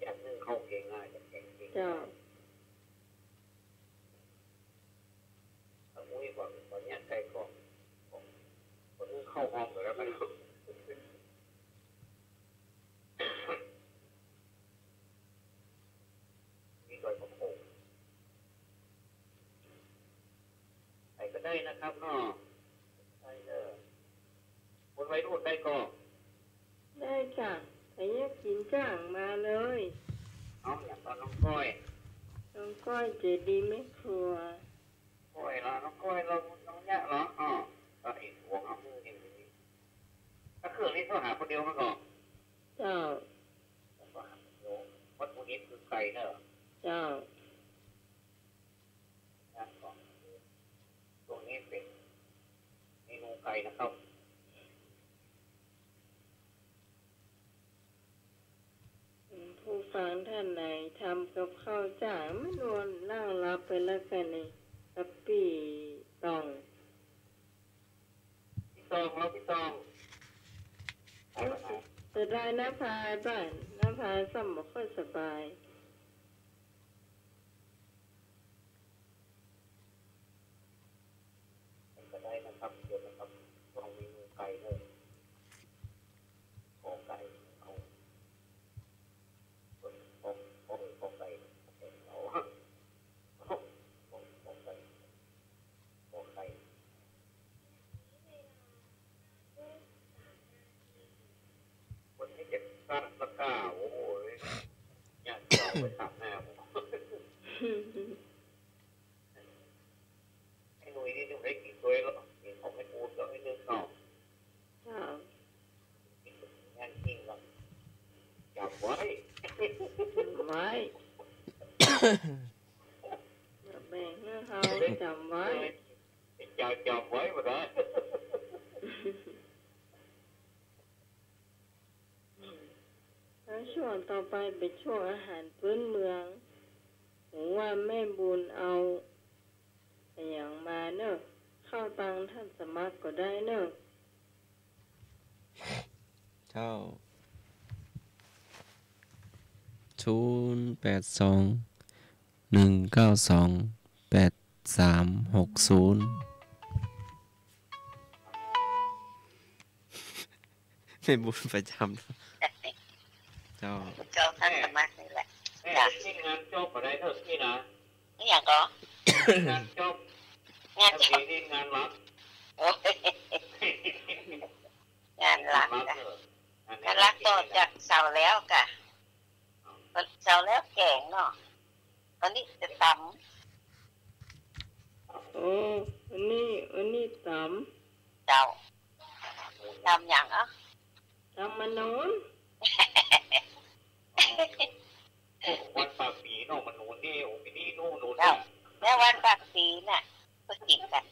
อยากนึ่งข้าวเก่งอ่ะ อยากแกงเก่ง เจ้า เอามุ้ยก่อน ขออนุญาตใกล้กล้อง ขอนึ่งข้าวหอมก่อนแล้วกัน มีดอยปะโขง ใครก็ได้นะครับเนาะ ได้เด้อ คนวัยรุ่นได้ก่อ ได้จ้ะ ใครอยากกิ๋นจ้างมาเลย เอาอย่างตอนน้องก้อย น้องก้อยเจดีแม่ครัว ก้อยเหรอ น้องก้อยเหรอ น้องเนี้ยเหรอ อ๋อ ก็ไอ้หัวเขามือนี่ ก็คือนี่เขาหาคนเดียวมาก่อน เจ้า ผมก็หาคนเดียว วัตถุดิบคือไก่เนอะ เจ้า ย่างก่อน ช่วงนี้เป็นเมนูไก่นะครับ ผู้ฟังท่านไหนทำกับข้าวจ้า แค่นี้ กับปี้ตอง ปี้ตอง แล้วปี้ตอง เสียดายน้าพายบ้าน น้าพายซ้ำบ่ค่อยสบาย ก็ได้นะครับ เดี๋ยวนะครับ ช่วงนี้ไกลเลย ขอไกล เอา ขอ ขอ ขอไกล เอา ขอ ขอไกล ขอไกล วันนี้เจ็ดสั้นละก้า โอ้ย อยากจะเอาไปตัดหน้าผม ไอ้หนุ่ยนี่หนุ่ยได้กิ๋นตวยแล้ว กิ๋นของแม่ปูนกับไอ้นึ่งเนาะ เจ้า งานจริงละ จ๋ำไว้ จ๋ำไว้ แบ่งหื้อเฮาจ๋ำไว้ จ๋ำ จ๋ำไว้บ่ได้ แล้วช่วงต่อไปเป๋นช่วงอาหารพื้นเมือง ผมว่าแม่บุญเอาอะหยังมาเน่อ ข้าวตังท่านสมัครก็ได้เน่อ เจ้า ศูนย์แปดสอง หนึ่งเก้าสอง แปดสามหกศูนย์ แม่บุญประจ๋ำ เจ้า เจ้าท่านสมัครนี่แหละ แม่ จ้ะ นี่งานจบบ่ได้เน่อนี่นะ นี่หยังก่อ งานจบ งานจบ อันนี้นี่งานรัฐ โอ้ย งานรัฐ งานรัฐ จ้ะ เน่อ งานรัฐต่อจากเสาร์แล้วก่ะ เสาร์แล้วแก๋งเนาะ อันนี้จะต๋ำ โอ้ อันนี้ อันนี้ต๋ำ เจ้า ต๋ำหยังอ่ะ ต๋ำมะนูน วันปากปีเนาะ มะนูนนี่ โอ้ ปีนี้นู่น นู่น เจ้า เนี่ย แล้ววันปากปีน่ะ ก็กิ๋นกั๋น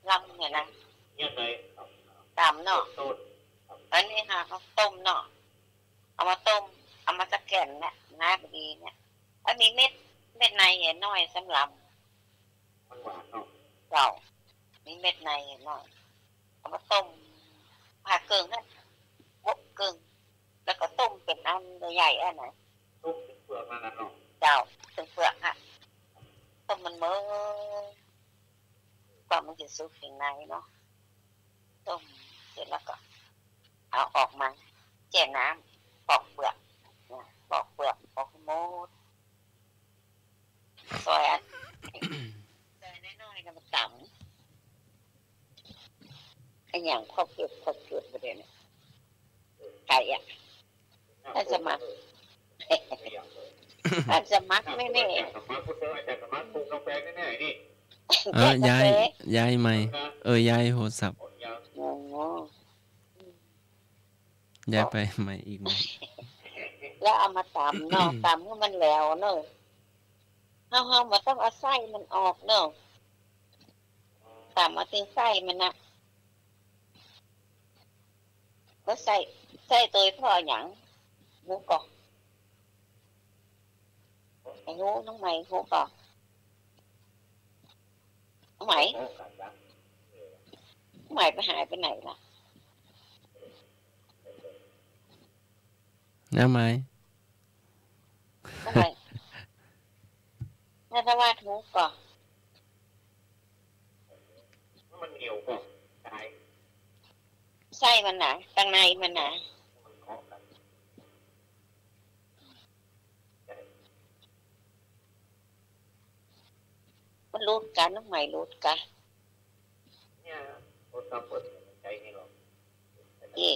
ลำเนี่ยนะ เนี่ยไง ต๋ำเนาะ ต้น อันนี้ค่ะ เขาต้มเนาะ เอามาต้ม เอามาสะแก่นเนี่ย น้าบดีเนี่ย อันนี้เม็ด เม็ดในเนี่ยน้อยสำหรับ มันหวานเนาะ เจ้า มีเม็ดในเนี่ยน้อย เอามาต้ม ผ่าเกิ่งหั่น โบะเกิ่ง แล้วก็ต้มเป๋นอันใหญ่ๆ อันน่ะ ต้มเป๋นเปลือกมันน่ะเนาะ เจ้า เป๋นเปลือกฮะ ต้มมันเมิน กว่ามันจะสุกข้างในเนาะ ต้มเสร็จแล้วก็เอาออกมา แจ้น้ำ ปอกเปลือก นะ ปอกเปลือกออกให้หมด ซอยอัน ซอยน้อยๆ น่ะมาต๋ำ ไอ้หยัง ข้าวเก็บ ข้าวเก็บประเดี๋ยวนี้ ใครอ่ะ ท่านสมัคร ท่านสมัครแน่ๆ สมัครผู้ช่วย อาจารย์สมัครปลูกกาแฟแน่ๆ นี่ เออ ย้าย ย้ายใหม่ เออ ย้ายโทรศัพท์ อ๋อ ย้ายไปใหม่อีกใหม่ แล้วเอามาต๋ำเนาะ ต๋ำหื้อมันแหลวเนาะ เฮา เฮาบ่ต้องเอาไส้มันออกเนาะ ต๋ำเอาแต่ไส้มันน่ะ ก็ใส่ ใส่โตยผ่อหยัง ฮู้ก่อ ไอ้ฮู้ น้องใหม่ฮู้ก่อ น้องใหม่ น้องใหม่ไปหายไปไหนล่ะ น้องใหม่ น้องใหม่ นาทวาสฮู้ก่อ มันเหนียวก่อ ต๋าย ไส้มันน่ะ ตังในมันน่ะ มันหลุดกั๋น น้องใหม่หลุดกั๋น เนี่ย โทรศัพท์เปิ้นใจ๊นี่หรอ เอ้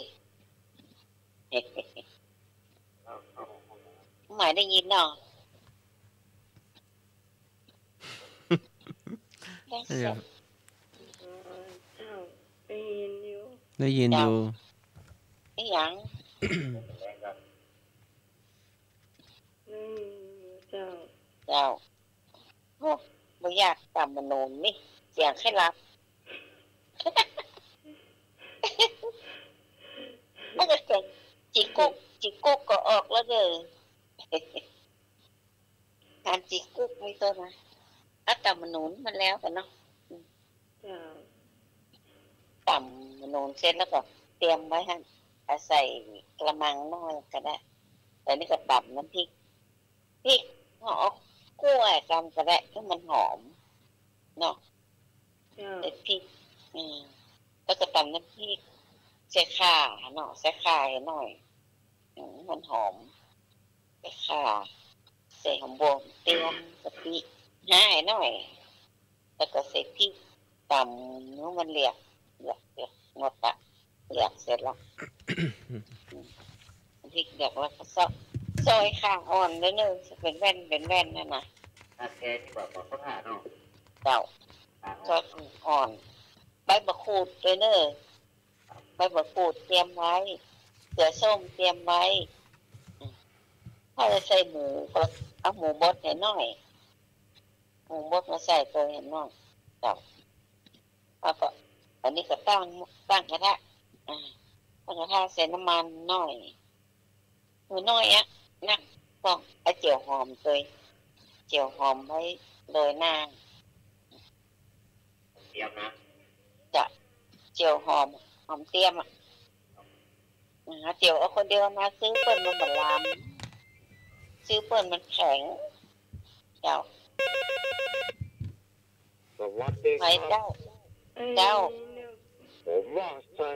น้องใหม่ได้ยินเนาะ ได้ยินอยู่ ได้ยินอยู่ เจ้า อีหยัง อืม เจ้า เจ้า โอ้ บ่อยากต๋ำมะนูนนี่ เสียงใค่หลับ มันก็เสียงจิกกุ๊ก จิกกุ๊กก็ออกแล้วเด้อ หั่นจี่กุ๊กไว้โตนะ เอาต๋ำมะหนุนมันแล้วกั๋นเนาะ อืม เจ้า ต๋ำมะหนุนเสร็จแล้วก็เตรียมไว้หั่น เอาใส่กะละมังน้อยก็ได้ แต่นี่ก็ต๋ำน้ำพริก พริก เอา เอาคั่วกำก็ได้ หื้อมันหอม เนาะ เจ้า ใส่พริก อืม แล้วก็ต๋ำน้ำพริก ใส่ข่าเนาะ ใส่ข่าหน่อย อืม มันหอม ใส่ข่า ใส่หอมบ่ม เตรียมกะปิ หาหน่อย แล้วก็ใส่พริก ต๋ำหื้อมันเหลือก เหลือก เหลือกหมดละ เหลือกเสร็จละ อืม พริกเหลือกแล้วก็ซอย ซอยข่าอ่อนเน่อ เน่อ เป็นแว่น เป็นแว่นนั่นนะ อ่ะ แค่นี้บอก บอกเขาหาเนาะ เจ้า อ่ะ ซอยข่าอ่อน ใบมะกรูดตวยเน่อ ใบมะกรูดเตรียมไว้ เขือส้มเตรียมไว้ อืม ถ้าจะใส่หมูก็เอาหมูบดหน่อย หมูบดมาใส่ตวยหน่อย เจ้า แล้วก็ อันนี้ก็ตั้ง ตั้งกระทะ อ่า ตั้งกระทะใส่น้ำมันหน่อย หมูน้อยอะ นะ ก็เอาเจียวหอมตวย เจียวหอมไว้โรยหน้า เตรียมนะ จ้ะ เจียวหอม หอมเตรียมอะ อ่า เจียวเอาคนเดียวนะ ซื้อเปิ้นมันบ่ลำ ซื้อเปิ้นมันแข็ง เจ้า สวัสดีครับ ไหวเจ้า เอ้ย เจ้า ผมว่าใส่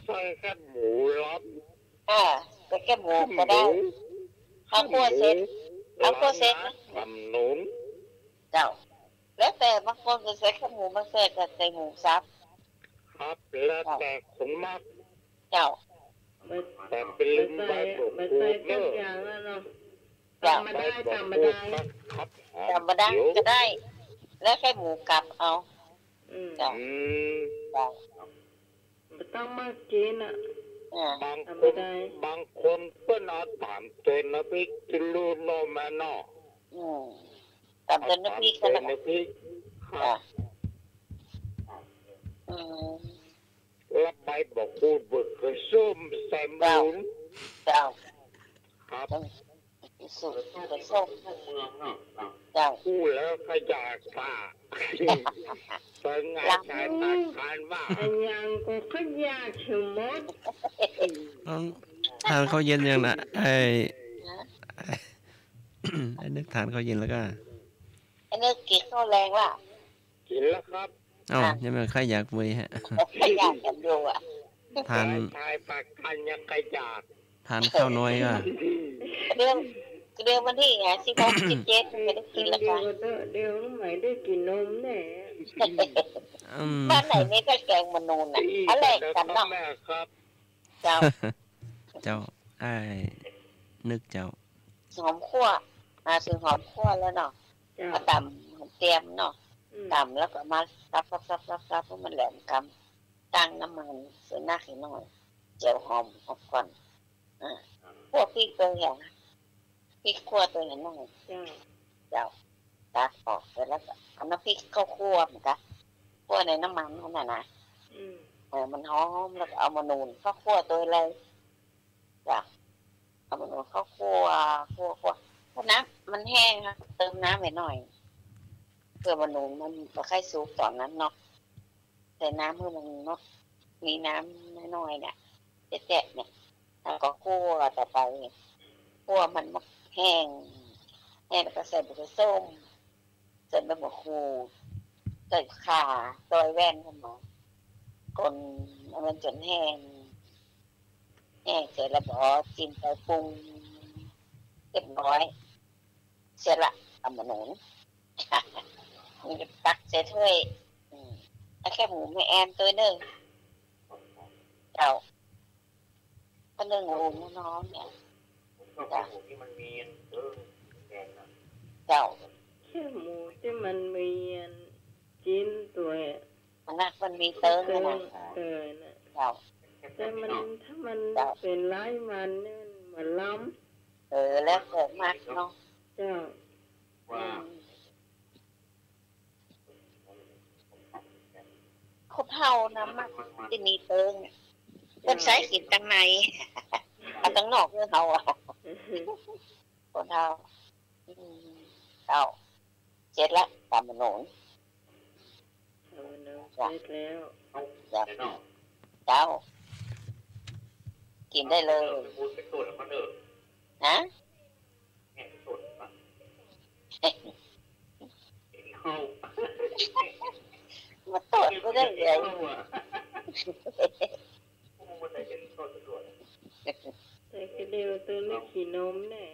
ใส่แค่หมูล้ำ อ่า ใส่แค่หมูก็ได้ หมู เอาคั่วเสร็จ หมู เอาคั่วเสร็จ ล้ำนะ ต๋ำหนุน เจ้า แล้วแต่ บางคนก็ใส่แค่หมู บางคนก็ใส่หมูสับ ครับ แล้วแต่คนมัก เจ้า แต่เป็นลืมใบบักขูดเน่อ ใบบักขูดเน่อ เจ้า ธรรมดา ใบบักขูด ธรรมดา ครับ หอม ธรรมดา เขียว ก็ได้ แล้วแค่หมูกับเอา อืม เจ้า อืม เจ้า บ่ต้องมากกิ๋นอะ อ่า บางคน ธรรมดา บางคนเปิ้นเอาต๋ำตวยน้ำพริก จะรู้เนาะแม่เนาะ อืม ต๋ำตวยน้ำพริก เอาต๋ำตวยน้ำพริก ครับ อ่า อืม แล้วใบบักขูด บักเขือส้ม ใส่หมู เจ้า เจ้า ครับ อืม สูตรเขือส้ม เจ้า อู้แล้วก็อยากจะ เป็นไง ลำ ใครตัดทานบ้าง อันยังก็ขยะเขียวมด ต้องทานข้าวเย็นยังนะ ไอ้ ฮะ ไอ้นึกทานข้าวเย็นแล้วก็ ไอ้นึกกิ๋นข้าวแลงละ กิ๋นแล้วครับ เอ้า อ่ะ ยังไม่ค่อยอยากเว้ยฮะ ขยะกันอยู่อะ ทาน ทายปากคันยังขยะ ทานข้าวน้อยก็ เรื่อง เรื่องวันตี้ไง สิบหก สิบเจ็ด มันจะได้กิ๋นแล้วกัน เดี๋ยวก็เถอะ เดี๋ยวไม่ได้กิ๋นนมแน่ อืม บ้านไหนนี่ก็แกงมะนูนน่ะ เอาแลกกั๋นเนาะ แม่ครับ เจ้า เจ้า อ้ายนึกเจ้า หอมคั่ว อ่า ถึงหอมคั่วแล้วเนาะ เจ้า มาต๋ำหอมเตรียมเนาะ อืม ต๋ำแล้วก็มาสับ สับ สับ สับ สับ หื้อมันแหลมกำ ตั้งน้ำมันใส่นักหน่อย เจียวหอมออกก่อน อ่า คั่วพริกตวยหน่อย พริกคั่วตวยหน่อย เจ้า เจ้า ตักออกไปแล้วก็เอาน้ำพริกเข้าคั่วเหมือนกั๋น คั่วในน้ำมันนั่นน่ะนะ อืม เออ มันหอมแล้วก็เอามะนูนเข้าคั่วตวยเลย จ้ะ เอามะนูนเข้าคั่ว คั่ว คั่ว พอน้ำมันแห้งนะ เติมน้ำไปหน่อย เผื่อมะนูนมันบ่ค่อยสุกต๋อนนั้นเนาะ ใส่น้ำหื้อมันเนาะ มีน้ำน้อยๆ เนี่ย แจ๊ะๆ เนี่ย แล้วก็คั่วต่อไป คั่วมันแห้ง แห้งแล้วก็ใส่บักเขือส้ม ใส่ใบบักขูด ใส่ข่า ซอยแว่นเข้ามา คนให้มันจ๋นแห้ง แห้งเสร็จแล้วก็เอาจี๋นไปปรุงเรียบร้อย เสร็จละ เอามาหนุน ตักใส่ถ้วย อืม เอาแค่หมูแม่แอนตัวนึ่ง เจ้า ก็นึ่งหมูน้อยเนี่ย เจ้า เจ้า แค่หมูตี้มันมีอันจี๋นตวย มันนักมันมีเติ๊งอะนะ เออ น่ะ เจ้า แต่มัน ถ้ามัน เจ้า เป๋นหลายวันนี่มันบ่ล้ำ เออ แล้วแต่มักเนาะ เจ้า อืม คนเฒ่านะมักตี้มีเติ๊ง เปิ้นใช้กิ๋นตังใน เอาตังนอกหื้อเฮาอะ คนเฒ่า อืม เจ้า เสร็จละ ต๋ำหนน ต๋ำหนน จ้ะ เสร็จแล้ว จ้ะ เจ้า กิ๋นได้เลย ฮะ มาตรวจก็ได้เลย แต่กะเดียวตัวนี้ขี้นมแน่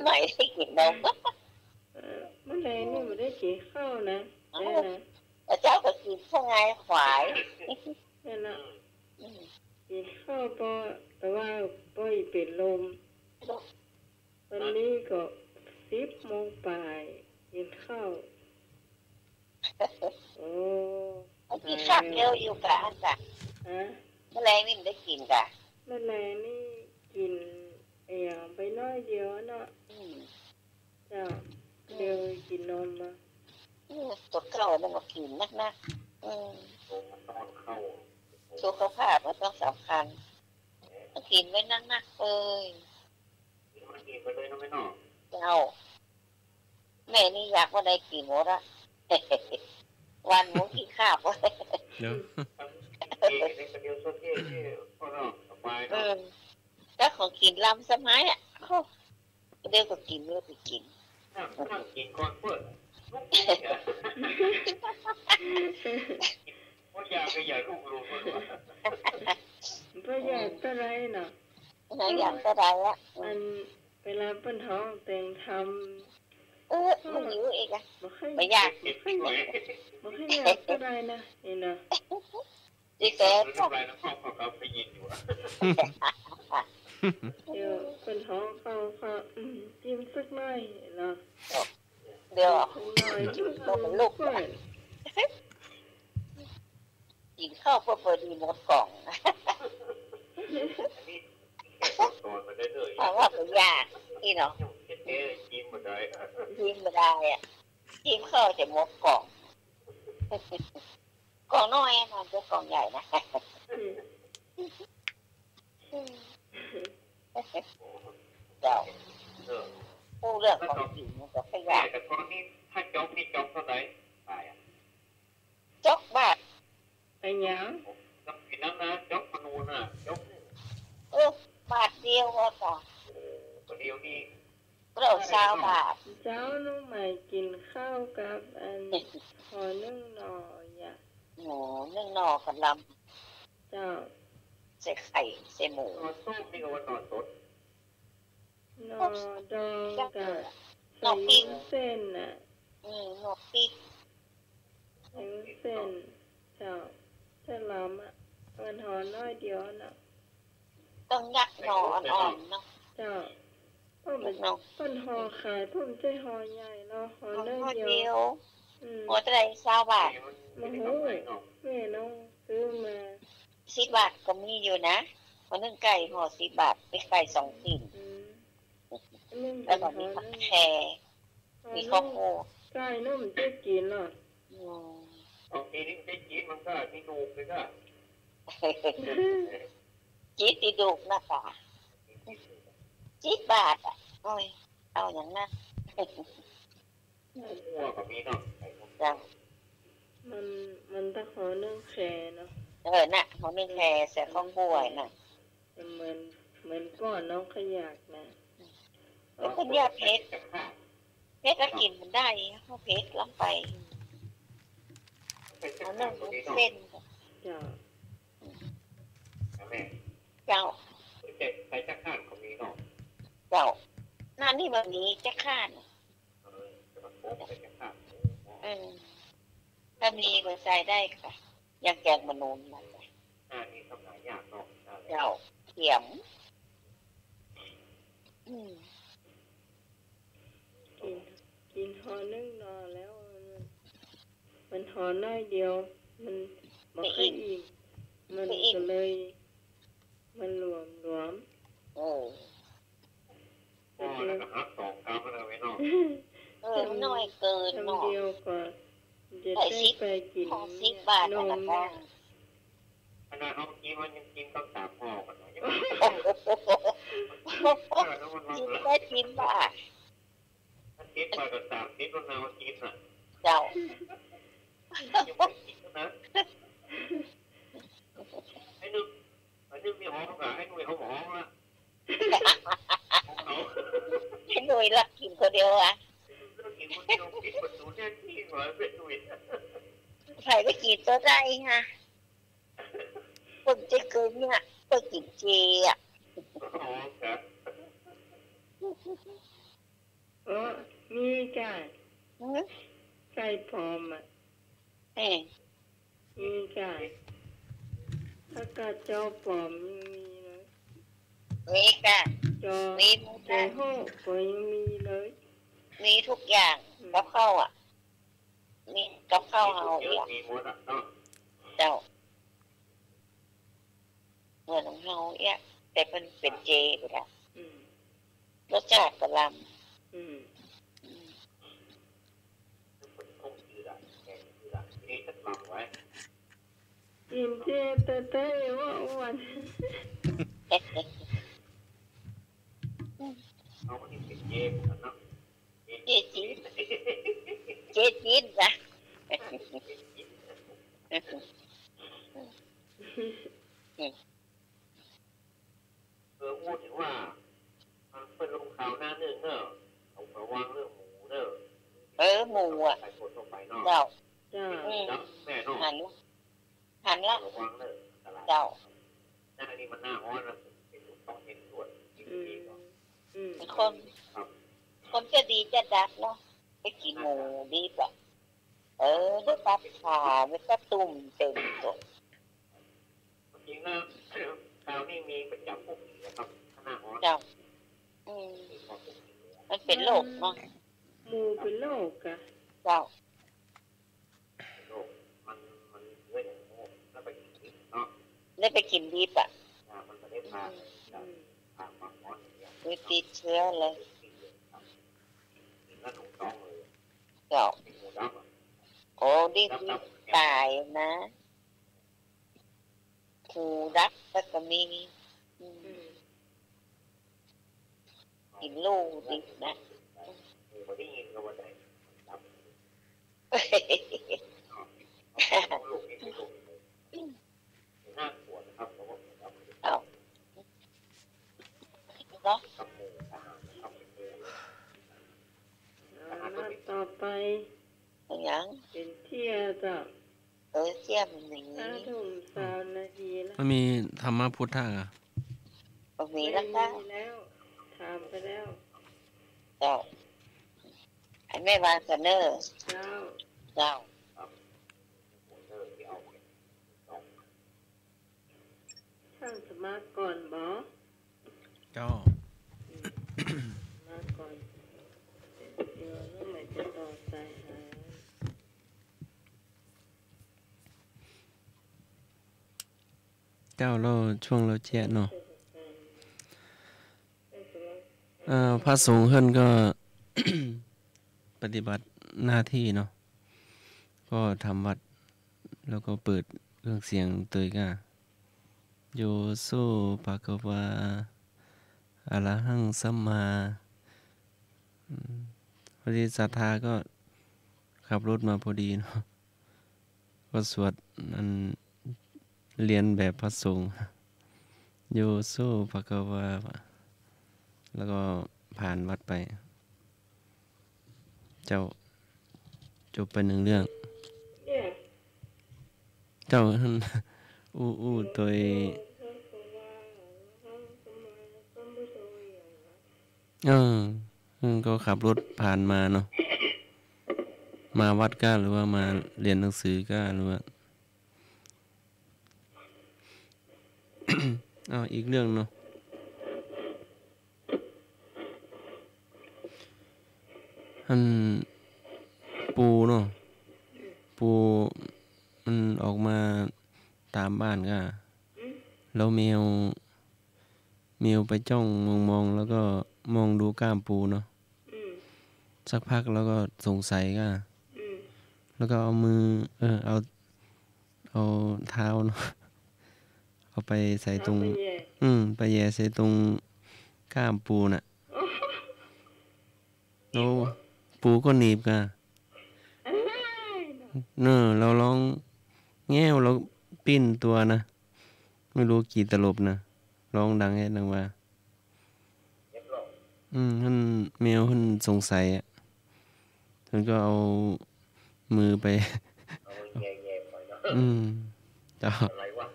ไม่ได้กิ๋นนม เออ เมื่อแลงนี่บ่ได้กิ๋นข้าวนะ เอ้า แน่นะ เจ้าก็กิ๋นข้าวไงขวาย นั่นน่ะ อืม กิ๋นข้าวปอ แต่ว่าปออีเป๋นลม วันนี้ก็สิบโมงปาย กิ๋นข้าว โอ้ กิ๋นข้าวเดียวอยู่กะอันกะ ฮะ เมื่อแลงนี่บ่ได้กิ๋นกะ เมื่อแลงนี่กิ๋นอะหยังไปน้อยเดียวเนาะ อืม เจ้า เดียวกิ๋นนมมา อืม ตั๋วเก่ามันก็กิ๋นนักๆ อืม สุขภาพมันต้องสำคัญ กิ๋นไว้นักๆ เอ้ย เจ้า แม่นี่อยากว่าได้กิ๋นหมดอะ วันหมูกิ๋นข้าว เดี๋ยว เออ แต่ของกิ๋นล้ำสมัยอะ โอ้ เดี๋ยวก็กิ๋น เดี๋ยวก็กิ๋น นั่ง นั่งกิ๋นก่อนเปิ้น ลุกกิ๋นเนี่ย บ่อยากก็อย่าลุกลุก บ่อยากเต้าใดเนาะ บ่อยากเต้าใดอะ อันเวลาเปิ้นฮ้องแต่งธรรม เออ มันหิวอีกอะ บ่ค่อย บ่อยาก บ่ค่อย บ่ค่อยอยากเต้าใดนะ นี่นะ ดีแต่ เดี๋ยวเปิ้นฮ้องเข้า เข้า อืม จิ้มสักหน่อยเนาะ เดี๋ยว สักหน่อย กิ๋นข้าวเปิ้น กิ๋นข้าวเปิ้น เปิ้นดีหมดก่อง ถามว่าบ่อยาก นี่เนาะ กิ๋นบ่ได้อะ กิ๋นข้าวจะหมดก่อง ก่องน้อยอะ มันจะก่องใหญ่นะ เจ้า เออ อู้เรื่องของกิ๋นมันก็ขยัน แต่ต๋อนนี้ถ้าจ๊อกนี่จ๊อกเต้าใด ขายอะ จ๊อกบาท อะหยัง จ๊อกกิ๋นน้ำนะ จ๊อกมะนูนน่ะ จ๊อก เออ บาทเดียวอะจ้ะ เออ บาทเดียวนี่ เปิ้นเอาซาวบาท เจ๊า น้องใหม่กิ๋นข้าวกับอัน ห่อนึ่งหน่ออะ ห่อนึ่งหน่อกะลำ เจ้า ใส่ไข่ ใส่หมู หน่อส้มนี่ก็ว่าหน่อสด หน่อดองกะ หน่อปิ้ง ใส่วุ้นเส้นน่ะ อืม หน่อปิ้ง ใส่วุ้นเส้น เจ้า จะลำอะ มันห่อน้อยเดียวน่ะ ต้องยัดหน่ออ่อนๆ เนาะ เจ้า เปิ้น เปิ้นห่อขาย เปิ้นบ่ใจ้ห่อใหญ่เนาะ ห่อน้อยเดียว ห่อเดียว อืม ห่อเต้าใด ซาวบาท บ่ฮู้ แม่น้องซื้อมา สิบบาทก็มีอยู่นะ ห่อนึ่งไก่ ห่อสิบบาท มีไก่สองชิ้น อืม แล้วก็มีผักแค มีข้าวโพด ไก่นึ่งบ่ใจ้กิ๋นเนาะ อืม บางทีนี่บ่ใจ้กิ๋น มันก็มีดูกเลยก็ กิ๋นติดูกนะกะ สิบบาทอะ โอ้ย เอาอย่างนั้น หัวก็มีเนาะ เจ้า มัน มันต้องห่อนึ่งแคเนาะ เออ น่ะ ห่อนึ่งแค ใส่ข้าวคั่วน่ะ เหมือน เหมือนก้อนน้องขยากนะ เออ คนอยากเผ็ด เผ็ดก็กิ๋นมันได้ เฮาเผ็ดลงไป เอานึ่งเส้น เจ้า เจ้า ใส่จักข่านก็มีเนาะ เจ้า นั่นนี่มันมีจักข่าน เออ ถ้ามีก็ใส่ได้ค่ะ อย่างแกงมะนูนนะ อ่า นี่ทำหลายอย่างเนาะ เจ้า เขียม อืม กิ๋น กิ๋นห่อนึ่งหน่อแล้ว มัน มันห่อน้อยเดียว มันบ่ค่อยอิ่ม มันก็เลย มันหลวมๆ เออ อ๋อ แล้วก็หักสองกำแล้วนะแม่เนาะ เออ มันน้อยเกินเนาะ กำเดียวก็จะได้ไปกิ๋น ห่อสิบบาท นม นั่นน่ะ ขนาดเฮากิ๋นมันยังกิ๋นต้องสามห่อกันเนาะ ยัง เออ แล้วมัน กิ๋นได้สิบบาท เจ๊กว่าก็สามสิบแล้วนะ ว่ากิ๋นน่ะ เจ้า ยังบ่ได้กิ๋นนะ ไอ้หนุ่ย ไอ้หนุ่ยมีฮ้องกะ ไอ้หนุ่ยเขาบ่ฮ้องละ ฮ้องเขา ไอ้หนุ่ยลักกิ๋นคนเดียวอะ ลักกิ๋นคนเดียว ปิดประตู๋แน่นอี่หน่อย ไอ้หนุ่ย ใผไปกิ๋นโตได้ฮะ คนเจ๊เกยเนี่ย ไปกิ๋นเจอะ อ๋อครับ เออ มีก่ะ หือ ไก่ป๋อมอะ เออ มีก่ะ ถ้าก่าจอป๋อมยังมีเลย มีก่ะ จอ มีหมด จอ อะ โฮกก็ยังมีเลย มีทุกอย่าง อืม กับข้าวอะ มีกับข้าวเฮาเอี้ย มีหมดอะเนาะ เจ้า เหมือนของเฮาเอี้ย แต่เปิ้นเป๋นเจไปละ อืม รสชาติก็ล้ำ อืม อืม กิ๋นเจแต๊ๆ ว่าอ้วน เอาคนนี้เป๋นเจหมดแล้วเนาะ เจจีน เจจีนนะ เออ อู้เถิงว่า มันเปิ้นลงข่าวหน้านึ่งเนอะ เอาระวังเรื่องหมูเนอะ เออ หมูอะ ไปคนทั่วไปเนาะ เจ้า เจ้า อืม เนาะ แม่เนาะ หัน หันละ ระวังเนอะ อันตราย เจ้า หน้านี่มันหน้าฮ้อนนะ เป็นลูกต้องเป็นตรวจ อืม อืม คน ครับ คนจะดีจะดัดเนาะ ไปกิ๋นหมูดิบอะ เออ ได้ตับขา ได้ตับตุ้มเต็มตัว จริงนะ คราวนี้มีประจ๋ำพวกนี้นะครับ คณะหมอ เจ้า อืม มันเป๋นโรคเนาะ หมูเป๋นโรคอะ เจ้า โรค มัน มันเยอะอย่างโรค แล้วไปกิ๋นดิบเนาะ แล้วไปกิ๋นดิบอะ อ่า มันไม่ได้ผ่าน อืม จาก อืม ผ่านความร้อนอย่างเงี้ย คือติดเชื้อเลย กิ๋นแล้วถูกต้องเลย เจ้า กิ๋นหมูดับอะ โอ้ นี่คือต๋ายนะ หมูดับแล้วก็มี อืม อืม กิ๋นลู่ดิบนะ หมูบ่ได้ยินก็ว่าได้ดับ เอ้า เนาะ เอาละ ต่อไป อะหยัง เป๋นเตี้ยเจ้า เออ เตี้ยมันอย่างนี้ ห้าทุ่มสามนาทีแล้ว มันมีธรรมะพุทธะเหรอ บ่มีแล้วค่ะ ไม่มีแล้ว ถามไปแล้ว เจ้า ให้แม่วางเสนอ เจ้า เจ้า ช่างสมาก่อนบ่ เจ้า อืม มาก่อน เดี๋ยวน้องใหม่จะต่อสายหา เจ้า แล้วช่วงเฮาเจี๊ยะเนาะ เอ่อ พระสงฆ์เปิ้นก็ ปฏิบัติหน้าที่เนาะ ก็ทำวัตร แล้วก็เปิดเครื่องเสียงตวยก้า โยโส ภะคะวา อะระหัง สัมมา อืม พอดีศรัทธาก็ขับรถมาพอดีเนาะ ก็สวดอันเลียนแบบพระสงฆ์ โยโส ภะคะวา แล้วก็ผ่านวัตรไป เจ้า จบไปนึ่งเรื่อง เนี่ย เจ้า อู้ อู้ตวย เออ อืม ก็ขับรถผ่านมาเนาะ มาวัดก้า หรือว่ามาเรียนหนังสือก้า หรือว่า อ้าว อีกเรื่องเนาะ อัน ปู่เนาะ ปู่มันออกมาต๋ามบ้านก้า แล้วแมว แมวไปจ้องมองๆ แล้วก็มองดูก้ามปู่เนาะ อืม สักพักแล้วก็สงสัยก้า อืม แล้วก็เอามือ เออ เอา เอาเท้าเนาะ เอาไปใส่ตรง เอาไปแหย่ อืม ไปแหย่ใส่ตรงก้ามปู่น่ะ โอ้ แล้ว ปูก็หนีบก่า เนอะ เฮาฮ้องแง้ว เฮาปิ้นตั๋วนะ ไม่ฮู้กี่ตลบนะ ฮ้องดังแฮะ ดังว่า อืม หั้นแมวหั้นสงสัยอะ มันก็เอามือไป เอาแย่ๆ ไปเนาะ อืม เจ้า อะไรวะ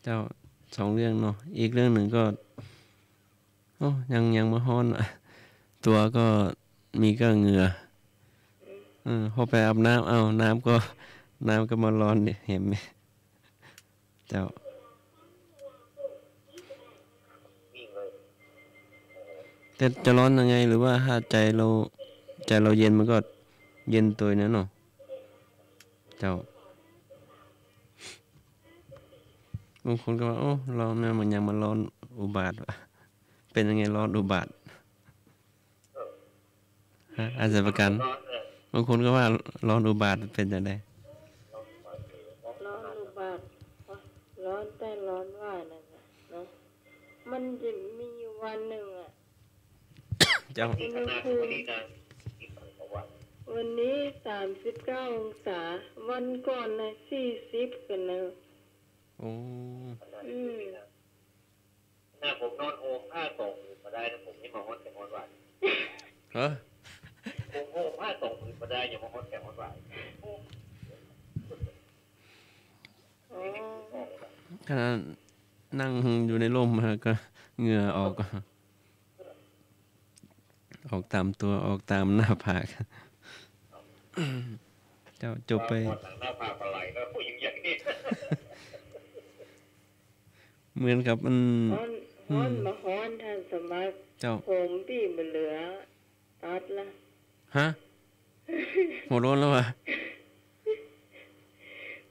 เจ้า สองเรื่องเนาะ อีกเรื่องนึ่งก็ โอ้ ยัง ยังบ่ฮ้อนอะ ตั๋วก็มีก้าเหงื่อ เออ พอไปอาบน้ำ เอ้า น้ำก็ น้ำก็มาฮ้อนเนี่ย หันก่อ เจ้า แต่จะฮ้อนยังไง หรือว่าถ้าใจ๋เฮา ใจ๋เฮาเย็นมันก็เย็นตวยนั้นเนาะ เจ้า บางคนก็ว่า โอ้ ฮ้อนนะ มันยังมาฮ้อนอุบาทวะ เป๋นยังไงฮ้อนอุบาท ฮะ อาจารย์ประกัน บางคนก็ว่าฮ้อนอุบาทเป๋นจั่งใด ฮ้อนอุบาท ฮ้อนแต๊ฮ้อนว่านั่นน่ะเนาะ มันจะมีอยู่วันนึ่งอะ เจ้า อุณหภูมิ วันนี้สามสิบเก้าองศา วันก่อนน่ะสี่สิบกั๋นนะ โอ้ อืม น่ะ ผมนอนห่มผ้าสองผืนบ่ได้นะ ผมยังมาฮ้อนแต๊ฮ้อนว่า ฮะ ผมห่มผ้าสองผืนบ่ได้ ยังมาฮ้อนแต๊ฮ้อนว่า อ๋อ ขนาดนั่งอยู่ในฮ่มอะก็เหงื่อออก ออกต๋ามตั๋ว ออกต๋ามหน้าผาก เจ้า จบไป หน้าผากปลาไหลก็ผู้หญิงอย่างนี้ เหมือนกับมัน ฮ้อน อืม ฮ้อนบ่ฮ้อน ต้านสมัคร เจ้า ผมปี้บ่เหลือ ตัดละ ฮะ หัวโล้นแล้ววะ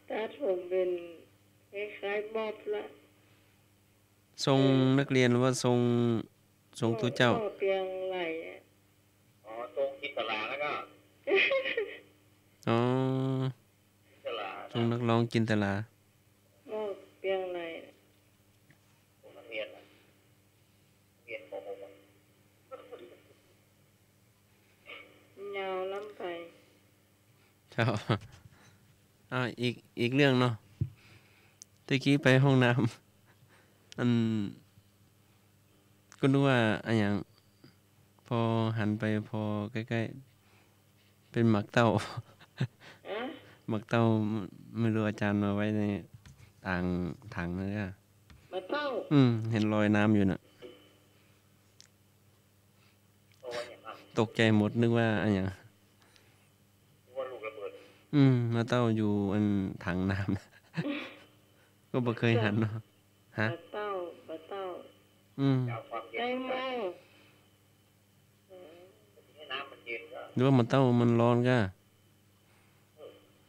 ตัดผมเป๋นคล้ายๆ บ๊อบละ ทรง เออ นักเรียนหรือว่าทรง ทรงตุ๊เจ้า ก็เปียงไหล่อะ อ๋อ ทรงจินตลาแล้วก็ อ๋อ จินตลา ทรงนักร้องจินตลา ก็เปียงไหล่อะ ผมนักเรียนอะ เรียน ป.หก อะ ยาวล้ำไป เจ้า อ่า อีก อีกเรื่องเนาะ ตะกี้ไปห้องน้ำ อัน ก็นึกว่าอะหยัง พอหันไปพอใก้ๆ เป๋นหมากเต้า อะ หมากเต้า ไม่รู้อาจารย์มาไว้ในต๋างถังเลยอะ หมากเต้า อืม หันลอยน้ำอยู่น่ะ ตกใจ๋หมด นึกว่าอะหยัง นึกว่าลูกระเบิด อืม หมากเต้าอยู่อันถังน้ำ ก็บ่เกยหันเนาะ ฮะ หมากเต้า หมากเต้า อืม จะเอาความเย็น แตงโม อืม ให้น้ำมันเย็นก็ หรือว่าหมากเต้ามันฮ้อนก่า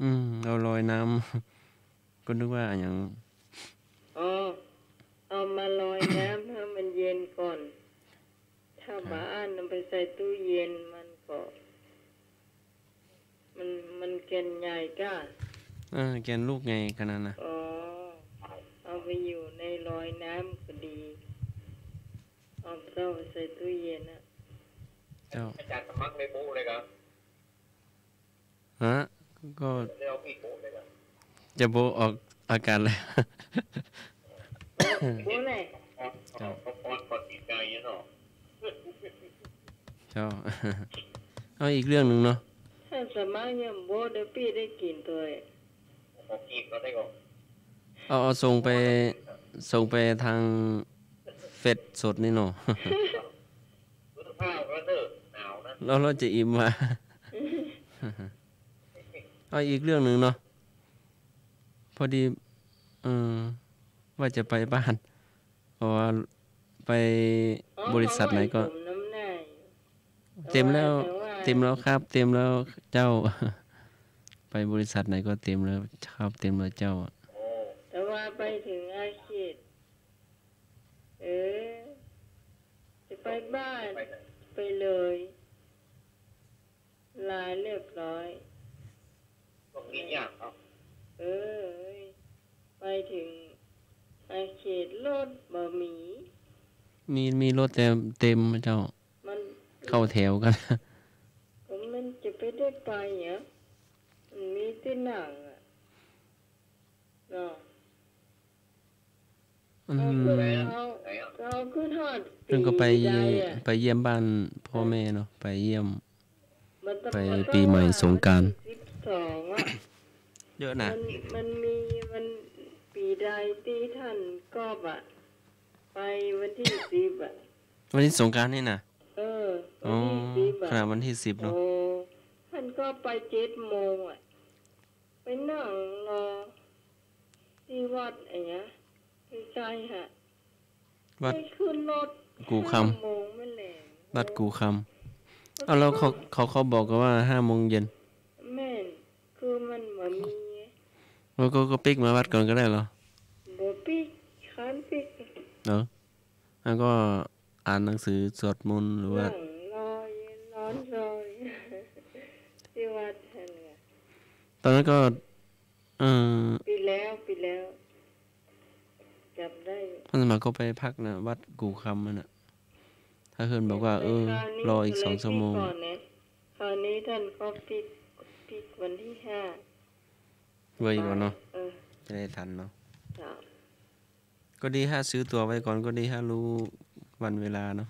อืม เอาลอยน้ำ ก็นึกว่าอะหยัง อ๋อ เอามาลอยน้ำให้มันเย็นก่อน ถ้าบ่อั้นเอาไปใส่ตู้เย็นมันก็ มัน มันแก่นใหญ่ก่า อ่า แก่นลูกใหญ่ขนาดน่ะ อ๋อ เอาไปอยู่ในลอยน้ำก็ดี เอาเต้าไปใส่ตู้เย็นอะ เจ้า อาจารย์สมัครเลยปุ๊เลยครับ ฮะ ก็ เดี๋ยวเอาผิดปุ๊เลยครับ จะบ่ออกอากาศเลย ปุ๊เลย เจ้า เขาป้อนก่อนปีใหม่เนาะ เจ้า เอาอีกเรื่องนึ่งเนาะ ถ้าสมัครยังบ่ได้ปี้ได้กิ๋นตวย เอา เอาส่งไป ส่งไปตางเฟซสดนี่เนาะ แล้วเฮาจะอิ่มวะ เอาอีกเรื่องนึ่งเนาะ พอดี เอ่อ ว่าจะไปบ้าน เพราะว่าไปบริษัทไหนก็ เต็มแล้ว เต็มแล้วครับ เต็มแล้วเจ้า ไปบริษัทไหนก็เต็มแล้วครับ เต็มแล้วเจ้า แต่ว่าไปเถิงอาเขต เออ จะไปบ้าน ไปเลย ลาเรียบร้อย ตรงนี้ยากเนาะ เออ ไปเถิง ไอ้เขตรถบ่มี มี มีรถแต่เต็มเจ้า มัน เข้าแถวกั๋น ก็มันจะไปได้ไปอะ มันมีตี้นั่งอะ เนาะ อืม เอาขึ้น เอา เอาขึ้นฮอด เปิ้นก็ไป ปี๋ใดอะ ไปเยี่ยมบ้านพ่อแม่เนาะ ไปเยี่ยม มันต้อง ไป มันต้อง ปี๋ใหม่สงกรานต์ วันที่สิบสองอะ เยอะนะ มัน มันมีวัน ปี๋ใดตี้ต้านก๊อฟอะ ไปวันที่สิบอะ วันที่สงกรานต์นี่นะ เออ อ๋อ วันที่สิบอะ ขนาดวันที่สิบเนาะ โอ้ ต้านก๊อฟไปเจ็ดโมงอะ ไปนั่งรอตี้วัดอะหยัง ใก้ๆ ฮะ วัด ไปขึ้นรถ กู่คำ ห้าโมงมาแล้ว วัดกู่คำ เอา แล้วเขา เขา เขาบอกกั๋นว่าห้าโมงเย็น แม่น คือมันบ่มี แล้วก็ ก็ปิ๊กมาวัดก่อนก็ได้เหรอ บ่ปิ๊ก คันปิ๊ก เหรอ แล้วก็อ่านหนังสือสวดมนต์หรือว่า นั่งรออยู่ นอนรออยู่ ตี้วัดหั้นแหละ ตอนนั้นก็ เอ่อ ปี๋แล้ว ปี๋แล้ว จ๋ำได้ อาตมาก็ไปพักนะ วัดกู่คำนั่นน่ะ ถ้าเปิ้นบอกว่า เออ ไปคราวนี้ รออีกสองชั่วโมง ก็เลยปิ๊กก่อนนะ คราวนี้ต้านก็ปิ๊ก ปิ๊กวันที่ห้า ไว้ก่อนเนาะ เออ จะได้ทันเนาะ เจ้า ก็ดีฮะ ซื้อตั๋วไว้ก่อนก็ดีฮะ ฮู้วันเวลาเนาะ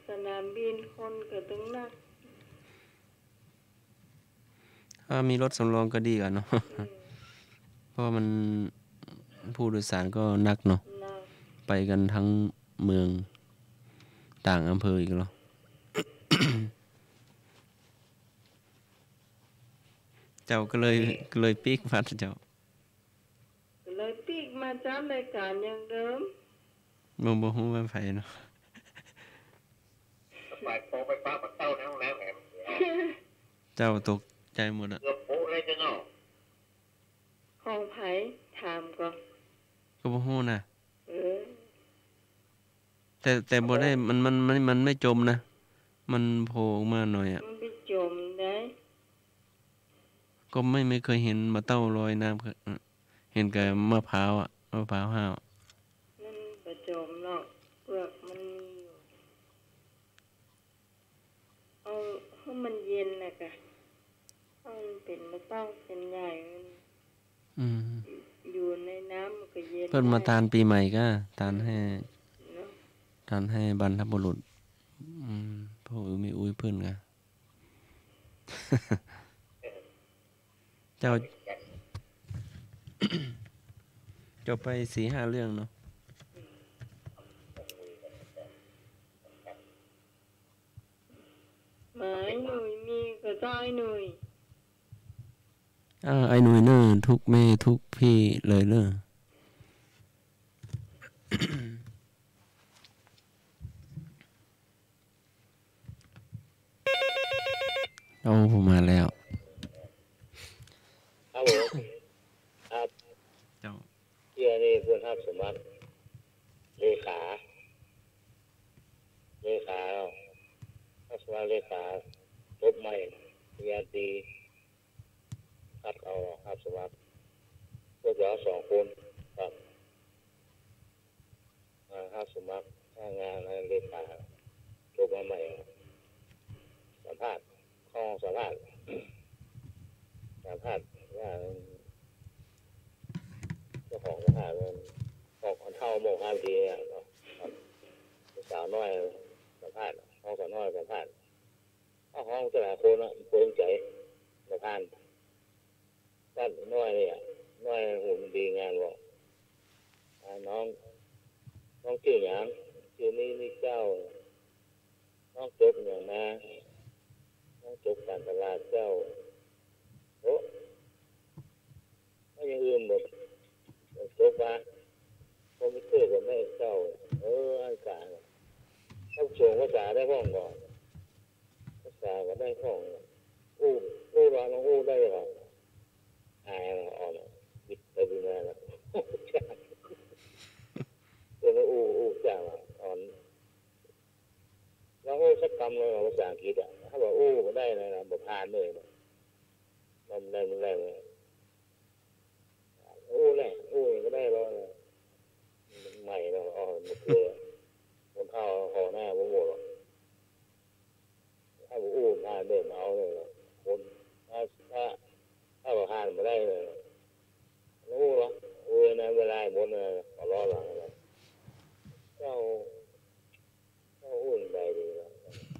สนามบินคนก็ตึงนัก ถ้ามีรถสำรองก็ดีกว่าเนาะ อืม เพราะว่ามัน ผู้โดยสารก็นักเนาะ นัก ไปกั๋นทั้งเมือง ต่างอำเภออีกเหรอ เจ้าก็เลย ก็เลยปิ๊กวัดเจ้า เลยปิ๊กมาจัดรายก๋านอย่างเดิม บ่ บ่ฮู้ว่าใผเนาะ ไปโทรไปปะกับเจ้าในห้องน้ำแหม เจ้าตกใจ๋หมดอะ เกือบโป๊ะเลยเจ้าเนาะ ของใผ ถามก่อ ก็บ่ฮู้นะ เออ แต่ แต่บ่ได้ มัน มัน มัน มันไม่จมนะ มันโผล่ออกมาหน่อยอะ มันไปจมได้ ก็ไม่ ไม่เคยเห็นบ่าเต้าลอยน้ำ เห็นแต่มะพร้าวอะ มะพร้าวห้าว มันบ่จมหรอก เปลือกมันมีอยู่ เอาหื้อมันเย็นน่ะกะ เอามันเป๋นบ่าเต้าเส้นใหญ่ มัน อืม อยู่ในน้ำมันก็เย็น เปิ้นมา ได้ ตานปี๋ใหม่ก็ ตานหื้อ เนาะ ตานหื้อบรรพบุรุษ อืม พ่ออือแม่อุ๊ยเปิ้นก็ เจ้า จบไปสี่ห้าเรื่องเนาะ หมายหนุ่ยมีก็จ้อยหนุ่ย อ่า ไอ้หนุ่ยเน่อ ทุกแม่ทุกพี่เลยเน่อ โอ้ ผมมาแล้ว ฮัลโหล ครับ เจ้า เที่ยนี่เปิ้นฮับสมัครเลขา เลขา ฮับสมัครเลขา จบใหม่ ปริญญาตรี คัดเอา ฮับสมัคร พวกเราสองคน ครับ มาฮับสมัครงานเลขา จบมาใหม่ สัมภาษณ์ ห้องสัมภาษณ์ สัมภาษณ์ว่า เจ้าของสัมภาษณ์ว่า ออกเฒ่าโมงห้านาทีเนี่ย ครับ สาวน้อยสัมภาษณ์ ห้องสาวน้อยสัมภาษณ์ เอาห้องแต่ละคนน่ะ เปิดใจ๋ บ่ผ่าน ตัดน้อยเนี่ย น้อยหูมันดีงานบอก อ่า น้อง น้องจื้อหยัง จื้อนี่นี่เจ้า น้องจบหยังมา น้องจบก๋านตลาดเจ้า โอ้ ว่าอย่างอื่นบ่ จบมา คอมพิวเตอร์ก็แม่นเจ้า เออ อันกลาง เขาส่งภาษาได้พ่องบ่ ภาษาก็ได้พ่อง อู้ อู้ลาวอู้ได้บ่ อายอ่ะ อ่อนอ่ะ บิดไปบิดมาแล้ว เออ อู้ อู้จ้างอ่ะ อ่อน ลาวอู้สักกำเลย ภาษาอังกฤษอ่ะ ถ้าว่าอู้บ่ได้นะ บ่ผ่านเลยนะ มันได้ มันได้เลย อู้แหละ อู้ก็ได้แล้วนะ ใหม่เนาะ อ๋อ มันคือคนเฒ่าห่อหน้าบ่หมดหรอก ถ้าบ่อู้ ถ้าเดินเอาเลย คน ถ้า ถ้า ถ้าบ่ผ่านบ่ได้เลย อู้หรอ อู้นะ เวลาหมดนะ ขอร้องหลังนะ เจ้า เจ้าอู้ใดดีนะ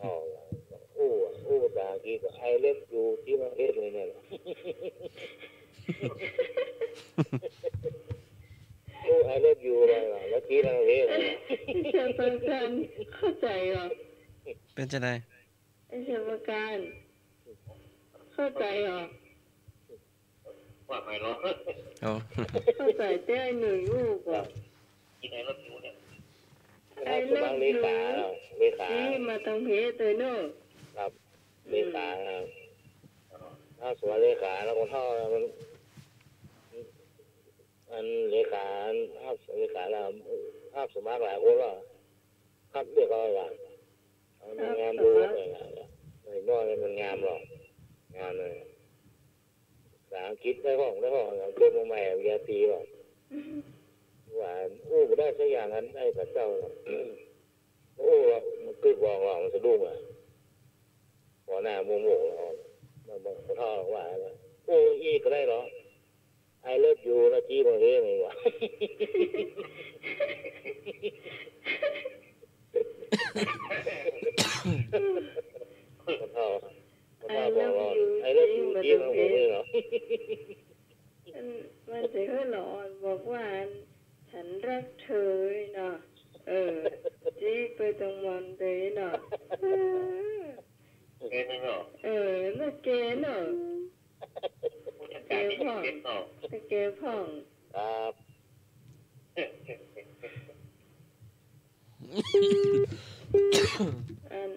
อ๋อ อู้ อู้ภาษาอังกฤษก็ I love you ที่ประเทศเลยเนี่ย อู้ I love you อะไรวะ แล้วที่ประเทศอะไรวะ ไอ้เจ้าประการเข้าใจ๋เหรอ เป๋นจะใด ไอ้เจ้าประการ เข้าใจ๋เหรอ ว่าไงเนาะ อ๋อ เข้าใจ๋แต่ไอ้หนุ่ยอู้ก่อ กินไอ้รถหิวเนี่ย ไอ้รถหิว เลขา เลขา นี่มาตังเพจเลยเนาะ ครับ อืม เลขาครับ ถ้าสมัครเลขาแล้วคนเฒ่ามัน อันเลขา อันฮับเลขาแล้ว ฮับสมัครหลายคนแล้ว คัดเลือกเอาว่า เอามันงามดู ครับ เออ เออ น้อยมันงามหรอก งามเลย ภาษาอังกฤษได้ห้อง ได้ห้อง เกิดมาใหม่ วีไอพี หรอก ว่า อู้ บ่ได้สักอย่าง อันได้กับเจ้า อู้ มันกึ๊กบอกว่ามันสะดุ้งอะ หัวหน้าโมโหเรา มันบอก คนเฒ่าว่า อู้ อี้ก็ได้หรอ I love you นะ จี้บางทีนี่หว่า คนเฒ่า คนเฒ่าบอกเรา I love you จี้บางทีนี่หรอ มัน มันจะหื้อหลอนบอกว่า ฉันรักเธอเนาะ เออ จี้ไปตรงวันเลยเนาะ เออ เก๋เนาะ เออ น่าเก๋เนาะ เก๋พ่อง เก๋พ่อง ครับ อัน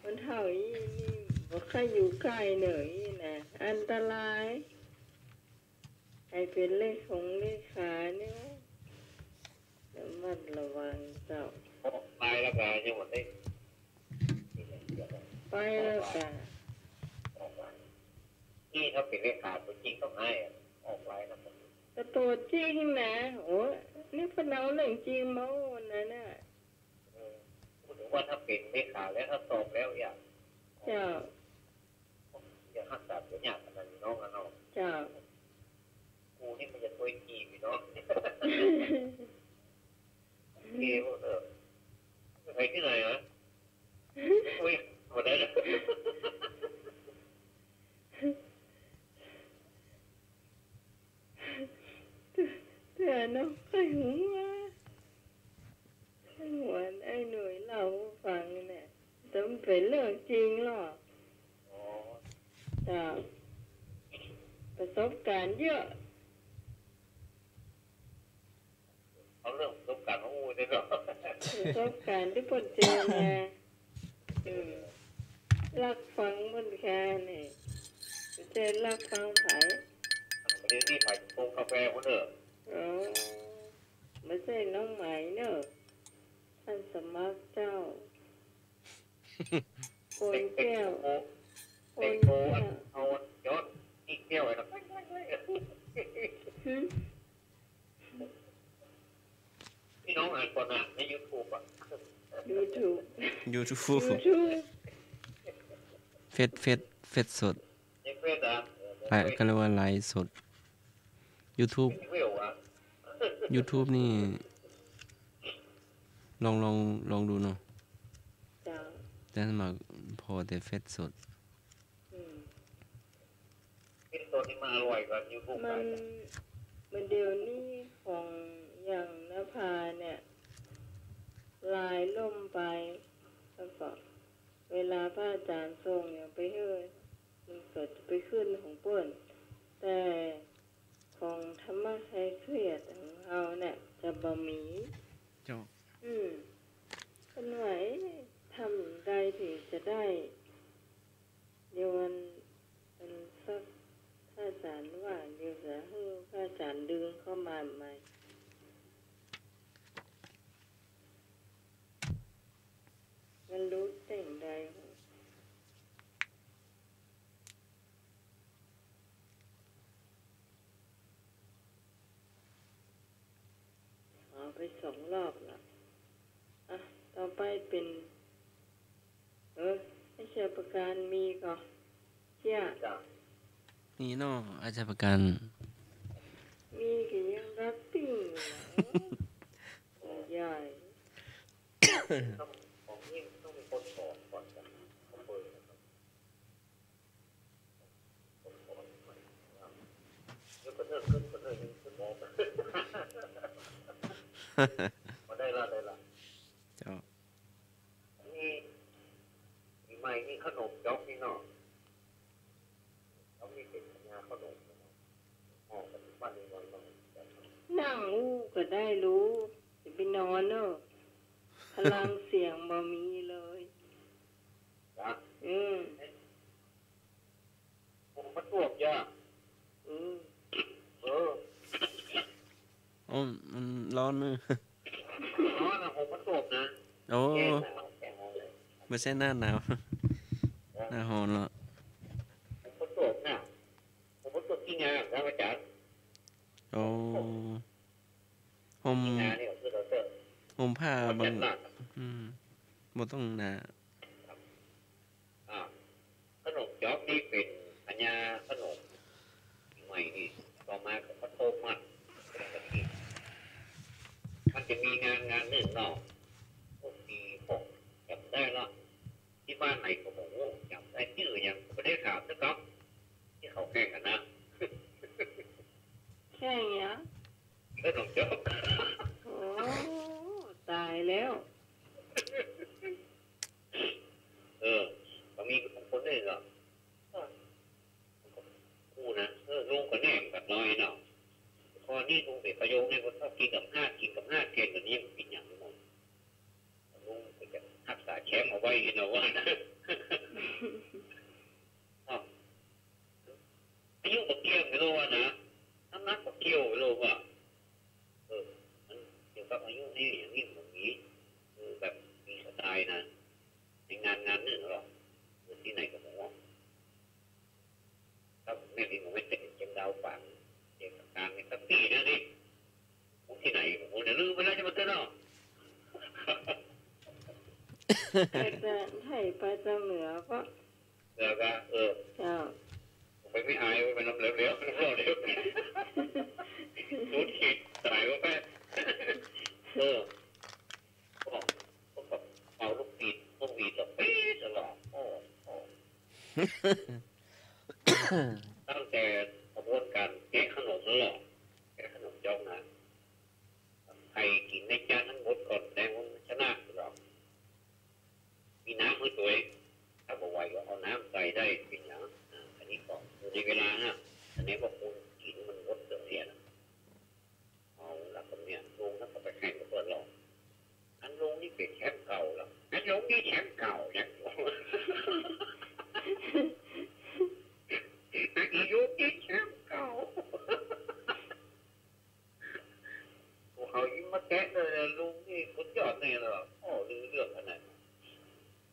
คนเฒ่าอี้นี่ บ่ใค่อยู่ใก้เน่ออี้นะ อันตราย ใผเป๋นเลขงเลขาเนี่ย ระมัดระวังเจ้า ออกไปแล้วกายังบ่ได้ ไปแล้วกา ออกไป นี่ถ้าเป๋นเลขาตั๋วจริงต้องให้อะ ออกไปนะ แต่ตั๋วจริงนะ โอ้ นี่เปิ้นเอาเรื่องจริงมาอู้นะเนี่ย เออ พูดถึงว่าถ้าเป๋นเลขาแล้ว ถ้าสอบแล้วเนี่ย เจ้า จะฮักษาตั๋วยากขนาดนี้เนาะ เนาะ เจ้า กูนี่มันจะตั๋วจริงอยู่เนาะ เกมเออ ไปที่ไหนวะ อุ้ย หมดแล้ว เตื้อ เตื้อเนาะ ใค่หัว ใค่หัว ไอ้หนุ่ยเล่าหื้อฟังเนี่ย แต่มันเป๋นเรื่องจริงหรอก อ๋อ เจ้า ประสบการณ์เยอะ เอาเรื่องประสบการณ์มาอู้ได้เหรอ ประสบการณ์ตี้เปิ้นเจอมา อืม ลักฟังเปิ้นแค่นี่ บ่ใจ้ลักฟังใผ บ่ใจ้นี่ใผ ชงกาแฟพุ้นเน่อ อ๋อ บ่ใจ้น้องไหมเน่อ ท่านสมัครเจ้า โกนแก้ว โกนแก้ว เอายอดอีกแก้วไว้นะ หึ พี่น้องอ่านก่อนนะ ในยูทูบอะ ยูทูบ ยูทูบ ยูทูบ เฟซ เฟซ เฟซสด ในเฟซอะ ไลฟ์ ก็เรียกว่าไลฟ์สด ยูทูบ เฟซอะ ยูทูบนี่ ลอง ลอง ลองดูเนาะ เจ้า แต่ส่วนมากผ่อแต่เฟซสด อืม เฟซสดนี่มันอร่อยกว่ายูทูบ มัน หลายนะ มันเดี๋ยวนี้ของอย่างนภาเนี่ย ไลน์ล่มไป แล้วก็เวลาพระอาจารย์ส่งอย่างไปหื้อ มันก็จะไปขึ้นของเปิ้น แต่ของธรรมะคลายเครียดของเฮาเนี่ย จะบ่มี เจ้า อืม เปิ้นว่า เอ๊ะ ทำใดถึงจะได้ เดี๋ยววัน วันสัก พระอาจารย์ว่า เดี๋ยวจะหื้อพระอาจารย์ดึงเข้ามาใหม่ มันรู้แต่งใด เป๋น เออ อาจารย์ประการมีก่อ เจ้า มีเนาะ อาจารย์ประการ มีก็ยังรับปิ้งอยู่นะ โอ้ย ใหญ่ เดี๋ยวก็เนิ่นขึ้น ก็เนิ่นขึ้น ก็มอง พอได้ละ ได้ละ เจ้า นี่ ปี๋ใหม่นี่ขนมจ๊อกนี่เนาะ จ๊อกนี่เป๋นพญาขนม ห่อปัจจุบันนี่วันละ นั่งอู้ก็ได้ลูก จะไปนอนเนาะ พลังเสียงบ่มีเลย นะ อืม ผมมาตรวจยา อืม เออ โอ้ มันร้อนนะ ร้อนนะ ผมมาตรวจนะ โอ้ แก้หนาว แก้หนาวเลย บ่ใจ้หน้าหนาว หน้าฮ้อนแล้ว ผมมาตรวจนะ ผมมาตรวจที่งานครับอาจารย์ โอ้ ห่ม ที่งานนี่ก็คือเราเจอ ห่มผ้า เขา บาง จัดหนัก อืม บ่ต้องหนา อ่า ขนมจ๊อกนี่เป๋นพญาขนมใหม่นี่ ต่อมาก็ข้าวต้มมัด มันจะมีงานงานนึ่งเนาะ พวกปี๋ ผมจ๋ำได้ละ ตี้บ้านไหนก็บ่ฮู้ จ๋ำได้จื้อหยังก็บ่ได้ถามนะก๊อฟ ตี้เขาแข่งกั๋นนะ แข่งหยัง ขนมจ๊อก โอ้ ต๋ายแล้ว เออ ก็มีคนนึ่งอะ ฮู้นะ เออ ลุงก็แน่มกั๋นน้อยเนาะ คอนี้ลุงเป๋นประโยคนี่ ก็ชอบกิ๋นกับฮาด กิ๋นกับฮาดแกงกั๋นนี่ มันเป๋นหยังหมด ลุงก็จะฮักษาแชมป์เอาไว้เนาะว่านะ อ้าว อายุบ่เกี่ยวกั๋นโลกว่านะ น้ำหนักบ่เกี่ยวกั๋นโลกว่า เออ มันเกี่ยวกับอายุนี่ อย่างนี้มันมี คือแบบมีสไตล์นะ ในงานงานนึ่งหรอก เออ ตี้ไหนก็บ่ฮู้ ครับ แม่นดี ผมไม่เจ๋ง เจ๋งดาวฝาง เจ๋งกลางในสักปี๋นะนี่ ผมตี้ไหน ผมจะลืมไปแล้ว จะมาเตือนเอา ไปจะ ไถไปจะเหนือก็ เหนือก็ เออ เจ้า ไปไม่อาย ไปนำเหลวๆ นำเหลวๆ ศูนย์ขีด ต๋ายก็ไป เออ ก็ ก็เป่าลูกปีด ลูกปีดก็ปี๊ดตลอด โอ้ โอ้ ตั้งแต่ขบวนก๋านแกะขนมนั่นแหละ แกะขนมจ๊อกนะ ใผกิ๋นในจานนั้นหมดก่อน แสดงว่ามันชนะหรอก มีน้ำหื้อตวย ถ้าบ่ไหวก็เอาน้ำใส่ได้ เป๋นหยัง อ่า อันนี้ก็อยู่ในเวลานะ แสดงว่าคนกิ๋นมันหมดเสียนะ เอาละ คนเนี่ย ลุงนั้นก็ไปแข่งกับเปิ้นหรอก อันลุงนี่เป๋นแชมป์เก่าแล้ว อันลุงนี่แชมป์เก่าเนี่ย อันลุงนี่แชมป์เก่า โอ้ เขายิ่งมาแกะเลยนะ ลุงนี่สุดยอดแน่เลยว่ะ โอ้ ลือเรื่องขนาดนั้น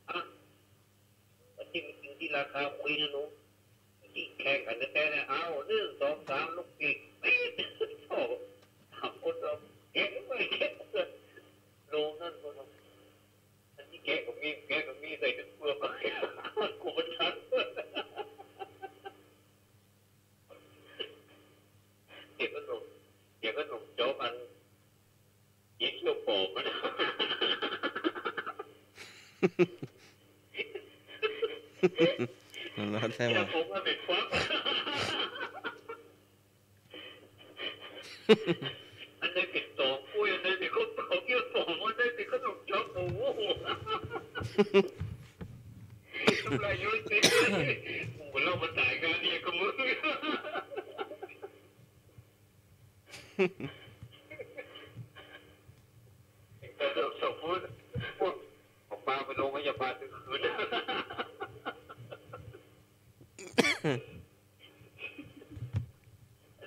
อ่ะ ตี้มันกิ๋นตี้ราคาคุยนะลุง ตี้แข่งกั๋นแต๊ๆ เนี่ย เอา นึ่ง สอง สาม ลูกปีก ปี๊ด โอ้ สามคนเราแกะไม่แกะ ลุงนั้นก็ อันตี้แกะก็มี แกะก็มี ใส่ตึงเปลือกก็ กูมันทัน เดี๋ยวก็หนุ่ม เดี๋ยวก็หนุ่มโจ๊กอัน เจ๊เขี้ยวปอมมัน หัวเราะแท้ว่ะ เขี้ยวปอมมันเป๋นฟัก อันไหนเป๋นต๋อปุ้ย อันไหนเป๋นข้าวต๋อเขี้ยวปอม อันไหนเป๋นขนมจ๊อก โอ้โห น้ำลายย้อยเต๊ะ กูเล่ามาต๋ายงานนี้กับมึง แต่สมมุติ พวก เอาปาไปโรงพยาบาลกลางคืน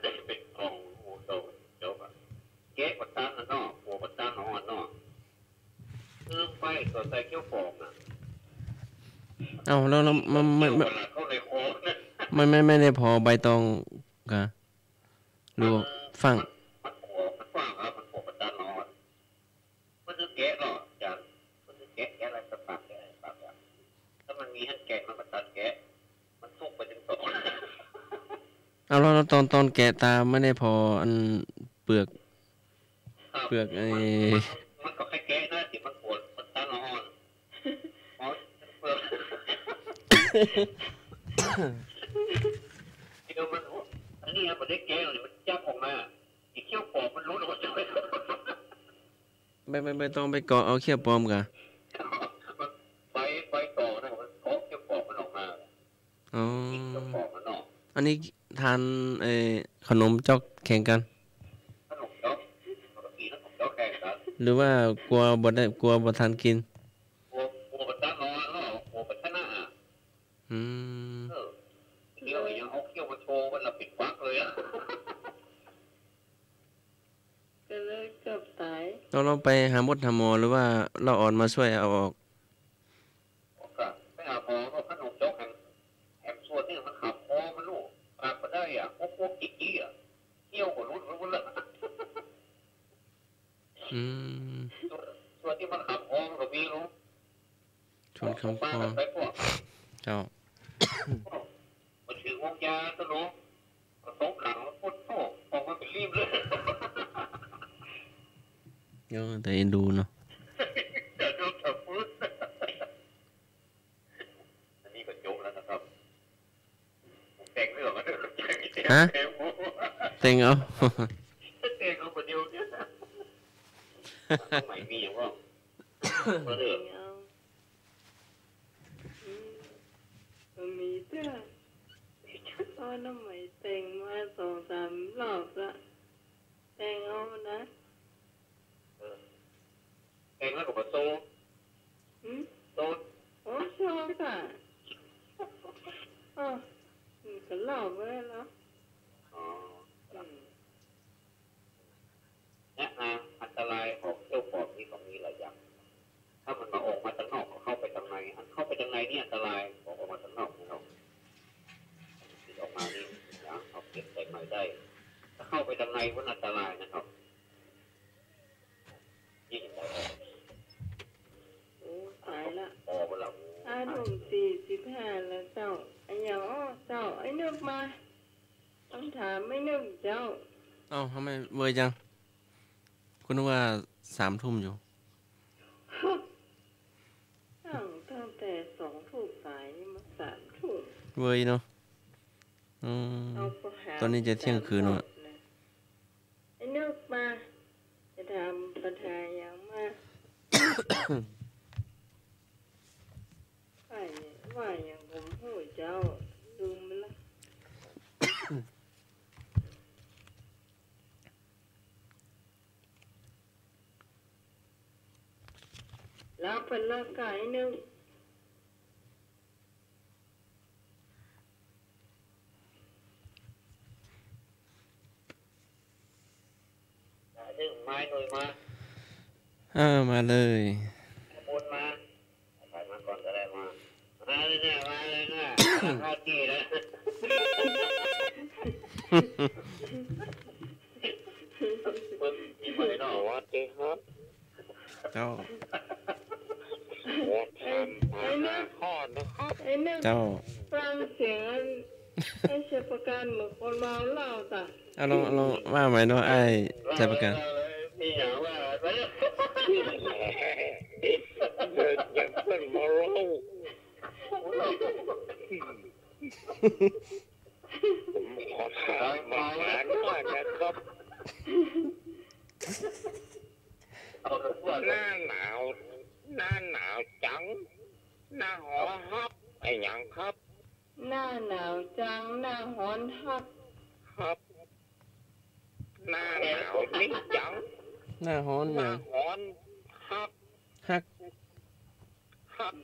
ได้เป๋นของ โอ้โห จบอะ แกะบ่ตันอะเนาะ หัวบ่ตันหรอกอะเนาะ ลืมไป ก็ใส่เขี้ยวปอมอะ เอ้า แล้ว แล้วมัน มัน เขี้ยวมัน เข้าในคอนะ มันไม่ ไม่ได้ผ่อใบตองกะ หรือว่า มัน ฝัง มัน มันผ่อ มันฝังครับ มันผ่อบ่ตันหรอก เปิ้นหื้อแกะเนาะ อาจ๋ารย์ เปิ้นหื้อแกะ เอาแล้ว แล้วตอน ตอนแกะตาไม่ได้ผ่ออันเปลือก ครับ เปลือกไอ้ มัน มันก็แค่แกะนะ ที่มันปวด มันตั้งอ่อน อ๋อ เปลือก เดี๋ยวมัน อันนี้มันได้แกะเลย มันยับออกมา ไอ้เขี้ยวปอบมันหลุดออกมา ไม่ ไม่ ไม่ต้องไปเกาะเอาเขี้ยวปลอมก่ะ ใบ ใบตองนะ มันเกาะเขี้ยวปอบมันออกมา อ๋อ เขี้ยวปอบมันออก อันนี้ทาน เอ่อ ขนมจ๊อกแข่งกั๋น ขนมจ๊อก ปกติขนมจ๊อกแข่งกั๋น หรือว่ากลัวบ่ได้ กลัวบ่ทันกิ๋น กลัว กลัวบ่ทันนอนเนาะ กลัวบ่ชนะ อืม เออ เขี้ยวยังเอาเขี้ยวมาโชว์กันละปิดปากเลยอะ ก็เลยเกือบต๋าย แล้วเราไปหาหมดหาหมอ หรือว่าลาวอ่อนมาซ่วยเอาออก ก็ไปหาหมอ ก็ขนมจ๊อกแหม แหมส่วนนี่มันขับคอมันลูก ปากบ่ได้อะ พวก พวกจิ๊กจี้อะ เขี้ยวก็หลุดไปหมดแล้ว อืม ส่วน ส่วนตี้มันขับคอมันก็มีลูก ชวนขับคอ ปากั๋นไปพวก เจ้า มาถือวงยาซะเนาะ ก็ตบหลังมันปุ๊บ โอ้ ออกมาเป๋นรีบเลย เออ แต่เอ็นดูเนาะ จะโดนจับปืน อันนี้ก็จบแล้วนะครับ แต่งเรื่องมาด้วย ฮะ แต่งเอา แต่งเอาคนเดียวเนี่ย สมัยมีอย่างว่า มาเรื่อง เอา อืม มันมีเตื้อ เอาน้ำใหม่แต่งมาสองสามรอบละ แต่งเอานะ เออ แต่งแล้วก็บ่โซ หืม โซ โอ้ โซก่ะ อ๋อ อืม ก็เล่าไปแล้ว อ๋อ อืม เนี่ยนะ อันตรายของเขี้ยวปอบนี่ก็มีหลายอย่าง ถ้ามันมาออกมาตางนอกก็เข้าไปตางใน อันเข้าไปตางในนี่อันตราย ออกมาตางนอกนะครับ ติดออกมานี่นะ เอาเก็บใส่ใหม่ได้ ถ้าเข้าไปตางในมันอันตรายนะครับ ยิ่งออก โอ้ ต๋ายละ ออกมาแล้ว ห้าทุ่มสี่สิบห้าแล้วเจ้า อะหยังอ้อเจ้า ไอ้นึกมา ต้องถามไอ้นึกเจ้า เอ้า ทำไมเวยจัง กูนึกว่าสามทุ่มอยู่ ตั้ง ตั้งแต่สองทุ่มป๋ายนี่มาสามทุ่ม เวยเนาะ อืม เอาก็หา ต๋อนนี้จะเที่ยงคืนแล้วอะ ไอ้นึกมา จะถามปัญหาหยังมา ว่าหยัง ว่าหยังผมฮู้เจ้า ลืมไปละ แล้วเปิ้นเลิกกับไอ้นึก เรื่องไม้หน่วยมา เออ มาเลย บนมา ใครมาก่อนก็ได้มา มาเลยเนี่ย มาเลยเนี่ย ข้าวจี่นะ เปิ้นมีไม้เนาะ สวัสดีครับ เจ้า ไอ้ ไอ้นึก ไอ้นึก เจ้า ฟังเสียงอัน ไอ้ชัยประการเหมือนคนเมาเหล้าจ้ะ เอาลอง ลองว่าใหม่เนาะ ไอ้ชัยประการ มีอย่างว่า เดี๋ยวจะเปิ้นเมาเหล้า ผมขอถามปัญหาหน่อยนะครับ หน้าหนาว หน้าหนาวจัง หน้าฮ้อนฮัก อะหยังครับ หน้าหนาวจัง หน้าฮ้อนฮัก ครับ หน้าหนาวนี่จัง หน้าฮ้อน หน้าฮ้อนฮัก ฮัก ฮัก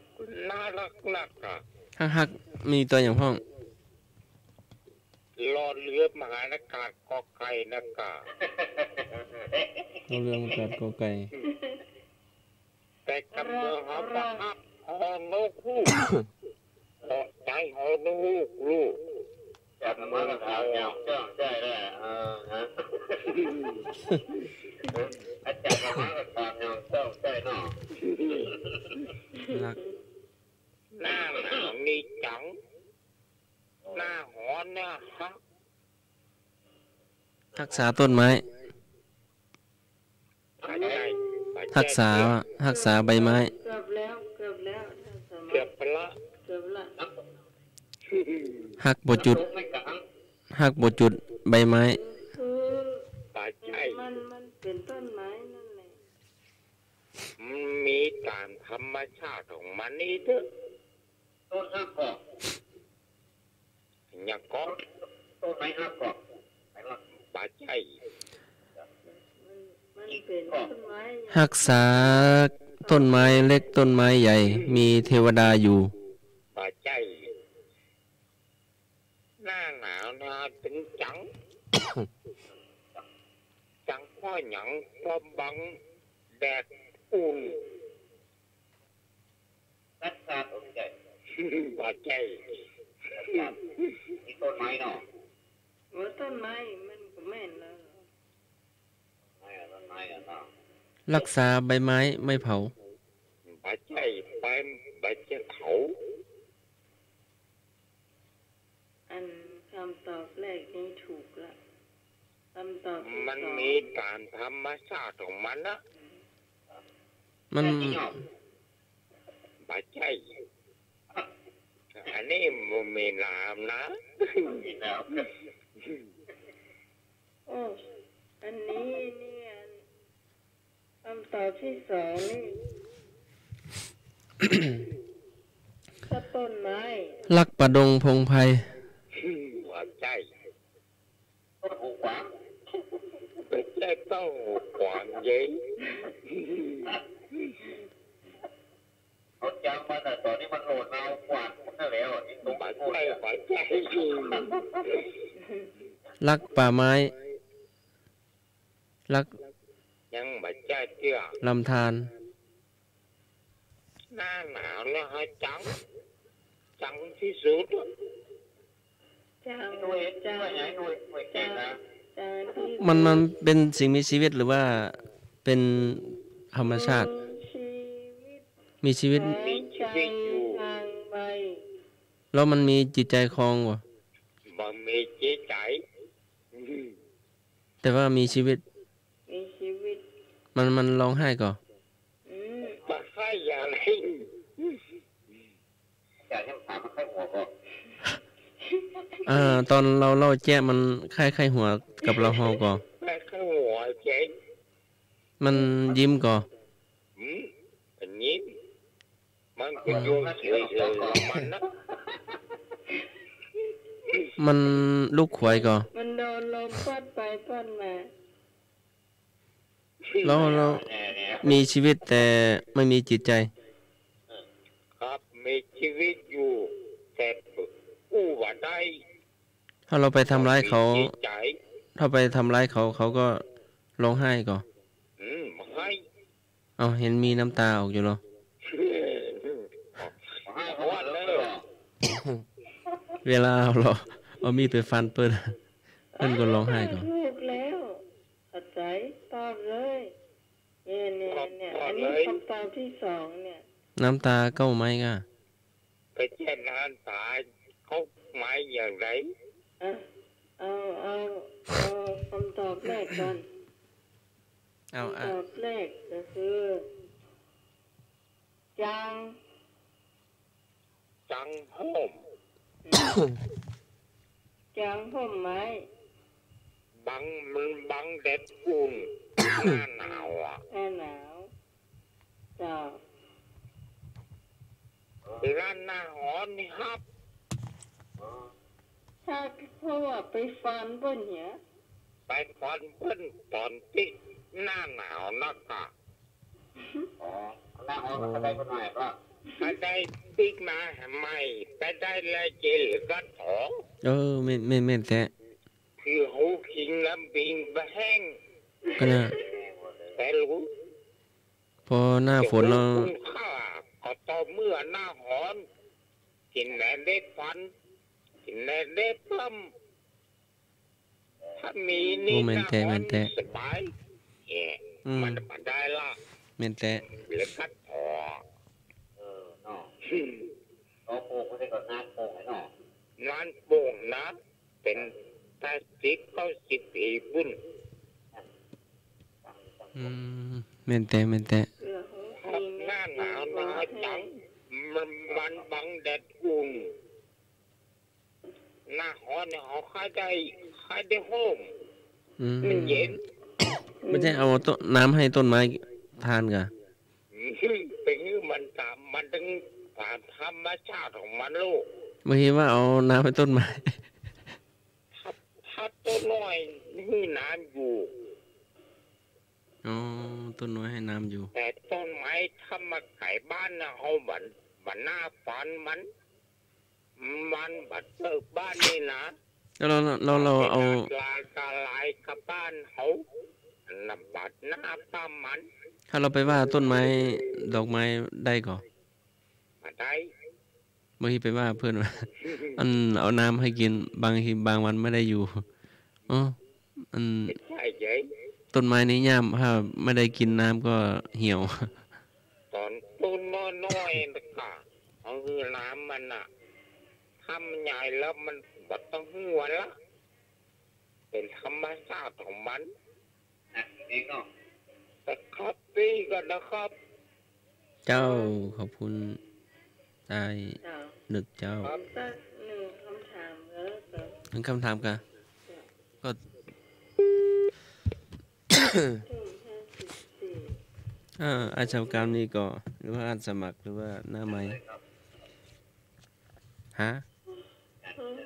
น่าฮักนักอะ ฮักฮัก มีตั๋วหยังพ่อง รอเรือมหาอากาศ กอไก่นักอะ รอเรือมหาอากาศ กอไก่ แต่กำเมืองเฮาบ่ฮัก ฮอนกฮูก ฮอใจฮอนกฮูกลูก จับมาก็ถามยาวเจ้า ใช่แล้ว เออ ฮะ อาจารย์มาก็ถามยาวเจ้า ใช่เนาะ ฮัก หน้าหนาวนี่จัง หน้าฮ้อนเนี่ยฮัก ฮักษาต้นไม้ ฮักษา ฮักษาใบไม้ เกือบแล้ว เกือบแล้ว เกือบไปละ เกือบละ ฮักบ่จุด ฮักบ่จุดใบไม้ คือ บ่ใจ้ มัน มันเป๋นต้นไม้นั่นแหละ มันมีต๋ามธรรมชาติของมันนี่เต๊อะ ต้นฮักก่อ หยังก่อ ต้นไม้ฮักก่อ บ่ใจ้ มันเป๋นต้นไม้ ฮักษาต้นไม้เล็กต้นไม้ใหญ่ มีเทวดาอยู่ บ่ใจ้ หน้าหนาวนะเป๋นจั๋ง จั๋งเพราะหยัง เพราะบังแดดอุ่น บ่ใจ้ บ่ใจ้ มีต้นไม้เนาะ โอ้ ต้นไม้มันก็แม่นแล้ว รักษาใบไม้ไม่เผา บ่ใจ้ ใบ บ่ใจ้เผา อันคำตอบแรกนี่ถูกละ คำตอบตี้สอง มันมีต๋ามธรรมชาติของมันนะ มัน บ่ใจ้ อันนี้บ่มีน้ำนะ โอ้ อันนี้นี่อัน คำตอบตี้สองนี่ ก็ต้นไม้ รักป่าดงพงไพร บ่ใจ้ ต้นหูกวาง บ่ใจ้ต้นหูกวางเย้ย เอาจังมันน่ะ ต๋อนนี้มันโหลดมาเอากวาดหมดแล้ว นี่ตรง บ่ใจ้ บ่ใจ้ รักป่าไม้ รัก ยังบ่ใจ้เตื้อ ลำธาร หน้าหนาวแล้วฮะ จั๋ง จั๋งตี้สุด จั๋ง จั๋ง จั๋งตี้สุด มัน มันเป๋นสิ่งมีชีวิตหรือว่าเป๋นธรรมชาติ มีชีวิต มีชีวิต หายใจ๋ทางใบ แล้วมันมีจิตใจ๋คองบ่ บ่มีจิตใจ๋ แต่ว่ามีชีวิต มีชีวิต มัน มันฮ้องไห้ก่อ อืม บ่ฮ้องไห้อย่างไร อยากให้มันถามมันไข้หัวก่อ อ่า ต๋อนเฮาเล่าแจ๊ะมันไข้ ไข้หัวกับเฮาก่อ ไข้ ไข้หัวเจ๊ะ มันยิ้มก่อ อืม มันยิ้ม มันก็อยู่เฉยๆของมันนะ มันลุกไขว่ก่อ มันโดนลมพัดไปพัดมา แล้ว แล้วมีชีวิตแต่ไม่มีจิตใจ๋ ครับ มีชีวิตอยู่ แต่อู้บ่ได้ ถ้าเฮาไปทำร้ายเขา มีจิตใจ๋ ถ้าไปทำร้ายเขา เขาก็ฮ้องไห้ก่อ อืม ไห้ เอ้า เห็นมีน้ำต๋าออกอยู่เหรอ ไห้เพราะว่าเลิก เวลาเอาเหรอ เอามีดไปฟันเปิ้น เปิ้นก็ฮ้องไห้ก่อ ถูกแล้ว เข้าใจ๋ ตอบเลย เนี่ย เนี่ย เนี่ย อันนี้คำตอบตี้สองเนี่ย น้ำต๋าเก๊าไม้ก่อ ไปแจ้งน้ำต๋าเก๊าไม้อย่างไร อ่ะ เอา เอา เอาคำตอบแรกก่อน เอา อ่ะ คำตอบแรกก็คือ จั๋ง จั๋งฮ่ม จั๋งฮ่มไม้ บัง มันบังแดดอุ่น หน้าหนาวอะ หน้าหนาว เจ้า แล้วหน้าฮ้อนนี่ฮับ ถ้า เพราะว่าไปฟันเปิ้นเนี่ย ไปฟันเปิ้นต๋อนตี้หน้าหนาวนักอะ อ๋อ หน้าฮ้อนก็ได้เปิ้นหน่อยก็ ถ้าได้ปิ๊กมาใหม่ ไปได้แล้วเจเหลือก็ถอ เออ แม่น แม่น แม่นแต๊ คือฮูคิงลำปิงบ่แห้ง ก็น่ะ แต่ฮู้ พอหน้าฝนแล้ว แต่ฮู้คุณค่าก็ต่อเมื่อหน้าฮ้อน กิ๋นแหนได้ฟัน กิ๋นแหนได้เปิ้ม ถ้ามีนี่ โอ้ แม่นแต๊ หน้าฮ้อน แม่นแต๊ สบาย เอ๊ะ อืม มันบ่ได้ละ แม่นแต๊ เหลือกัดถอ เออ เนาะ อืม ก็ปลูกบ่ได้ก็งานปลูกไอ้เนาะ งานปลูกนะ เป๋น แปดสิบ เก้าสิบ ปีปุ้น อืม แม่นแต๊ แม่นแต๊ หน้าหนาวหนาวจั๋ง มัน มันบังแดดอุ่น หน้าฮ้อนเนี่ยเขาใค่ได้ ใค่ได้ห่ม อืม มันเย็น บ่ใจ้เอาต้น น้ำหื้อต้นไม้ทานก่อ อืม ไปหื้อมันต๋าม มันตึงต๋ามธรรมชาติของมันลูก บ่าหื้อว่าเอาน้ำหื้อต้นไม้ ถ้า ถ้าต้นน้อยหื้อน้ำอยู่ อ๋อ ต้นน้อยหื้อน้ำอยู่ แต่ต้นไม้ถ้ามาใก้บ้านนะ เฮาบ่ บ่น่าฟันมัน มันบ่เติบบ้านนี่นะ แล้ว แล้ว แล้ว แล้วเอา อันตรายกับบ้านเฮา อันนั้นบ่น่าฟันมัน ถ้าเฮาไปว่าต้นไม้ ดอกไม้ได้ก่อ บ่ได้ บ่าหื้อไปว่าเปิ้นว่า อันเอาน้ำหื้อกิ๋น บางทีบางวันบ่ได้อยู่ อ๋อ อัน ใจ้ ใจ้ ต้นไม้นี่ยามถ้าบ่ได้กิ๋นน้ำก็เหี่ยว ต๋อนต้นน้อยๆ นะก่อ เอาหื้อน้ำมันน่ะ ถ้ามันใหญ่แล้วมันบ่ต้องหื้อละ เป๋นธรรมชาติของมัน อ่ะ นี่ก็ นะครับ ปี้ก่อนนะครับ เจ้า ขอบคุณ ได้ เจ้า นึกเจ้า ครับ สักหนึ่งคำถามก็แล้วกัน หนึ่งคำถามก่อ เจ้า ก็ เอ่อ อาสาสมัครนี่ก่อ หรือว่าอาสาสมัคร หรือว่าหน้าใหม่ ฮะ อืม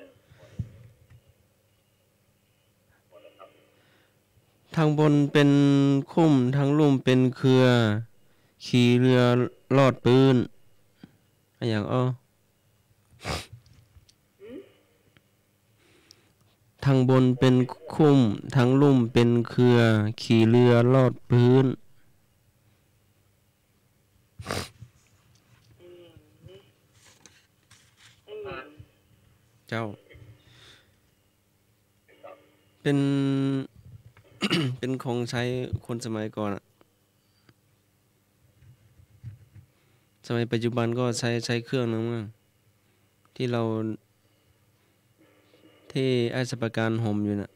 ทางบนเป๋นคุ้ม ทางลุ่มเป๋นเขื่อ ขี่เฮือลอดปื๊น อะหยังอ้อ ทางบนเป๋นคุ้ม ทางลุ่มเป๋นเขื่อ ขี่เฮือลอดปื๊น เจ้า เป๋น เป๋นของใจ๊คนสมัยก่อนอะ สมัยปัจจุบันก็ใจ๊ ใจ๊เครื่องนั้นมั้ง ตี้เฮา ตี้อ้ายสมุทรปราการหอมอยู่น่ะ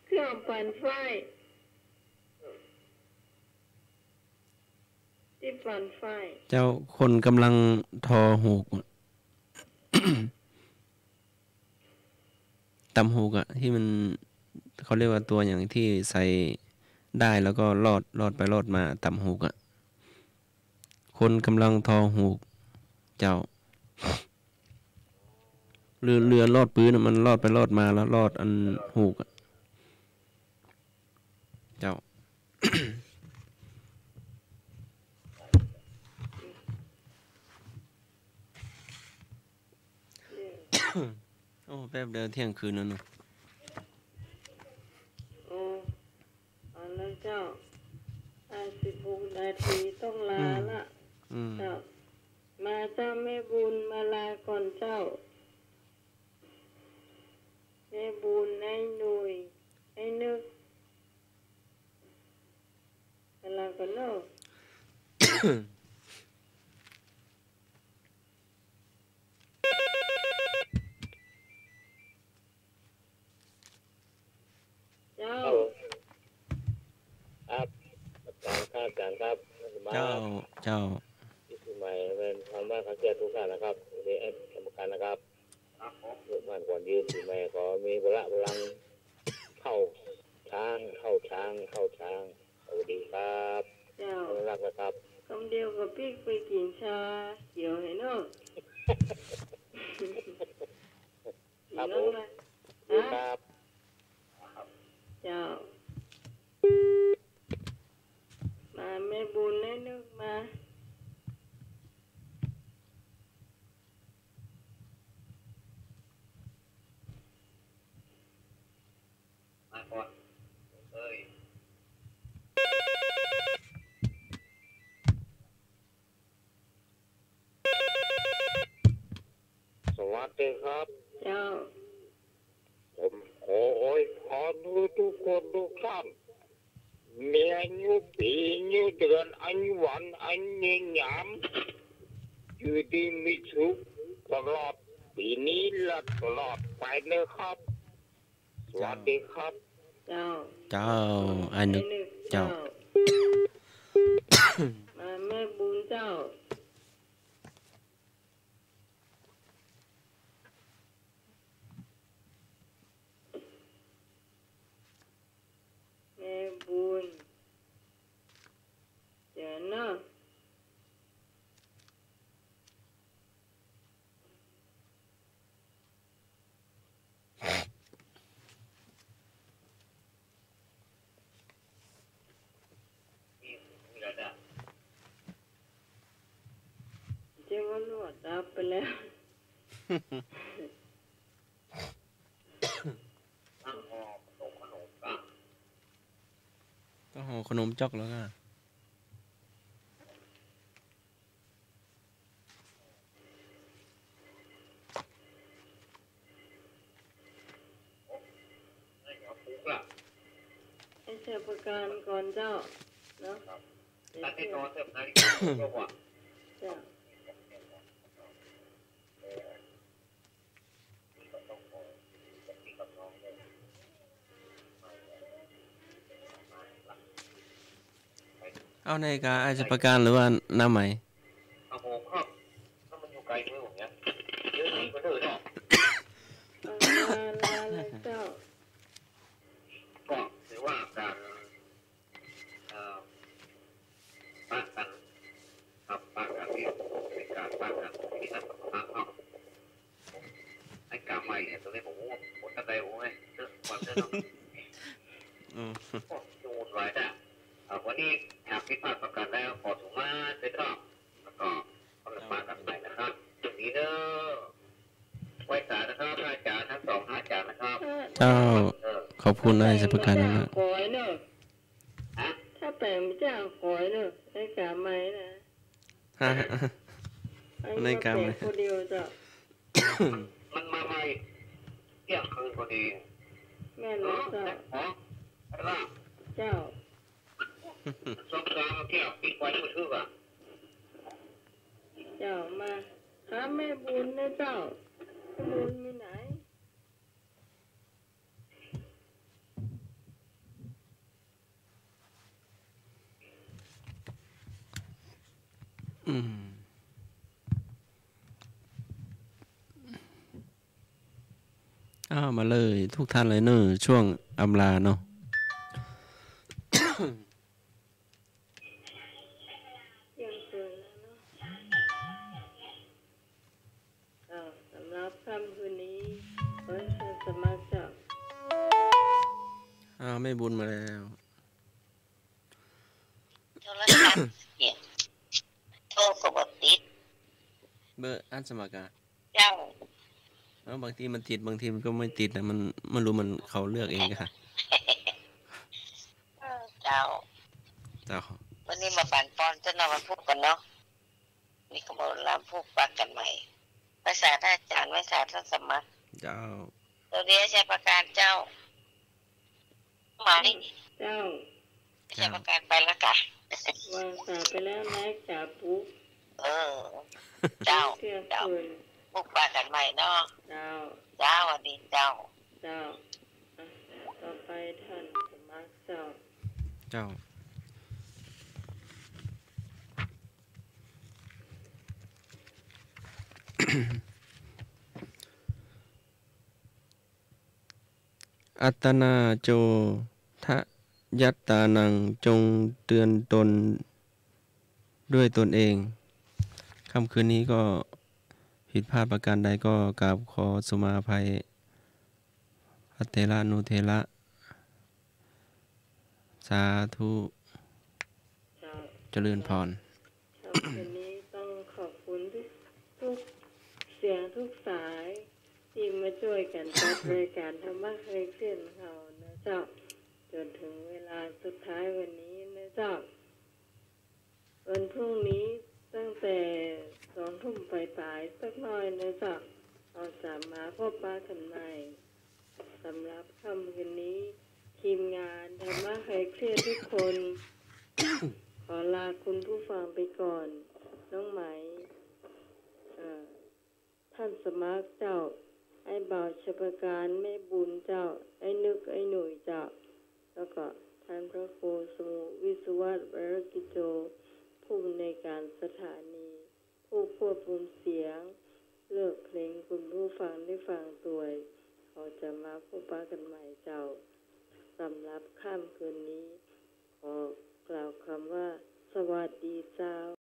เครื่องปั่นฝ้าย ตี้ปั่นฝ้าย เจ้า คนก่ำลังทอฮูก ตำฮูกอะ ตี้มัน เขาเรียกว่าตั๋วหยัง ตี้ใส่ด้ายแล้วก็ลอด ลอดไปลอดมา ตำฮูกอะ คนก่ำลังทอฮูก เจ้า เฮือ เฮือลอดปื๊นน่ะ มันลอดไปลอดมา แล้วลอดอันฮูกอะ เจ้า โอ้ แป๊บเดียวเที่ยงคืนแล้วเนาะ โอ้ เอาละเจ้า ห้าสิบหกนาทีต้องลาละ อืม เจ้า มาเจ้า แม่บุญมาลาก่อนเจ้า แม่บุญ นายหนุ่ย นายนึก มาลาก่อนเนาะ เจ้า ครับ อาจ๋ารย์ครับ อาจ๋ารย์ครับ เจ้า เจ้า ปี๋ใหม่เป๋นความว่าข้าเจ้าทุกท่านนะครับ เรียนกรรมการนะครับ ครับผม ลูกหลานขวัญยืนปี๋ใหม่ขอมีพละกำลัง เข้าทาง เข้าทาง เข้าทาง สวัสดีครับ เจ้า รักนะครับ กำเดียวก็ปิ๊กไปกิ๋นชาเขียวหื้อเนาะ ครับผม กิ๋นแล้วนะ ดีครับ เจ้า มาแม่บุญ นายนึกมา มาก่อน เอ้ย สวัสดีครับ เจ้า ผมขออวยพรหื้อทุกคนทุกท่าน มีอายุปี อายุเดือน อายุวัน อายุยาม อยู่ดีมีสุขตลอดปี๋นี้และตลอดไปนะครับ สวัสดีครับ เจ้า เจ้า อ้ายนึก อ้ายนึก เจ้า เจ้า มาแม่บุญเจ้า แม่บุญ เดี๋ยวนะ เจ๊ว่าหนวดดับไปแล้ว ต้องห่อขนมจ๊อกแล้วนะ ไอ้ชัยประการก่อนเจ้า เนาะ ครับ เดี๋ยว ตัดให้นอนเถอะ นาฬิกาปลุกแล้วว่ะ เจ้า เอานาฬิกาอ้ายชัยประการหรือว่าน้าไหม ครับผม ครับ ถ้ามันอยู่ไกลมือผมเนี่ย เดี๋ยวนี้ก็เดินออก เอามาลาเลยเจ้า ก็ถือว่าการ เอ่อ ปะกัน ครับ ปะกันที่เป็นการปะกันที่นักปะทะเนาะ ไอ้กาใหม่เนี่ย ตรงนี้ผมว่าผมตั้งใจโอ้ย เยอะกว่าเดิม อืม โอ้ จะวุ่นวายจ้ะ อ่า วันนี้หากผิดพลาดประการใดขอสุมาด้วยเนาะ แล้วก็เอามาปะกันใหม่นะครับ สวัสดีเด้อ ไหว้สานะครับ พระอาจารย์ทั้งสองพระอาจารย์นะครับ เจ้า เออ ขอบคุณอ้ายชัยประการมากๆ ขอให้เนอะ ฮะ ถ้าแปลงไม่จ้างขอยเนอะ ให้กาใหม่นะ ฮะ อันนี้กาใหม่ มาแปลงคนเดียวเจ้า มันมาใหม่เที่ยงคืนพอดี แม่นแล้วเจ้า เนาะ เจ้า สองสามเที่ยวปิดไว้มือถืออ่ะ เจ้า มาหาแม่บุญนะเจ้า แม่บุญมีไหน อืม อ้าว มาเลยทุกท่านเลยเนอะ ช่วงอำลาเนาะ เที่ยงคืนแล้วเนาะ เอ่อ สำหรับค่ำคืนนี้ ขอเชิญสมัครเจ้า อ้าว แม่บุญมาแล้ว โทรศัพท์เนี่ย โทรก็บ่ติด เบอร์อันสมัครอะ เจ้า แล้วบางทีมันติด บางทีมันก็ไม่ติดนะ มัน ไม่รู้ มันเขาเลือกเองอะ เออ เจ้า เจ้า วันนี้มาปันปอนเจ้าเนาะ วันพุธกันเนาะ นี่ก็บอกลำพูกปักกันใหม่ ไหว้สาท่านอาจารย์ ไหว้สาท่านสมัคร เจ้า สวัสดีอาจารย์ประการเจ้า มานี่ เจ้า อาจารย์ประการไปแล้วกะ วางสายไปแล้วนะ จ๋าปุ๊ก เออ เจ้า เที่ยงคืน เจ้า ปุ๊กปักกันใหม่เนาะ เจ้า เจ้า สวัสดีเจ้า เจ้า อ่ะ ต่อไปท่านสมัครเจ้า เจ้า อัตตานาโจ ทะยัตตานัง จงเตือนตนด้วยตนเอง ค่ำคืนนี้ก็ผิดพลาดประการใดก็กราบขอสุมาอภัย พระเถระนุเถระ สาธุ เจ้า เจริญพร เจ้า วันนี้ต้องขอบคุณทุกเสียงทุกสาย ที่มาช่วยกันจัดรายการธรรมะคลายเครียดของเรานะเจ้า จนถึงเวลาสุดท้ายวันนี้นะเจ้า วันพรุ่งนี้ตั้งแต่สองทุ่มปลายๆ สักหน่อยนะเจ้า เราจะมาพบปะกันใหม่ สำหรับค่ำคืนนี้ ทีมงานธรรมะคลายเครียดทุกคน ขอลาคุณผู้ฟังไปก่อน น้องไหม เอ่อ ท่านสมัครเจ้า ไอ้บ่าวชัยประการ แม่บุญเจ้า ไอ้นึก ไอ้หนุ่ยเจ้า แล้วก็ท่านพระครูสมุวิศวัตร วรกิจโจ ผู้อำนวยการสถานี ผู้ควบคุมเสียง เลือกเพลงคุณผู้ฟังได้ฟังตวย เขาจะมาพบปะกันใหม่เจ้า สำหรับค่ำคืนนี้ ขอกล่าวคำว่า สวัสดีเจ้า